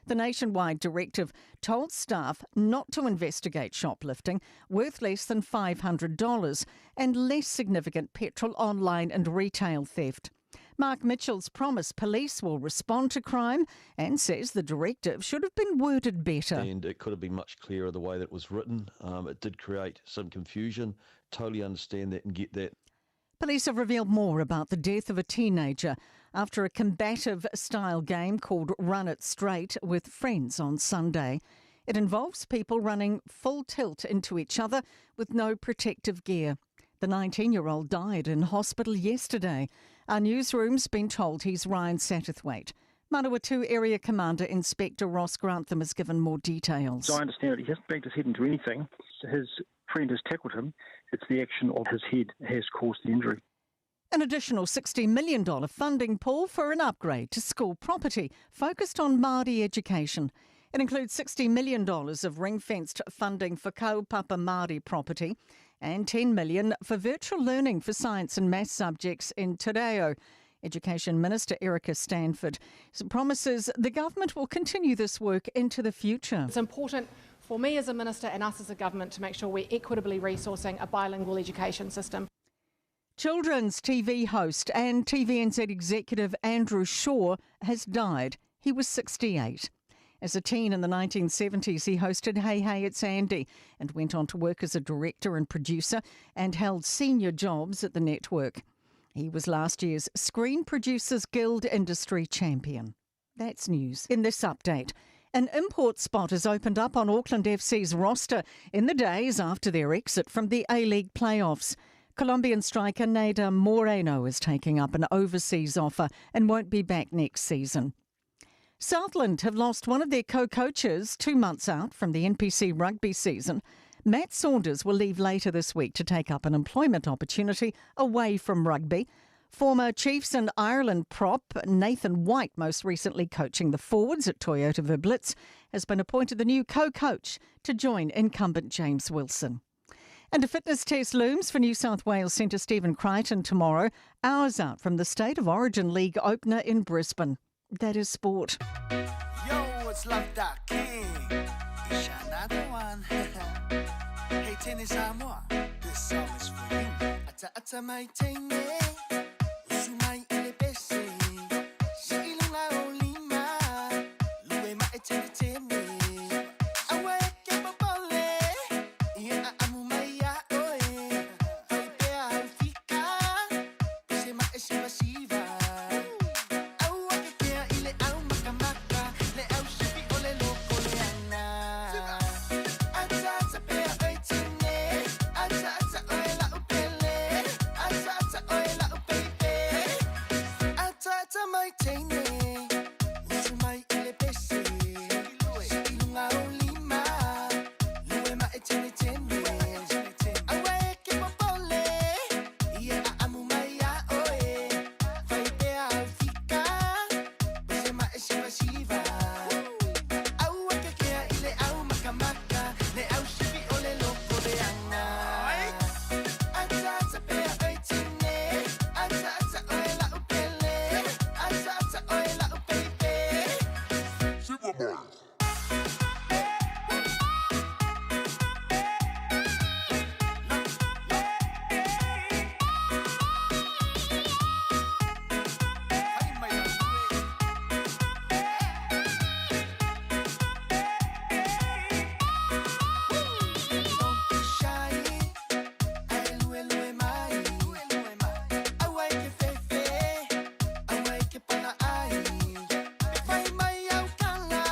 The nationwide directive told staff not to investigate shoplifting worth less than $500 and less significant petrol online and retail theft. Mark Mitchell's promised police will respond to crime and says the directive should have been worded better. And it could have been much clearer the way that it was written. Um, it did create some confusion. Totally understand that and get that. Police have revealed more about the death of a teenager after a combative style game called Run It Straight with friends on Sunday. It involves people running full tilt into each other with no protective gear. The 19 year old died in hospital yesterday. Our newsroom's been told he's Ryan Satterthwaite. Manawatu Area Commander Inspector Ross Grantham has given more details. So I understand it. He hasn't banged his head into anything. His friend has tackled him. It's the action of his head has caused the injury. An additional $60 million funding pool for an upgrade to school property focused on Māori education. It includes $60 million of ring-fenced funding for kaupapa Māori property and $10 million for virtual learning for science and maths subjects in Te Reo. Education Minister Erica Stanford promises the government will continue this work into the future. It's important for me as a minister and us as a government to make sure we're equitably resourcing a bilingual education system. Children's TV host and TVNZ executive Andrew Shaw has died. He was 68. As a teen in the 1970s, he hosted Hey Hey It's Andy and went on to work as a director and producer and held senior jobs at the network. He was last year's Screen Producers Guild Industry Champion. That's news. In this update, an import spot has opened up on Auckland FC's roster in the days after their exit from the A League playoffs. Colombian striker Neyder Moreno is taking up an overseas offer and won't be back next season. Southland have lost one of their co coaches two months out from the NPC rugby season. Matt Saunders will leave later this week to take up an employment opportunity away from rugby. Former Chiefs and Ireland prop Nathan White, most recently coaching the forwards at Toyota Verblitz, has been appointed the new co coach to join incumbent James Wilson. And a fitness test looms for New South Wales centre Stephen Crichton tomorrow, hours out from the State of Origin League opener in Brisbane. That is sport. Yo, it's Love Dot King. It's another one. hey, tennis Samoa. This song is for you. Ata ata mai teine. Usu mai ile pese. Si ilunga o lima. Lue ma e tene tene. Awa e ke popole. Ia a amu mai a oe. Fai pea au fika. Pese ma e siva siva. Aua ke kea i le au makamaka, le au sipi o le loko le ana. Ata ata pea oi tine, ata ata oe lau pele, ata ata oe lau baby. Ata ata mai teine, usu mai i le pese. Si ilunga o lima, lue ma e tene tene. Aua e ke popole, ia a amu mai a oe. Fai pea au fika, pese ma e siva siva. Aua ke kea i le au makamaka, le au sipi o le loko le ana. Ata ata pea oi tine, ata ata oe lau pele, ata ata oe lau baby. Don't be shy, ai lue lue mai. Aua e ke fefe, aua e ke pana ai. Fai mai au kala,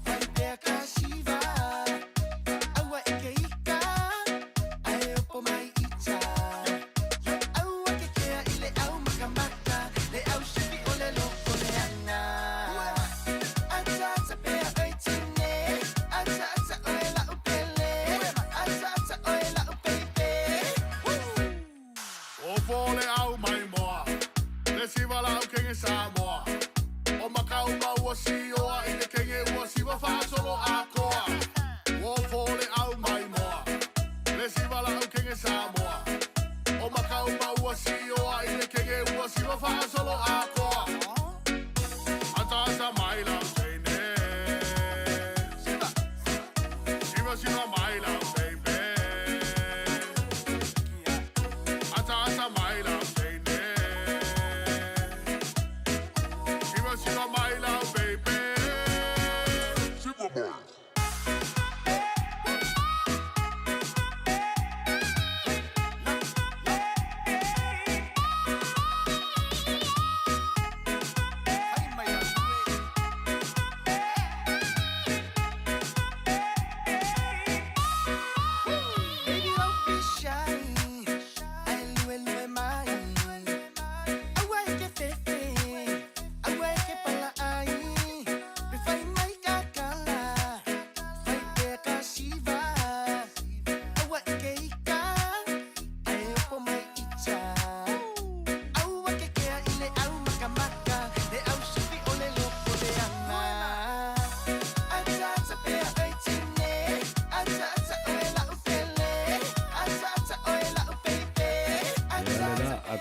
fai pea ka siva. Aua e ke ika, ai opo mai ita. Aua ke kea i le au makamaka, le au sipi o le loko le ana. Ata ata pea oi tine, ata ata oe lau pele, ata ata oe lau baby. O fole au mai moa, le siva lau kenge Samoa. O makau maua sioa i le kenge ua siva whaasolo a koa. O fole au mai moa, le siva lau kenge Samoa. O makau maua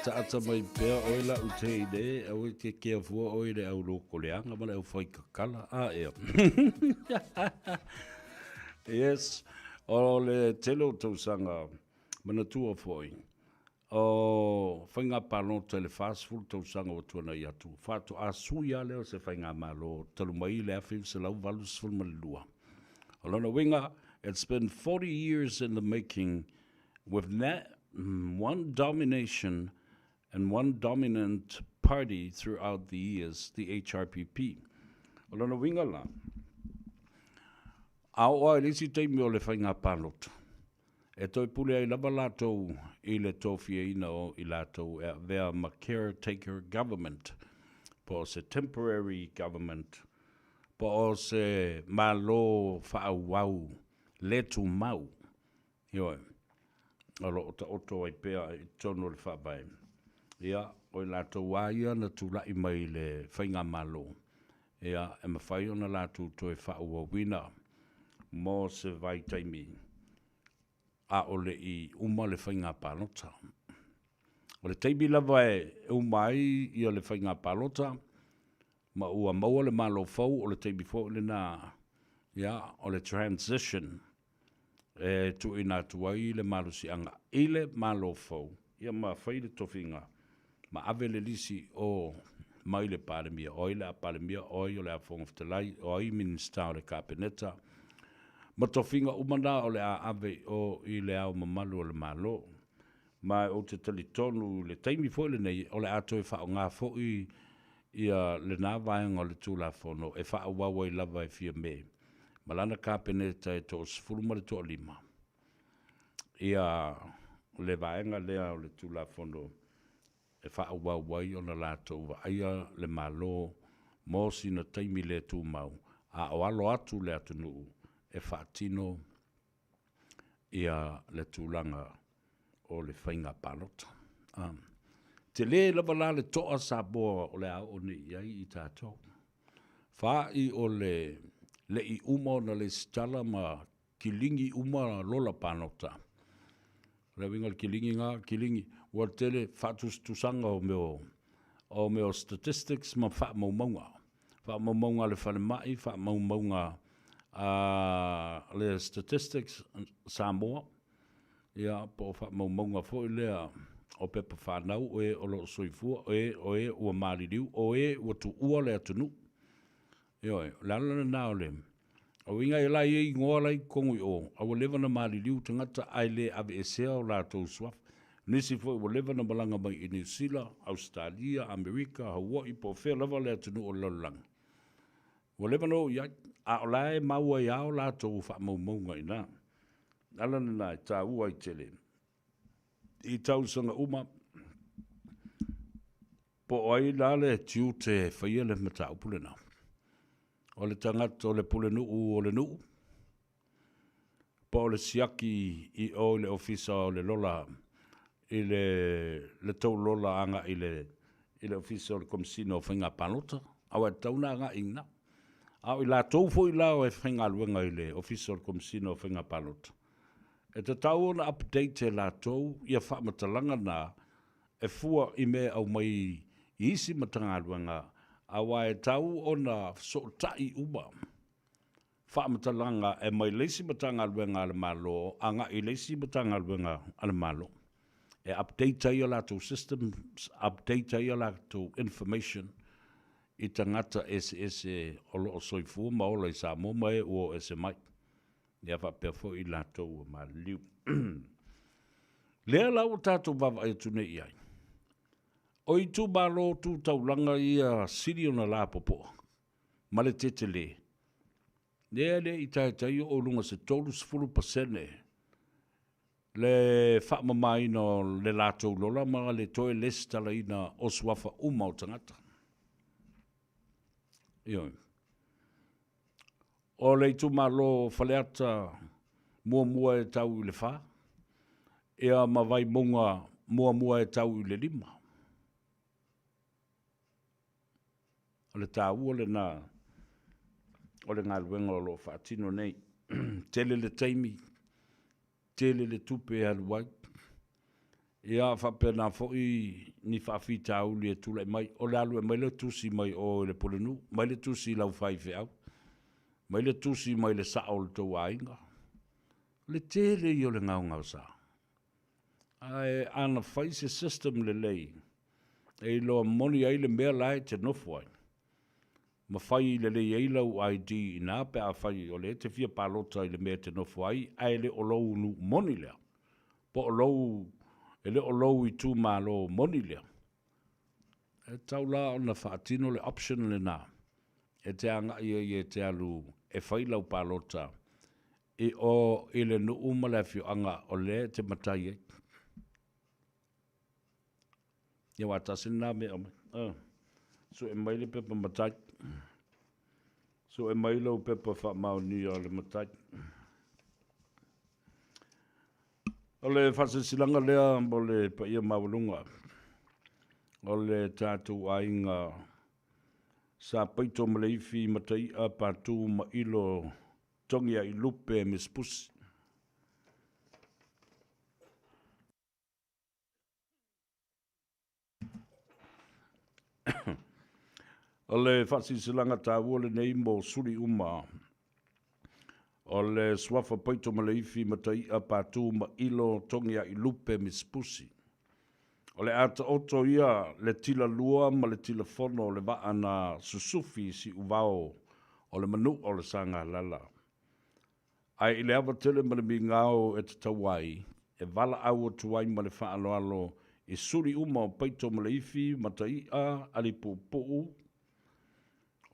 Ataata mai pea oe la'u teine, aua e te kea fua oe i le au lokoleaga ma le au faikakala. A ea. Yes, o le tele o tausaga manatua foi, o faiga palota i le 40 tausaga ua tuanai atu, faatoa sui lava lea o se faigamalo talu mai le 1982. O lona uiga, it's been 40 years in the making with that one domination and one dominant party throughout the years, the HRPP. O lona uiga la, a oo lava i le isi taimi o le faiga palota, e toe pule ai lava latou i le tofiaina o i latou e avea ma caretaker government, po o se temporary government, po o se Malo faaauau le tumau, ioe, o lo o taoto ai pea i totonu o le Faavae. Ia, o i latou lava ia na tulai mai i le Faigamalo, ia, e mafai ona latou toe faaauauina mo se vaitaimi a o le i uma le faiga palota. O le taimi lava e uma ai ia le faiga palota ma ua maua le Malo fou, o le taimi foi lena, ia, o le transition e tuuina atu ai le malosiaga i le Malo fou, ia ma fai le tofiga ma ave le lisi o mai le Palemia, o ai o le a Palemia, o ai o le a Fofoga Fetalai, o ai Minisita o le Kapeneta, ma tofiga uma na o le a ave i o i Le Ao Mamalu o le Malo. Ma ou te talitonu i le taimi foi lenei o le a toe faaaoga foi ia lena vaega o le Tulafono e faaauau ai lava e Fiame ma lana Kapeneta e 15 ia le vaega lea o le Tulafono e faaauau ai ona latou vaaia le Malo mo sina taimi le tumau, a o alo atu le atunuu e faatino ia le tulaga o le faiga palota. Tele lava la le toa Samoa o le a oo nei i ai i tatou. Faai o le le'i uma ona lesitala ma kiligi uma lola palota. O le uiga o le kiligi na, kiligi, ua tele faatusatusaga o mea o mea o statistics ma faamaumauga. Faamaumauga a le falemai, faamaumauga a le Statistics Samoa, ia po o faamaumauga foi lea o pepa fanau o e o lo o soifua, o e o e ua maliliu, o e ua tuua le atunuu. Ioe, o le ala lena o le uiga e la e i ai igoa la e i totonu i o, a ua leva ona maliliu tagata ae le aveesea o latou suafa. Nisi foi ua leva ona malaga mai i Niu Sila, Ausetalia, Amerika, Hawaii po o fea lava le atunuu o le lalolagi, ua leva ona o i ai, a o la e mau ai lava o latou faamaumauga i ina. O le ala lena e taua ai tele i tausaga uma Po o ai la le tiute e faia le mataupu lena? O le tagata o le pulenuu o le nuu? Po o le siaki i o i le ofisa o le lola i le le tou lola agai i le i le ofisa o le Komesina o Faiga Palota? Aua e tatau ona agai i ina. A o i latou foi la e faigaluega i le ofisa o le Komesina o Faiga Palota, e tatau ona update e latou ia faamatalaga na e fua i mea e aumai i isi Matagaluega aua e tau ona fesootai uma faamatalaga e mai le isi Matagaluega a le Malo agai i le isi Matagaluega a le Malo e update ai a latou systems, update ai a latou information i tagata eseese o lo o soifua ma ola i Samoa ma e ua o ese mai. Ia faapea foi i latou ua maliliu. Lea la ua tatou vaavaai atu nei i ai, o itumalo tu taulaga ia sili ona lapopoa ma le tetele, lea e le i taitai oo i luga se 30% le faamamaina o le latou lola ma le toe lesitalaina o suafa uma o tagata. Ioe. O le itumalo o Faleata muamua e tau i le 4, ia ma Vaimauga muamua e tau i le 5. O le taua lena o le galuega o lo o faatino nei. Tele le taimi, tele le tupe e alu ai. Ia faapena foi ni faafitauli e tulai mai, o le alu e aumai le tusi mai o i le pulenuu, mai le tusi i lau faifeau, mai le tusi mai le sao o le tou aiga. O le tele ia o le gaogaosa. Ae ana fai se system lelei e iloa moni ai le mea la e te nofo ai, ma fai lelei ai lau ID i ina pe afai o lea e te fia palota i le mea e te nofo ai ae le o lou nuu moni lea, po o lou, e le o lou itumalo moni lea, e tatau la ona faatino le option lena e te agai ai e te alu e fai lau palota i o i le nuu ma le afioaga o lea e te matai ai. Ia aua tasi lena mea e aumai. Uh, sue mai le pepa matai. Sue mai lau pepa faamaonia o le matai. O le faasilasilaga lea mo le paia maualuga o le tatou aiga Sa Paito Maleifi Matai'a Patu Mailo Togia'ilupe Mesipusi. O le faasilasilaga taua lenei mo suli uma o le suafa Paito Maleifi Matai'a Patu Mailo Togia'ilupe Mesipusi. O le a taoto ia le tila lua ma le tila fono o le vaa na susufi i Siuvao o le manu'a o le Sagalala. Ae i le ava tele ma le migao e tatau ai, e valaau atu ai ma le faaaloalo i suli uma o Paito ma Leifi, Matai'a, Alipuupuu,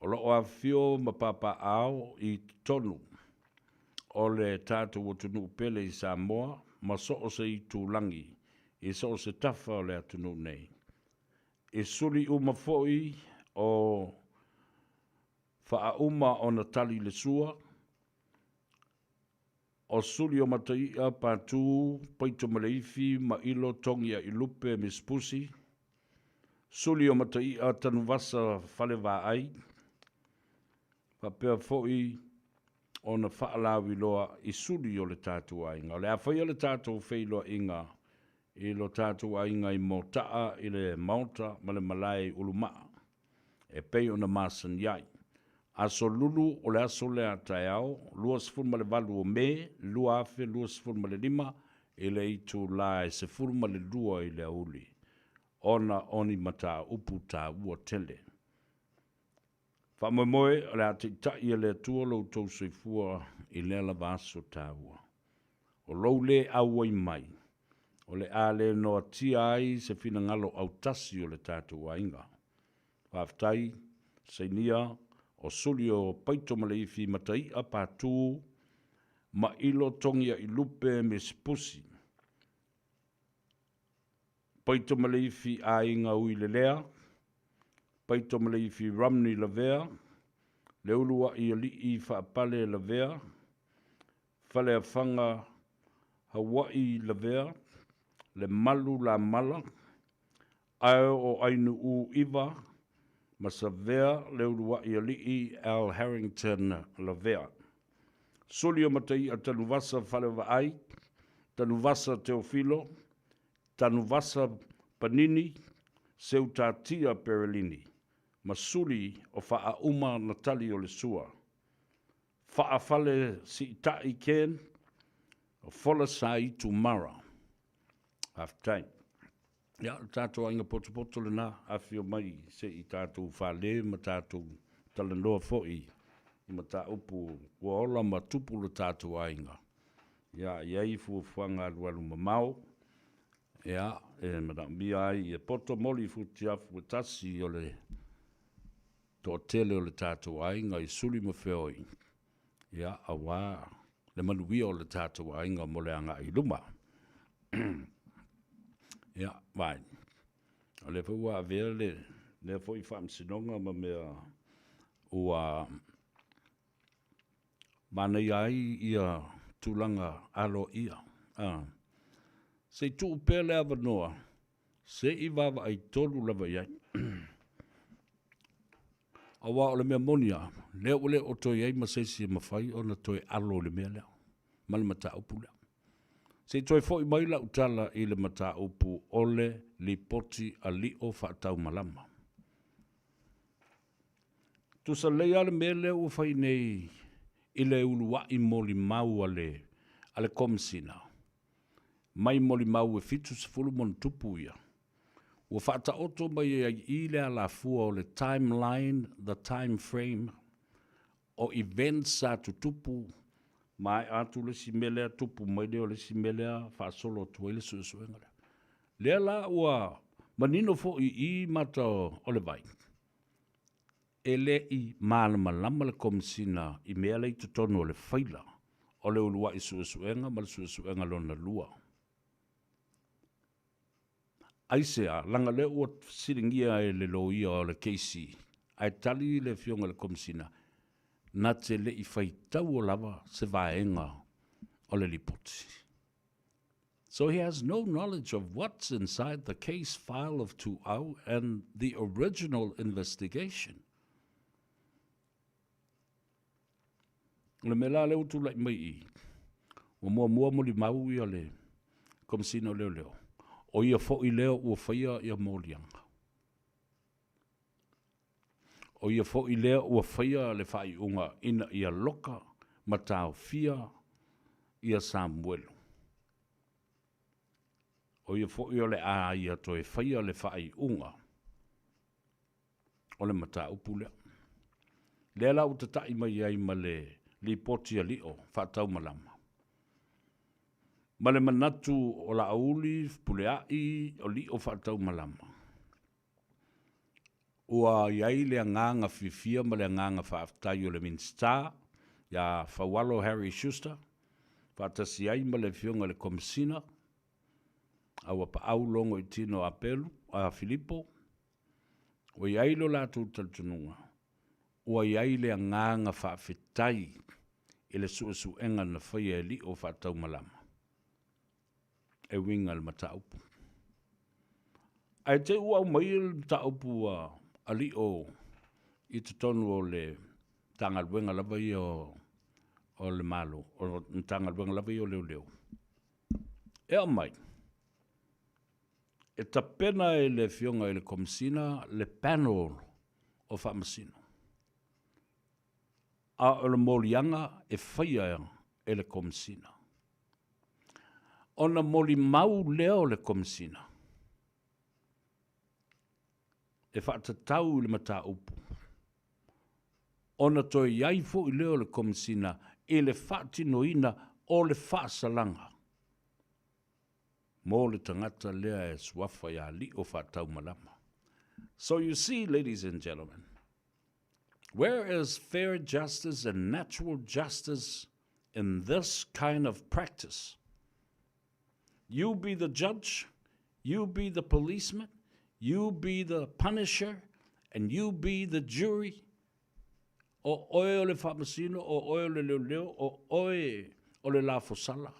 o lo o afifio ma papaaao i totonu o le tatou atunuu pele i Samoa ma so o se itulagi i so o se tafa o le atunuu nei. I suli uma foi o Faauma ona tali le sua, o suli o Matai'a, Patu, Paitomaleifi, Mailo, Togia'ilupe, Misipusi, suli o Matai'a, Tanuvasa, Falevaai, faapea foi ona faalauiloa i suli o le tatou aiga. O le a faia le tatou feiloaiga i lo tatou aiga i Mota'a i le Maota ma le Malae i Uluma'a. e pei ona masani ai. Aso Lulu o le aso lea a taeao, 28 o Me 2025 i le itula e 12 i le aoauli, ona o ni mataupu taua tele. Faamoemoe o le a taitai e le Atua lo outou soifua i lea lava aso taua. O lou lē auai mai, o le a le noatia ai se finagalo autasi o le tatou aiga. Faafetai, sainia o suli o Paito ma Leifi Matai'a Patu Mailo Togia'ilupe Mesipusi Paito ma Leifi Aiga Uilelea Paito ma Leifi Romney Lavea Leulua'i Alii Faapale Lavea Faleafaga Haua'i Lavea Lemalu Lamala Ae o Ainuʻu Iva ma Savea Leuluaʻi Alii Al Harrington Lavea. Suli o Matai'a Tanuvasa Falevaai, Tanuvasa Teofilo, Tanuvasa Panini, Seutatia Perelini, ma Suli o Faauma Natali o le Sua. Faafale Siitaʻi Ken, o Folasaitu Mara. Faafetai. Ia, o le tatou aiga potopoto lena, afifio mai se i tatou fale ma tatou talanoa foi i mataupu ua ola ma tupu lo tatou aiga. Ia, e i ai fuafuaga alualu mamao, ia, e manaomia ai e poto moli futiafu e tasi o le toatele o le tatou aiga i suli ma feoi, ia, aua le manuia o le tatou aiga mo le agai i luma. Ia, vai. O lea foi ua avea le lea foi faamasinoga ma mea ua manaia ai ia tulaga aloaia. A. Se i tuu pea le avanoa se i vaavaai tonu lava i ai. Aua o le mea moni lava, lea ua le o toe i ai ma se isi e mafai ona toe alo i le mea lea ma le mataupu lea. Se i toe fo'i mai la'u tala i le mataupu o le Lipoti a Lio Faataumalama. Tusa lelei lava le mea lea ua fai nei i le ulua'i molimau a le a le Komesina, mai molimau e 70 ma ona tupu ia, ua faataoto mai ai i i le alafua o le timeline, the time frame, o events sa tutupu, maea atu le isi mea lea, tupu mai lea o le isi mea lea, faasolo atu ai le suesuega lea. Lea la ua manino foi i i mata o le vai, e le i malamalama le Komesina i mea la i totonu o le faila o le uluai suesuega ma le suesuega lona lua. Aisea? Leaga o lea ua fesiligia e le loia o le KC, ae tali le Afioga i le Komesina, na te le i faitaua lava se vaega o le lipoti. So he has no knowledge of what's inside the case file of Tuau and the original investigation. O le mea la lea ua tulai mai i i, ua muamua molimau ia le Komesina o Leoleo, o ia foi lea ua faia ia moliaga. O ia foi lea ua faia le faaiuga ina ia loka ma taofia ia Samuelu. O ia foi o le a ia toe faia le faaiuga o le mataupu lea. Lea la ua tata'i mai ai ma le Lipoti a Lio faataumalama, ma le manatu o Laauli Fepulea'i o Lio faataumalama, ua i ai le agaga fiafia ma le agaga faafetai o le Minisita ia Faualo Harry Schuster faatasi ai ma le Afioga i le Komesina a ua paau logo i tino a Pelu, a Filipo, Ua i ai lo latou talitonuga, ua i ai le agaga faafetai i le suesuega na faia e Lio Faataumalama e uiga i le mataupu. Ae te i ua aumai le mataupu a Lio i totonu o le Matagaluega lava ia o le Malo, o le Matagaluega lava ia o Leoleo, e aumai, E tapena e le Afioga i le Komesina le panel o Faamasino, a o le moliaga e faia e le Komesina. Ona molimau lea o le Komesina e faatatau i le mataupu, ona toe i ai foi lea o le Komesina i le faatinoina o le faasalaga. Mo le tagata lea e suafa ia Lio Faataumalama. So you see, ladies and gentlemen, where is fair justice and natural justice in this kind of practice? You be the judge, you be the policeman, you be the punisher, and you be the jury. O oe o le faamasino, o oe o le leoleo, o oe o le lafosala.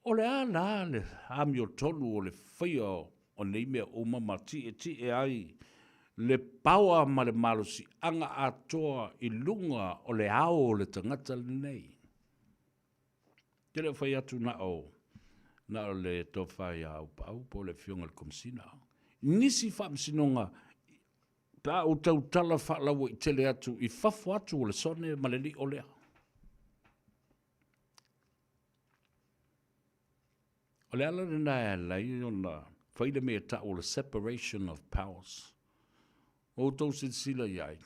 O le a la le amiotonu o le faia o nei mea uma ma tietie ai le paoa ma le malosiaga atoa i luga o le ao o le tagata lenei? Te le o fai atu na o, na o le tofa ia Aupaau po o le Afioga i le Komesina. Nisi faamasinoga pe a ou tautala faalauaitele atu i fafo atu o le sone ma le lio lea. O le ala lena e ala ai ona fai le mea e tau o le separation of powers. Ua outou silasila i ai,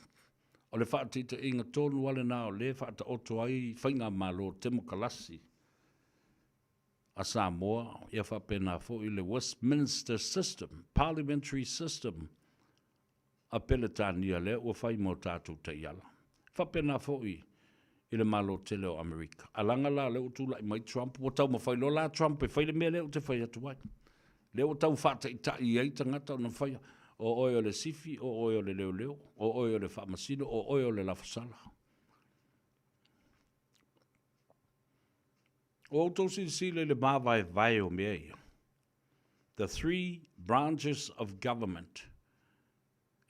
o le faataitaiga tonu lava lena o lea e faataoto ai faigamalo temokalasi a Samoa, ia faapena foi le Westminster system, parliamentary system a Peretania lea ua fai mo tatou taiala. E faapena foi i le Malo tele o Amerika. A laga la lea ua tulai mai Trump, ua taumafai loa la Trump e fai le mea lea ou te fai atu ai. Lea ua tau faataitai ai tagata ona faia, o oe o le sifi, o oe o le leoleo, o oe o le faamasino, o oe o le lafosala. Ua outou silasila i le mavaevae o mea ia. The three branches of government.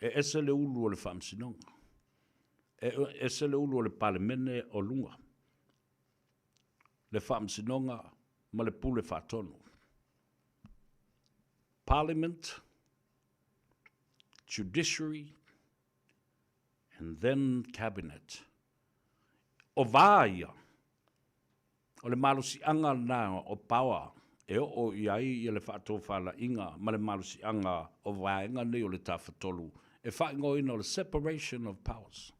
E ese le ulu o le faamasinoga. E ese le ulu o le Palemene o luga. le Faamasinoga ma le Pule Faatonu. Parliament, Judiciary and then Cabinet. O vā ia, o le malosiaga lena o power e oo i ai ia le faatofalaiga ma le malosiaga o vaega nei o le Tafatolu e faaigoaina o le separation of powers.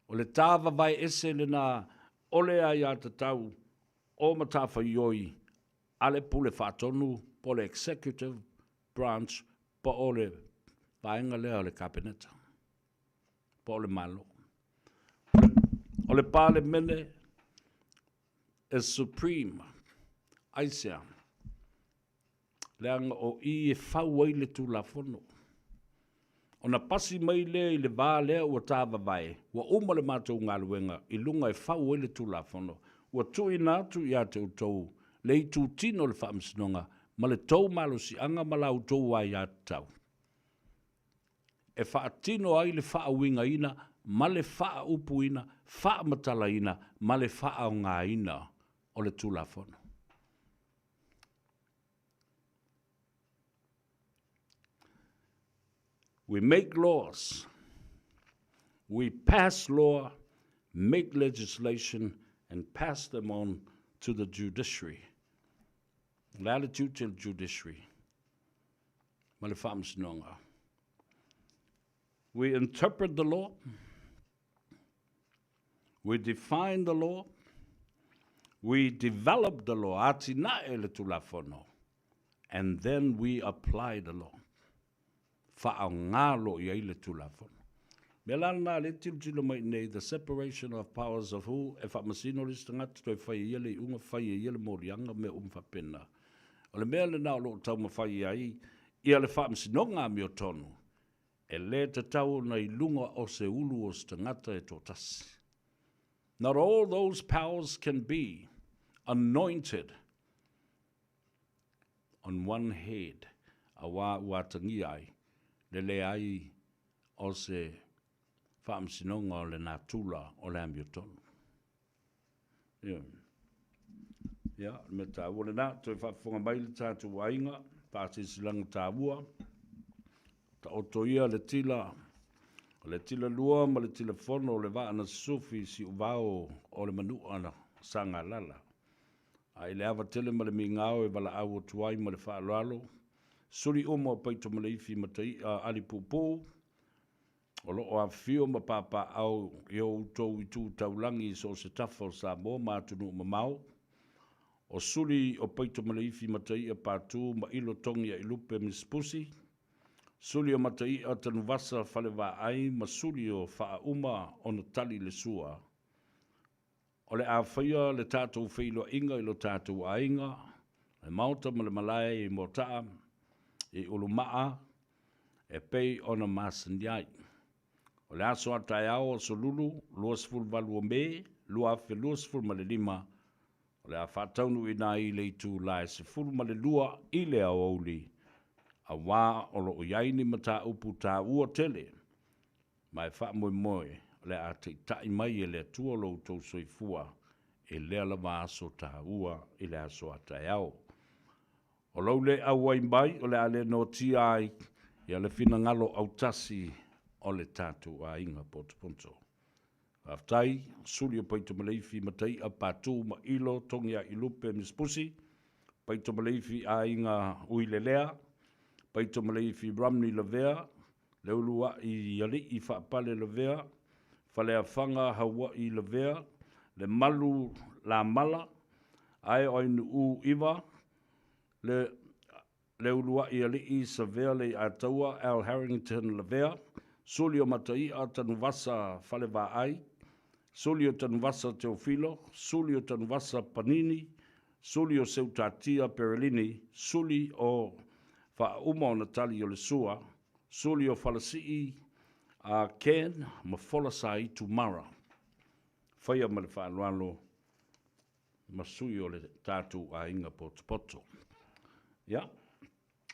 O le tā vavae ese lena o le aiatatau o matafaioi a le Pule Faatonu po o le Executive Branch po o le vaega lea o le Kapeneta po o le Malo. O le Palemene is supreme. Aisea? Leaga o i e fau ai le Tulafono. Ona pasi mai lea i le va lea ua tavavae, ua uma le matou galuega i luga e fau ai le Tulafono, ua tuuina atu ia te outou le itutino o le Faamasinoga ma le tou malosiaga ma la outou aiatatau e faatino ai le faauigaina ma le faaupuina, faamatalaina ma le faaaogaina o le Tulafono. We make laws, we pass law, make legislation and pass them on to the judiciary. O le a le tiute o le judiciary ma le faamasinoga? We interpret the law, we define the law, we develop the law, atinae le Tulafono, and then we apply the law. Faaaoga loa i ai le Tulafono. Mea la lena lea e tilotilo mai nei, the separation of powers of who, e faamasino le isi tagata toe fai e ia le iuga, fai e ia le moliaga, mea uma faapena. O le mea lena o lo o taumafai ai ia le Faamasinoga Amiotonu, e lē tatau ona i luga o se ulu o se tagata e toatasi. Not all those powers can be anointed on one head, auā ua atagia ai le leai o se faamasinoga o le natura o le amiotonu. Ioe. Ia, o le mea taua lena, toe faafofoga mai le tatou aiga, faasilasilaga taua, taoto ia le tila, o le tila lua ma le tila fono o le vaa na susufi i Siuvao o le manua Sagalala. A i le ava tele ma le migao e valaau atu ai ma le faaaloalo, suli uma o Paitomaleifi ma Tai'a Alipuupuu, o lo o afifio ma papaaao i o outou itu taulagi i so o se tafa o Samoa ma atunuu mamao, o suli o Paitomaleifi ma Tai'a Patu ma Ilo Togia'ilupe Miss Pusi, suli o Matai'a Tanuvasa Falevaai ma suli o Faauma ona tali le sua. O le a faia le tatou feiloaiga i lo tatou aiga, le maota ma le malae i Moata'a, i Uluma'a, e pei ona masani ai. O le aso a taeao, aso Lulu, 28 o Me, 2025, o le a faataunuuina ai i le itula e 12 i le aoauli, auā o lo o i ai ni mataupu taua tele ma e faamoemoe o le a taitai mai e le Atua lo outou soifua i lea lava aso taua i le aso a taeao. O lou le auai mai o le a le noatia ai ia le finagalo autasi o le tatou aiga potopoto. Faafetai, Suli o Paitomaleifi, Matai'a, Patu, Mailo, Togia'ilupe, Miss Pusi, Paitomaleifi Aiga Uilelea, Paitomaleifi Romney Lavea, Leulua'i Ali'i Faapale Lavea, Faleafaga Haua'i Lavea, Lemalu Lamala, ae o Ainu'u Iva, Le Leulua'i Ali'i Savea Lei'ataua Al Harrington Lavea, Suli o Matai'a Tanuvasa Falevaai, Suli o Tanuvasa Teofilo, Suli o Tanuvasa Panini, Suli o Seutatia Perelini, Suli o Faauma ona tali o le sua, Suli o Falasi'i a Ken ma Fola Saitu Mara. Faia ma le faaaloalo ma sui o le tatou aiga potopoto. Ia,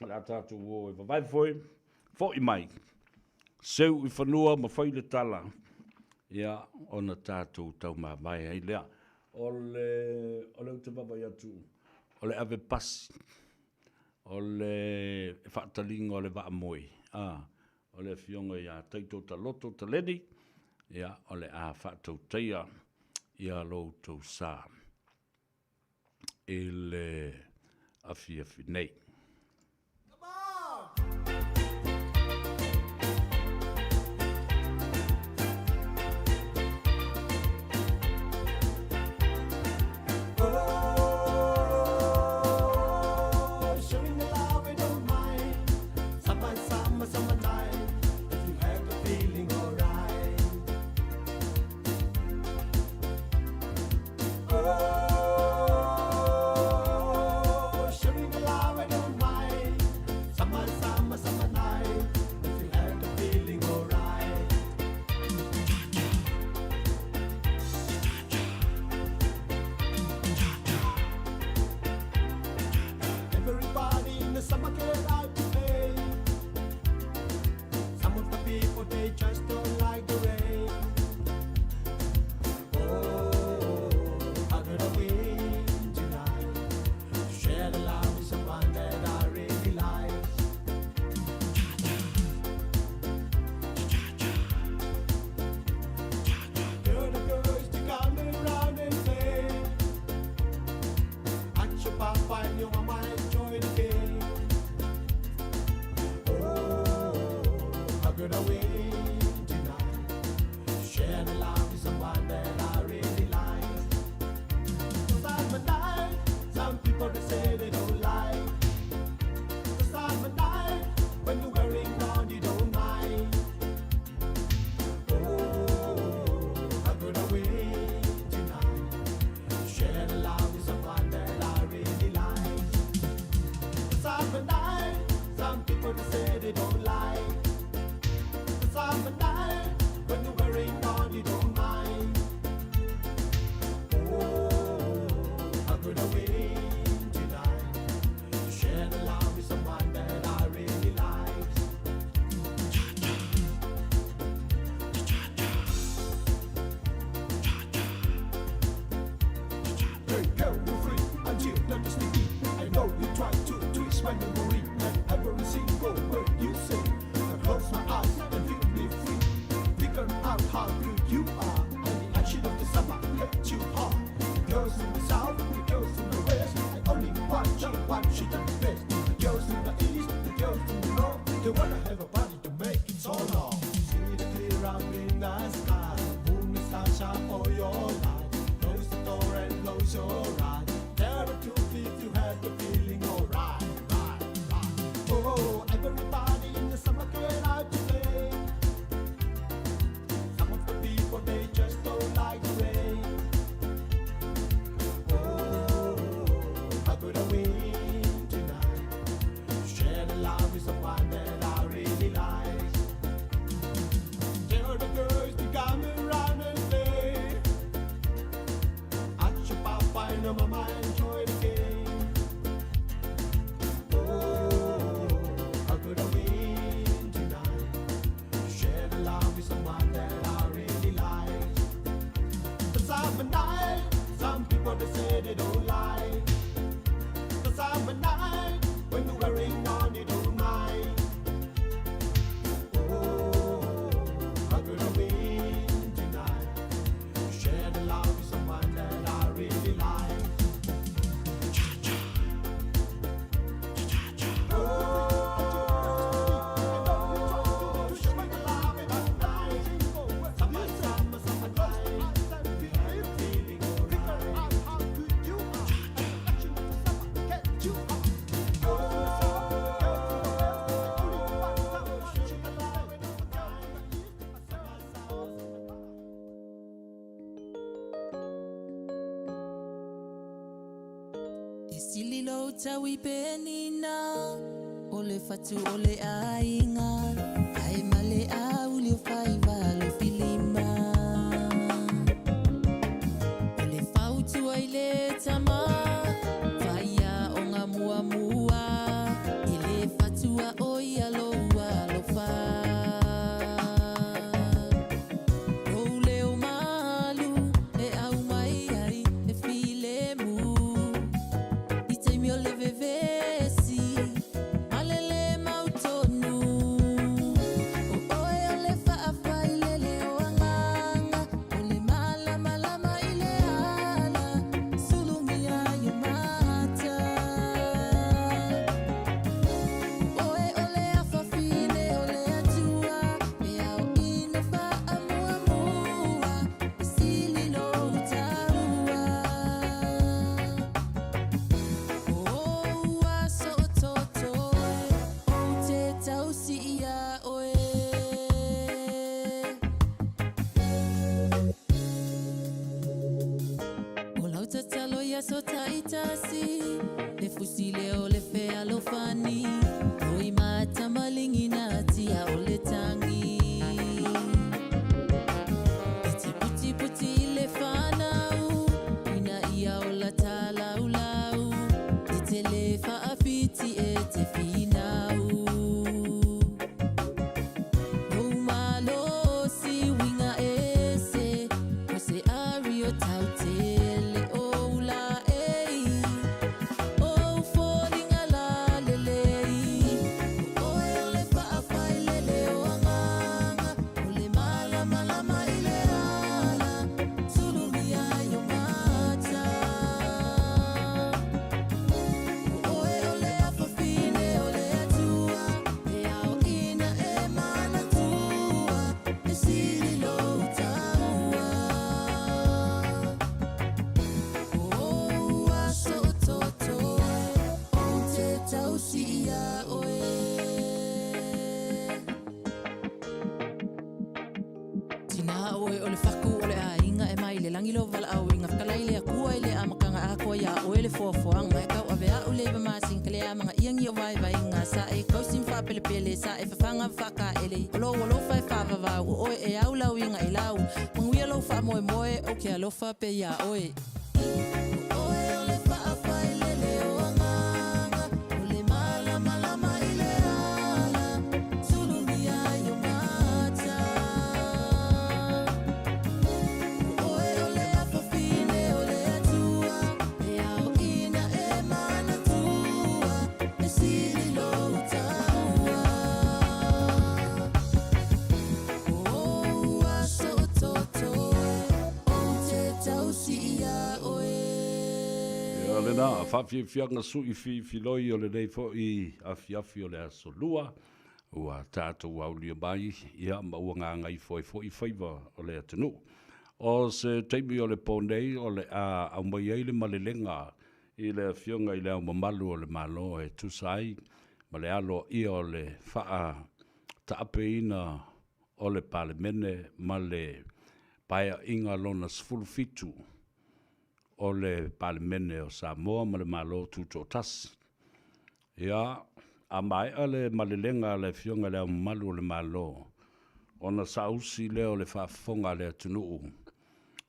o le a tatou o e vavae foi, fo'i mai, seu i fanua ma fai le tala, ia, ona tatou taumavae ai lea. O le, o le ou te vaavaai atu, o le ave pasi, o le faataliga o le vaamoe, a, o le afioga ia Taito Taloto Taleni, ia, o le a faatautaia ia lo outou sa i le afiafi nei. E sili lou taui penina o le fatu o le aiga ae male auli o faiva alofilima. O le fautua i le tama fai aoga muamua i le fatua o ia lou alofa. Lou leo malu e aumai ai aso taitasi Le fusi leo le fealofani Oi mata malingi na tia o le tangi E te puti puti i le whanau Ina ia o la talaulau E te le whaafiti e te whinau Lou malosi uiga ese O se ari o tautele o ula ei O foliga la lelei O oe o le faafailele o agaga O le malamalama i le ala Sulumia i o mata O oe o le afafine o le Atua E aoina e manatua E sili lou taua O ou aso o totoe Ou te tausi iā oe. Tina oe o le faku o le aiga e mai le lagi lou valaauina fetalai le Atua i le amataga atoa iā oe le foafoaga e tauave a'u le iva masina kale amagaia ni o vaivaiga sa e tausi ma faapelepele sa e fafaga ma faataele o lou alofa e faavavau o oe e au lau iga i lau manuia lou faamoemoe ou ke alofa pea iā oe. O oe o le faafailele o agaga, o le malamalama i le ala, sulumia i o mata. O oe o le afafine o le Atua, e aoina e manatua, e sili lou taua. O ou aso o totoe, ou te tausi iā oe. Ia lena, faafiafiaga sui fifiloi o lenei foi afiafi o le aso Lua, ua tatou aulia mai, ia, ma ua gagaifo ai foi faiva o le atunuu. O se taimi o le po nei o le a aumai ai le malelega i le Afioga i Le Ao Mamalu o le Malo e tusa ai ma le aloaia o le faa taapeina o le Palemene ma le Paeaiga Lona 17 o le Palemene o Samoa ma le Malo Tutoatasi. Ia, a maea le malelega a le Afioga i Le Ao Mamalu o le Malo, ona saausi lea o le faafofoga a le atunuu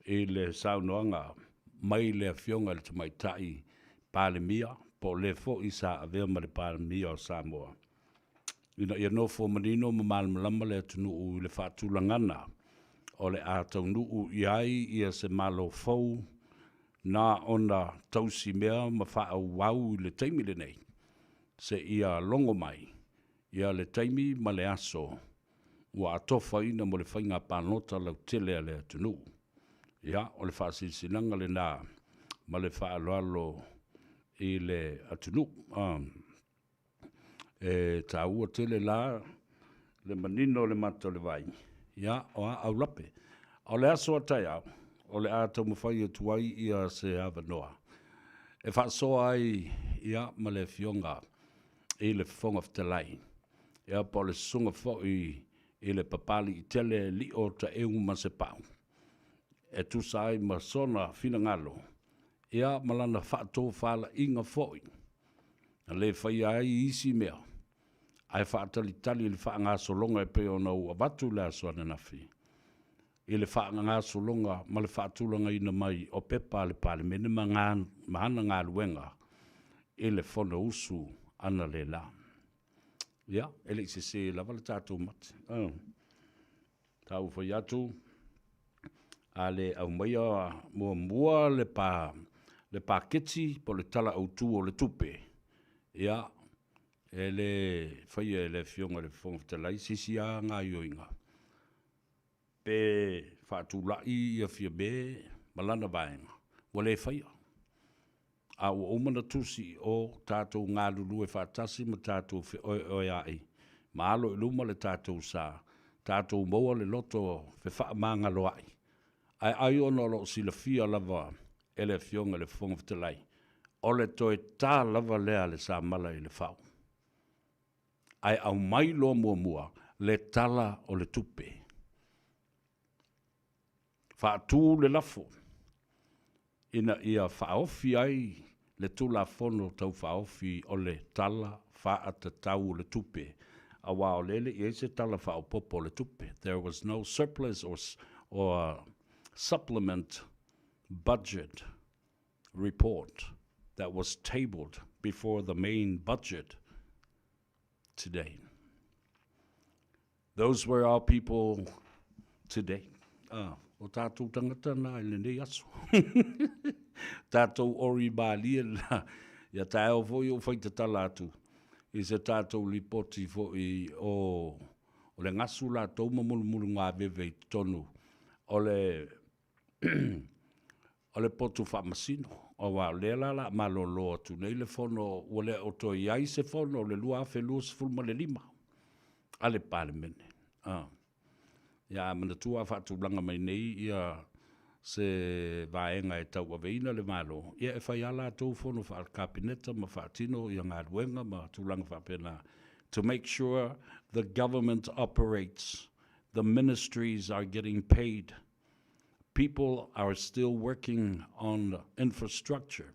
i le saunoaga mai le Afioga i le Tamaitai Palemia, po o le foi sa avea ma le Palemia o Samoa, ina ia nofo manino ma malamalama le atunuu i le faatulagaga o le a taunuu i ai ia se Malo fou na ona tausimea ma faaauau i le taimi lenei, seia logo mai ia le taimi ma le aso ua atofaina mo le faiga palota lautele a le atunuu. Ia, o le faasilasilaga lena ma le faaaloalo i le atunuu. E taua tele la le manino o le mata o le vai, ia, o a aulape. O le aso a taeao, o le a taumafai atu ai ia se avanoa e faasoa ai ia ma le Afioga i le Fofoga Fetalai, ia po o le susuga foi i le Papaliitele Lio Taeu Masepau, e tusa ai ma sona finagalo, ia ma lana faatofalaiga foi, na le faia ai isi mea, ae faatalitali i le faagasologa e pei ona ou avatu i le aso ananafi, i le faagasologa ma le faatulagaina mai o pepa a le Palemene ma ana galuega i le Fonousu analeila. Ia, e le i sese lava le tatou mate. Sa ou fai atu, a le aumaia muamua le pa, le paketi po o le Tala Autu o le Tupe, ia, e le faia e le Afioga i le Fofoga Fetalai se isi lava gaoioiga, pe faatulai ia Fiame ma lana vaega, ua le faia. A ua uma ona tusi i o, tatou galulue faatasi ma tatou feoeoea'i ma alo i luma le tatou sa, tatou maua le loto fefaamagaloa'i. Ae ai ona o lo o silafia lava e le Afioga i le Fofoga Fetalai, o le toe ta lava lea a le samala i le fau. Ae aumai loa muamua le Tala o le Tupe. Faatu le lafo. ina ia faaofi ai le Tulafono Tau Faaofi o le Tala Faatatau o le Tupe, aua o lea e le i i ai se Tala Faaopoopo o le Tupe, there was no surplus or or supplement budget report that was tabled before the main budget today. Those were our people today. Ah, o tātou tangata nā i lenei aso. tātou ori mālie nā. Ia taeo foi o whai tatala atu. I se tātou lipoti foi o, o le ngasu lātou ma mulumulu ngā veve i tonu. O le o le potu faamasino, aua o lea la la malolo atu nei le fono, ua le o toe i ai se fono o le 2025 a le Palemene. Ah. Ia, a manatua a faatulaga mai nei ia se vaega e tauaveina le Malo, ia e fai lava latou fono faale-Kapeneta ma faatino ia galuega ma tulaga faapena to make sure the government operates, the ministries are getting paid, People are still working on infrastructure,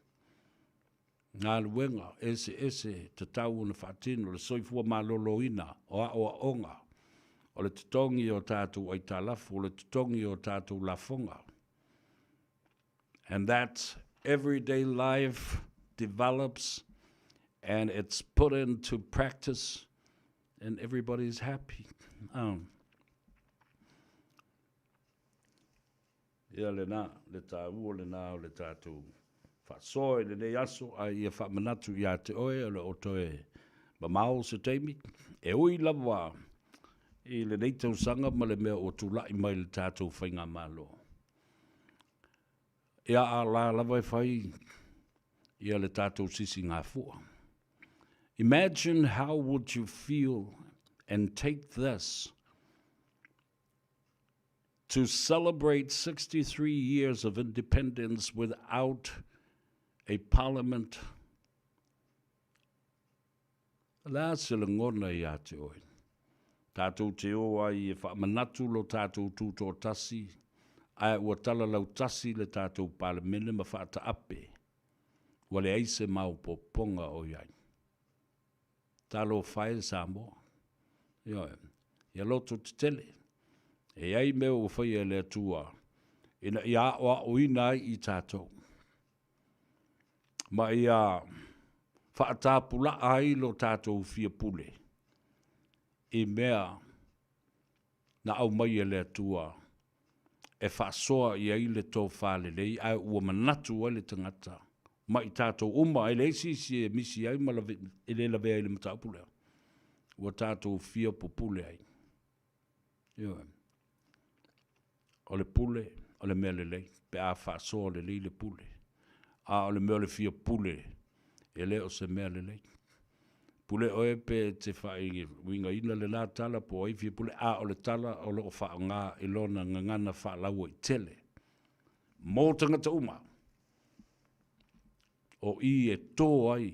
galuega eseese tatau ona faatino, le soifua maloloina, o aoaoga, o le totogi o tatou aitalafu, o le totogi o tatou lafoga. And that everyday life develops and it's put into practice and everybody's happy. Um, Ia lena, le tāua lena o le tātou faasoa i lenei aso, a ia faamanatu iā te oe o le o toe mamao se taimi. E ui lava i lenei tausaga ma le mea ua tula'i mai le tātou Faigamalo. Ia a la lava e fai ia le tātou sisigafua. Imagine how would you feel and take this to celebrate 63 years of independence without a parliament. O le a se lagona iā te oe? Tātou te ō ai e faamanatu lo tātou tūtoatasi, ae ua talalautasi le tātou Palemene ma faataape, ua leai se maopoopoga o i ai. Talofa e Samoa. Ioe. Ia loto tetele. E i ai mea ua faia e le Atua ina ia aʻoaʻoina ai i tatou. Ma ia faatapulaʻa ai lo tatou fia pule i mea na aumai e le Atua e faasoa i ai le tofa lelei ae ua manatu ai le tagata ma i tatou uma, e leai se isi e misi ai ma e le lavea ai i le mataupu lea, ua tatou fia pupule ai. Ioe. O le pule, o le mea lelei, pe a faasoa lelei le pule. A o le mea o le fia pule, e le o se mea lelei. Pule oe pe e te faauigaina lena tala po o ai fia pule, a o le tala o lo o faaaoga i lona gagana faalauaitele mo tagata uma. O i e tō ai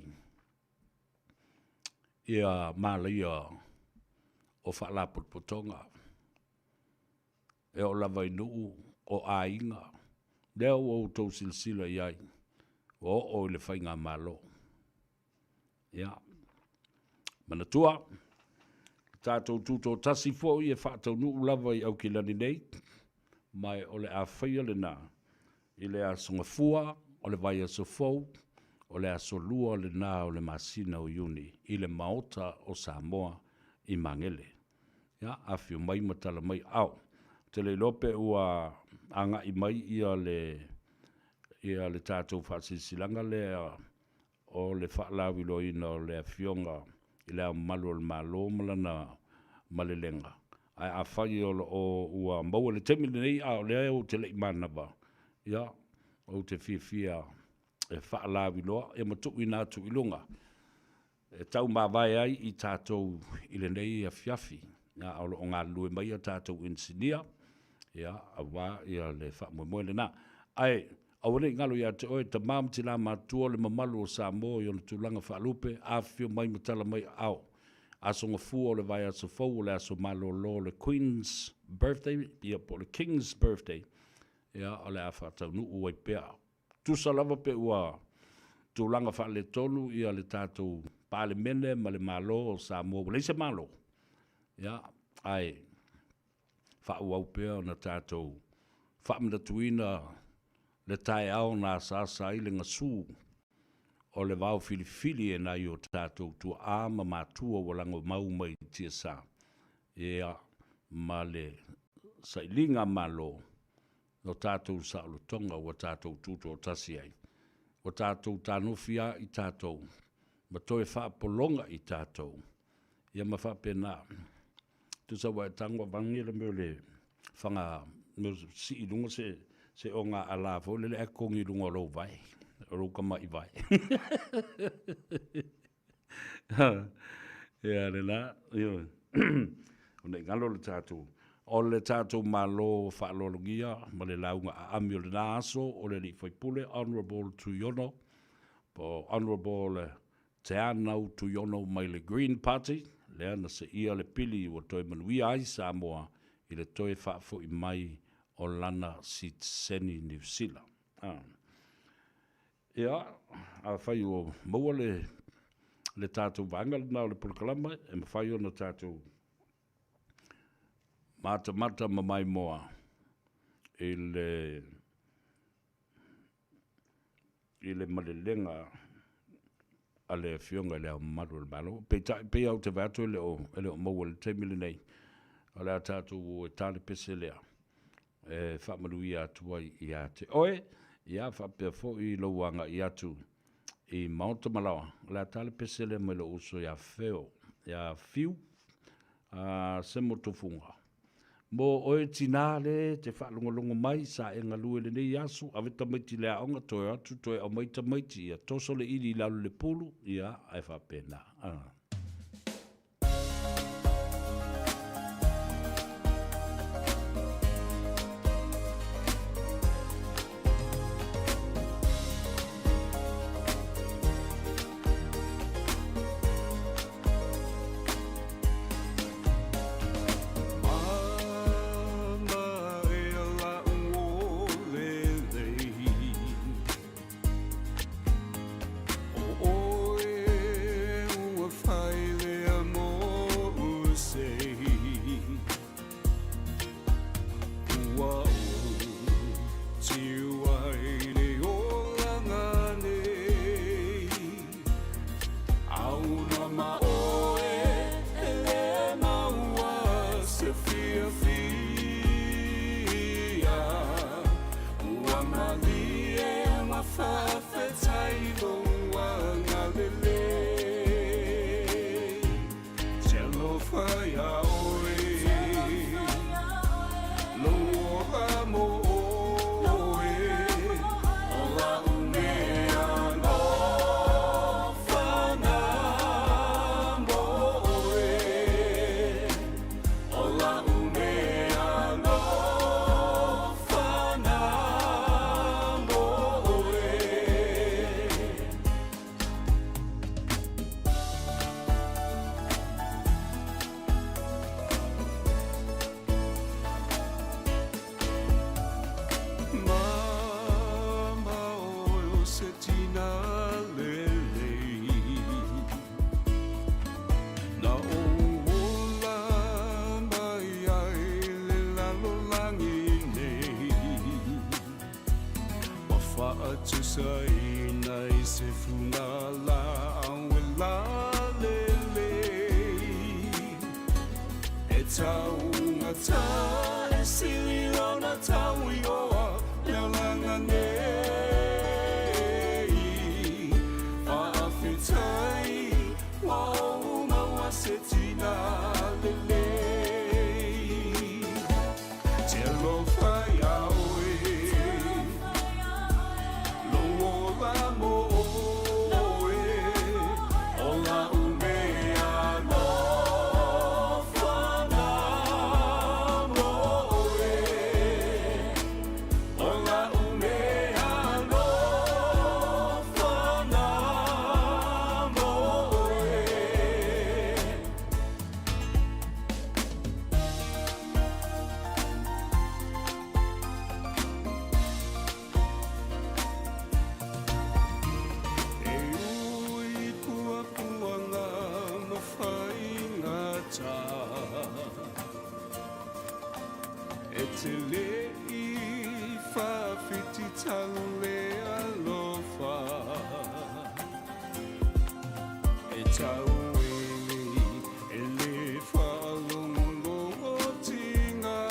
ia mālaia o faalapotopotoga e oo lava i nuu o aiga, lea ua outou silasila i ai, ua oo i le faigamalo. Ia, manatua, tatou tutoatasi foi e faataunuu lava i Aukilani nei, ma o le a faia lena i le Aso Gafua o le vaiaso fou, o le aso lua lena o le masina o Iuni i le Maota o Samoa i Magele. Ia, afio mai ma tala mai ao. Ou te le iloa pe ua agai mai ia le ia le tatou faasilasilaga lea o le faalauiloaina o le Afioga i Le Ao Mamalu o le Malo ma lana malelega. Ae afai o lo o ua maua i le taimi lenei a o lea ou te le i manava, ia, ou te fiafia e faalauiloa ia ma tuuina atu i luga e taumavae ai i tatou i lenei afiafi, a o lo o galulue mai a tatou inisinia, ia, aua ia le faamoemoe lena. Ae aua ne i galo ia te oe, tama ma tina matutua, le mamalu o Samoa i ona tulaga faalupe, afifio mai ma tala mai aao. Aso Gafua o le vaiaso fou o le aso malolo o le Queen's Birthday, ia po o le King's Birthday, ia, o le a faataunuu ai pea. Tusa lava pe ua tulaga faaletonu ia le tatou Palemene ma le Malo o Samoa, ua leai se Malo, ia, ae faaauau pea ona tatou faamanatuina le taeao na asaasa ai le gasu o le vao filifili e nai o tatou tuaa ma matua ua lagomau mai i tiasa, ia, ma le sailiga malo o tatou saolotoga ua tatou tutoatasi ai, ua tatou tanofi lava i tatou ma toe faapologa i tatou, ia ma faapena. Tusa ua e tago avane le mea o le faga sii i luga se se oga ala foi lele ae totogi i luga o lou vae, o lou tamai vae. Ia lena, ioe. Ona i galo le tatou, o le tatou Malo faaaloalogia ma le lauga aami o lena aso o le alii faipule Honourable Tuiono, po o Honourable Teanau Tuiono mai le Green Party, lea na seia le pili ua toe manuia ai Samoa i le toe faafoi mai o lana sitiseni Niu Sila. Ia, afai ua maua le le tatou vaega lena o le polokalama, e mafai ona tatou matamata ma maimoa i le i le malelega a le Afioga i Le Ao Mamalu o le Malo. Peitai, pei lava ou te vaai atu e le o, e le o maua i le taimi lenei. O le a tatou o e ta le pese lea e faamanuia atu ai ia te oe, ia faapea foi lou agai atu i maota ma laoa. O le a ta le pese lea mai lou uso ia Feo, ia Fiu, a Semo Tufuga. Mo oe tinā le te faalogologo mai sa e galue i lenei aso, ave tamaiti i le aoga, toe o atu toe aumai tamaiti, ia toso le ili i lalo i le pulu, ia, ae faapena. te leʻi fawhiti tau le alofa E tau e nei e le whaalongolongo tinga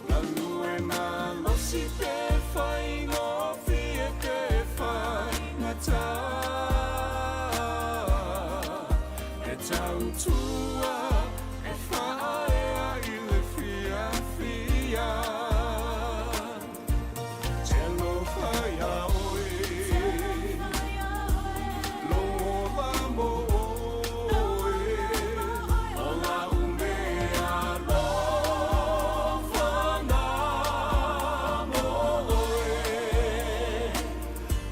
Galuena losi te whaingofie te whaingata E tautua e whaea i le fiafia Te alofa ia oe Lola mo oe O lau mea alofa na mo oe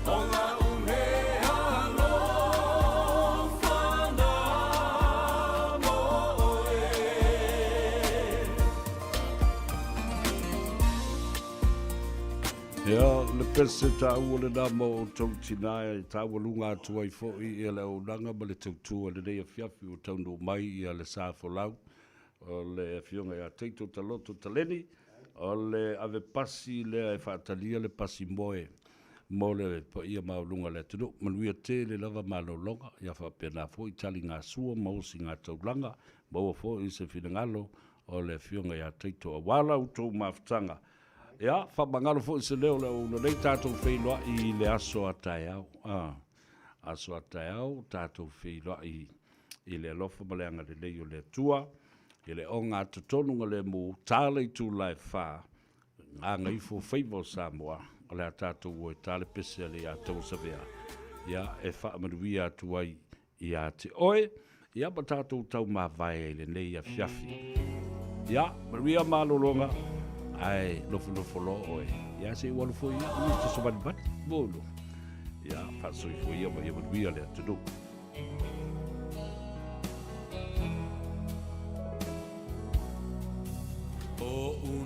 O lau mea alofa na mo oe. Ia, le pese taua lenā mo outou tinā e taualuga atu ai foi ia le auaunaga ma le tautua i lenei afiafi ua taunuu mai ia le sa folau o le Afioga ia Taito Taloto Taleni, o le ave pasi lea e faatalia le pasi moe mo le paia maualuga o le atunuu. Manuia tele lava malologa, ia faapena foi taligasua ma osigataulaga, maua foi se finagalo o le Afioga ia Taito aua la outou mafutaga. Ia, faamagalo foi se leo o le auauna nei tatou feiloai i le aso a taeao. A, aso a taeao tatou feiloai i le alofa ma le agalelei o le Atua, i le ogatotonu lemu, ta le itula e fa, gagaifo faiva o Samoa, o le a tatou o e ta le pese a le ia Tauasavea, ia, e faamanuia atu ai ia te oe, ia ma tatou taumavae ai lenei afiafi. Ia, manuia malologa, ae nofonofo loa oe. Ia, se i ou alu foi ia, e te savalivali, mo lo. Ia, faasoifua ia ma ia manuia le atunuu.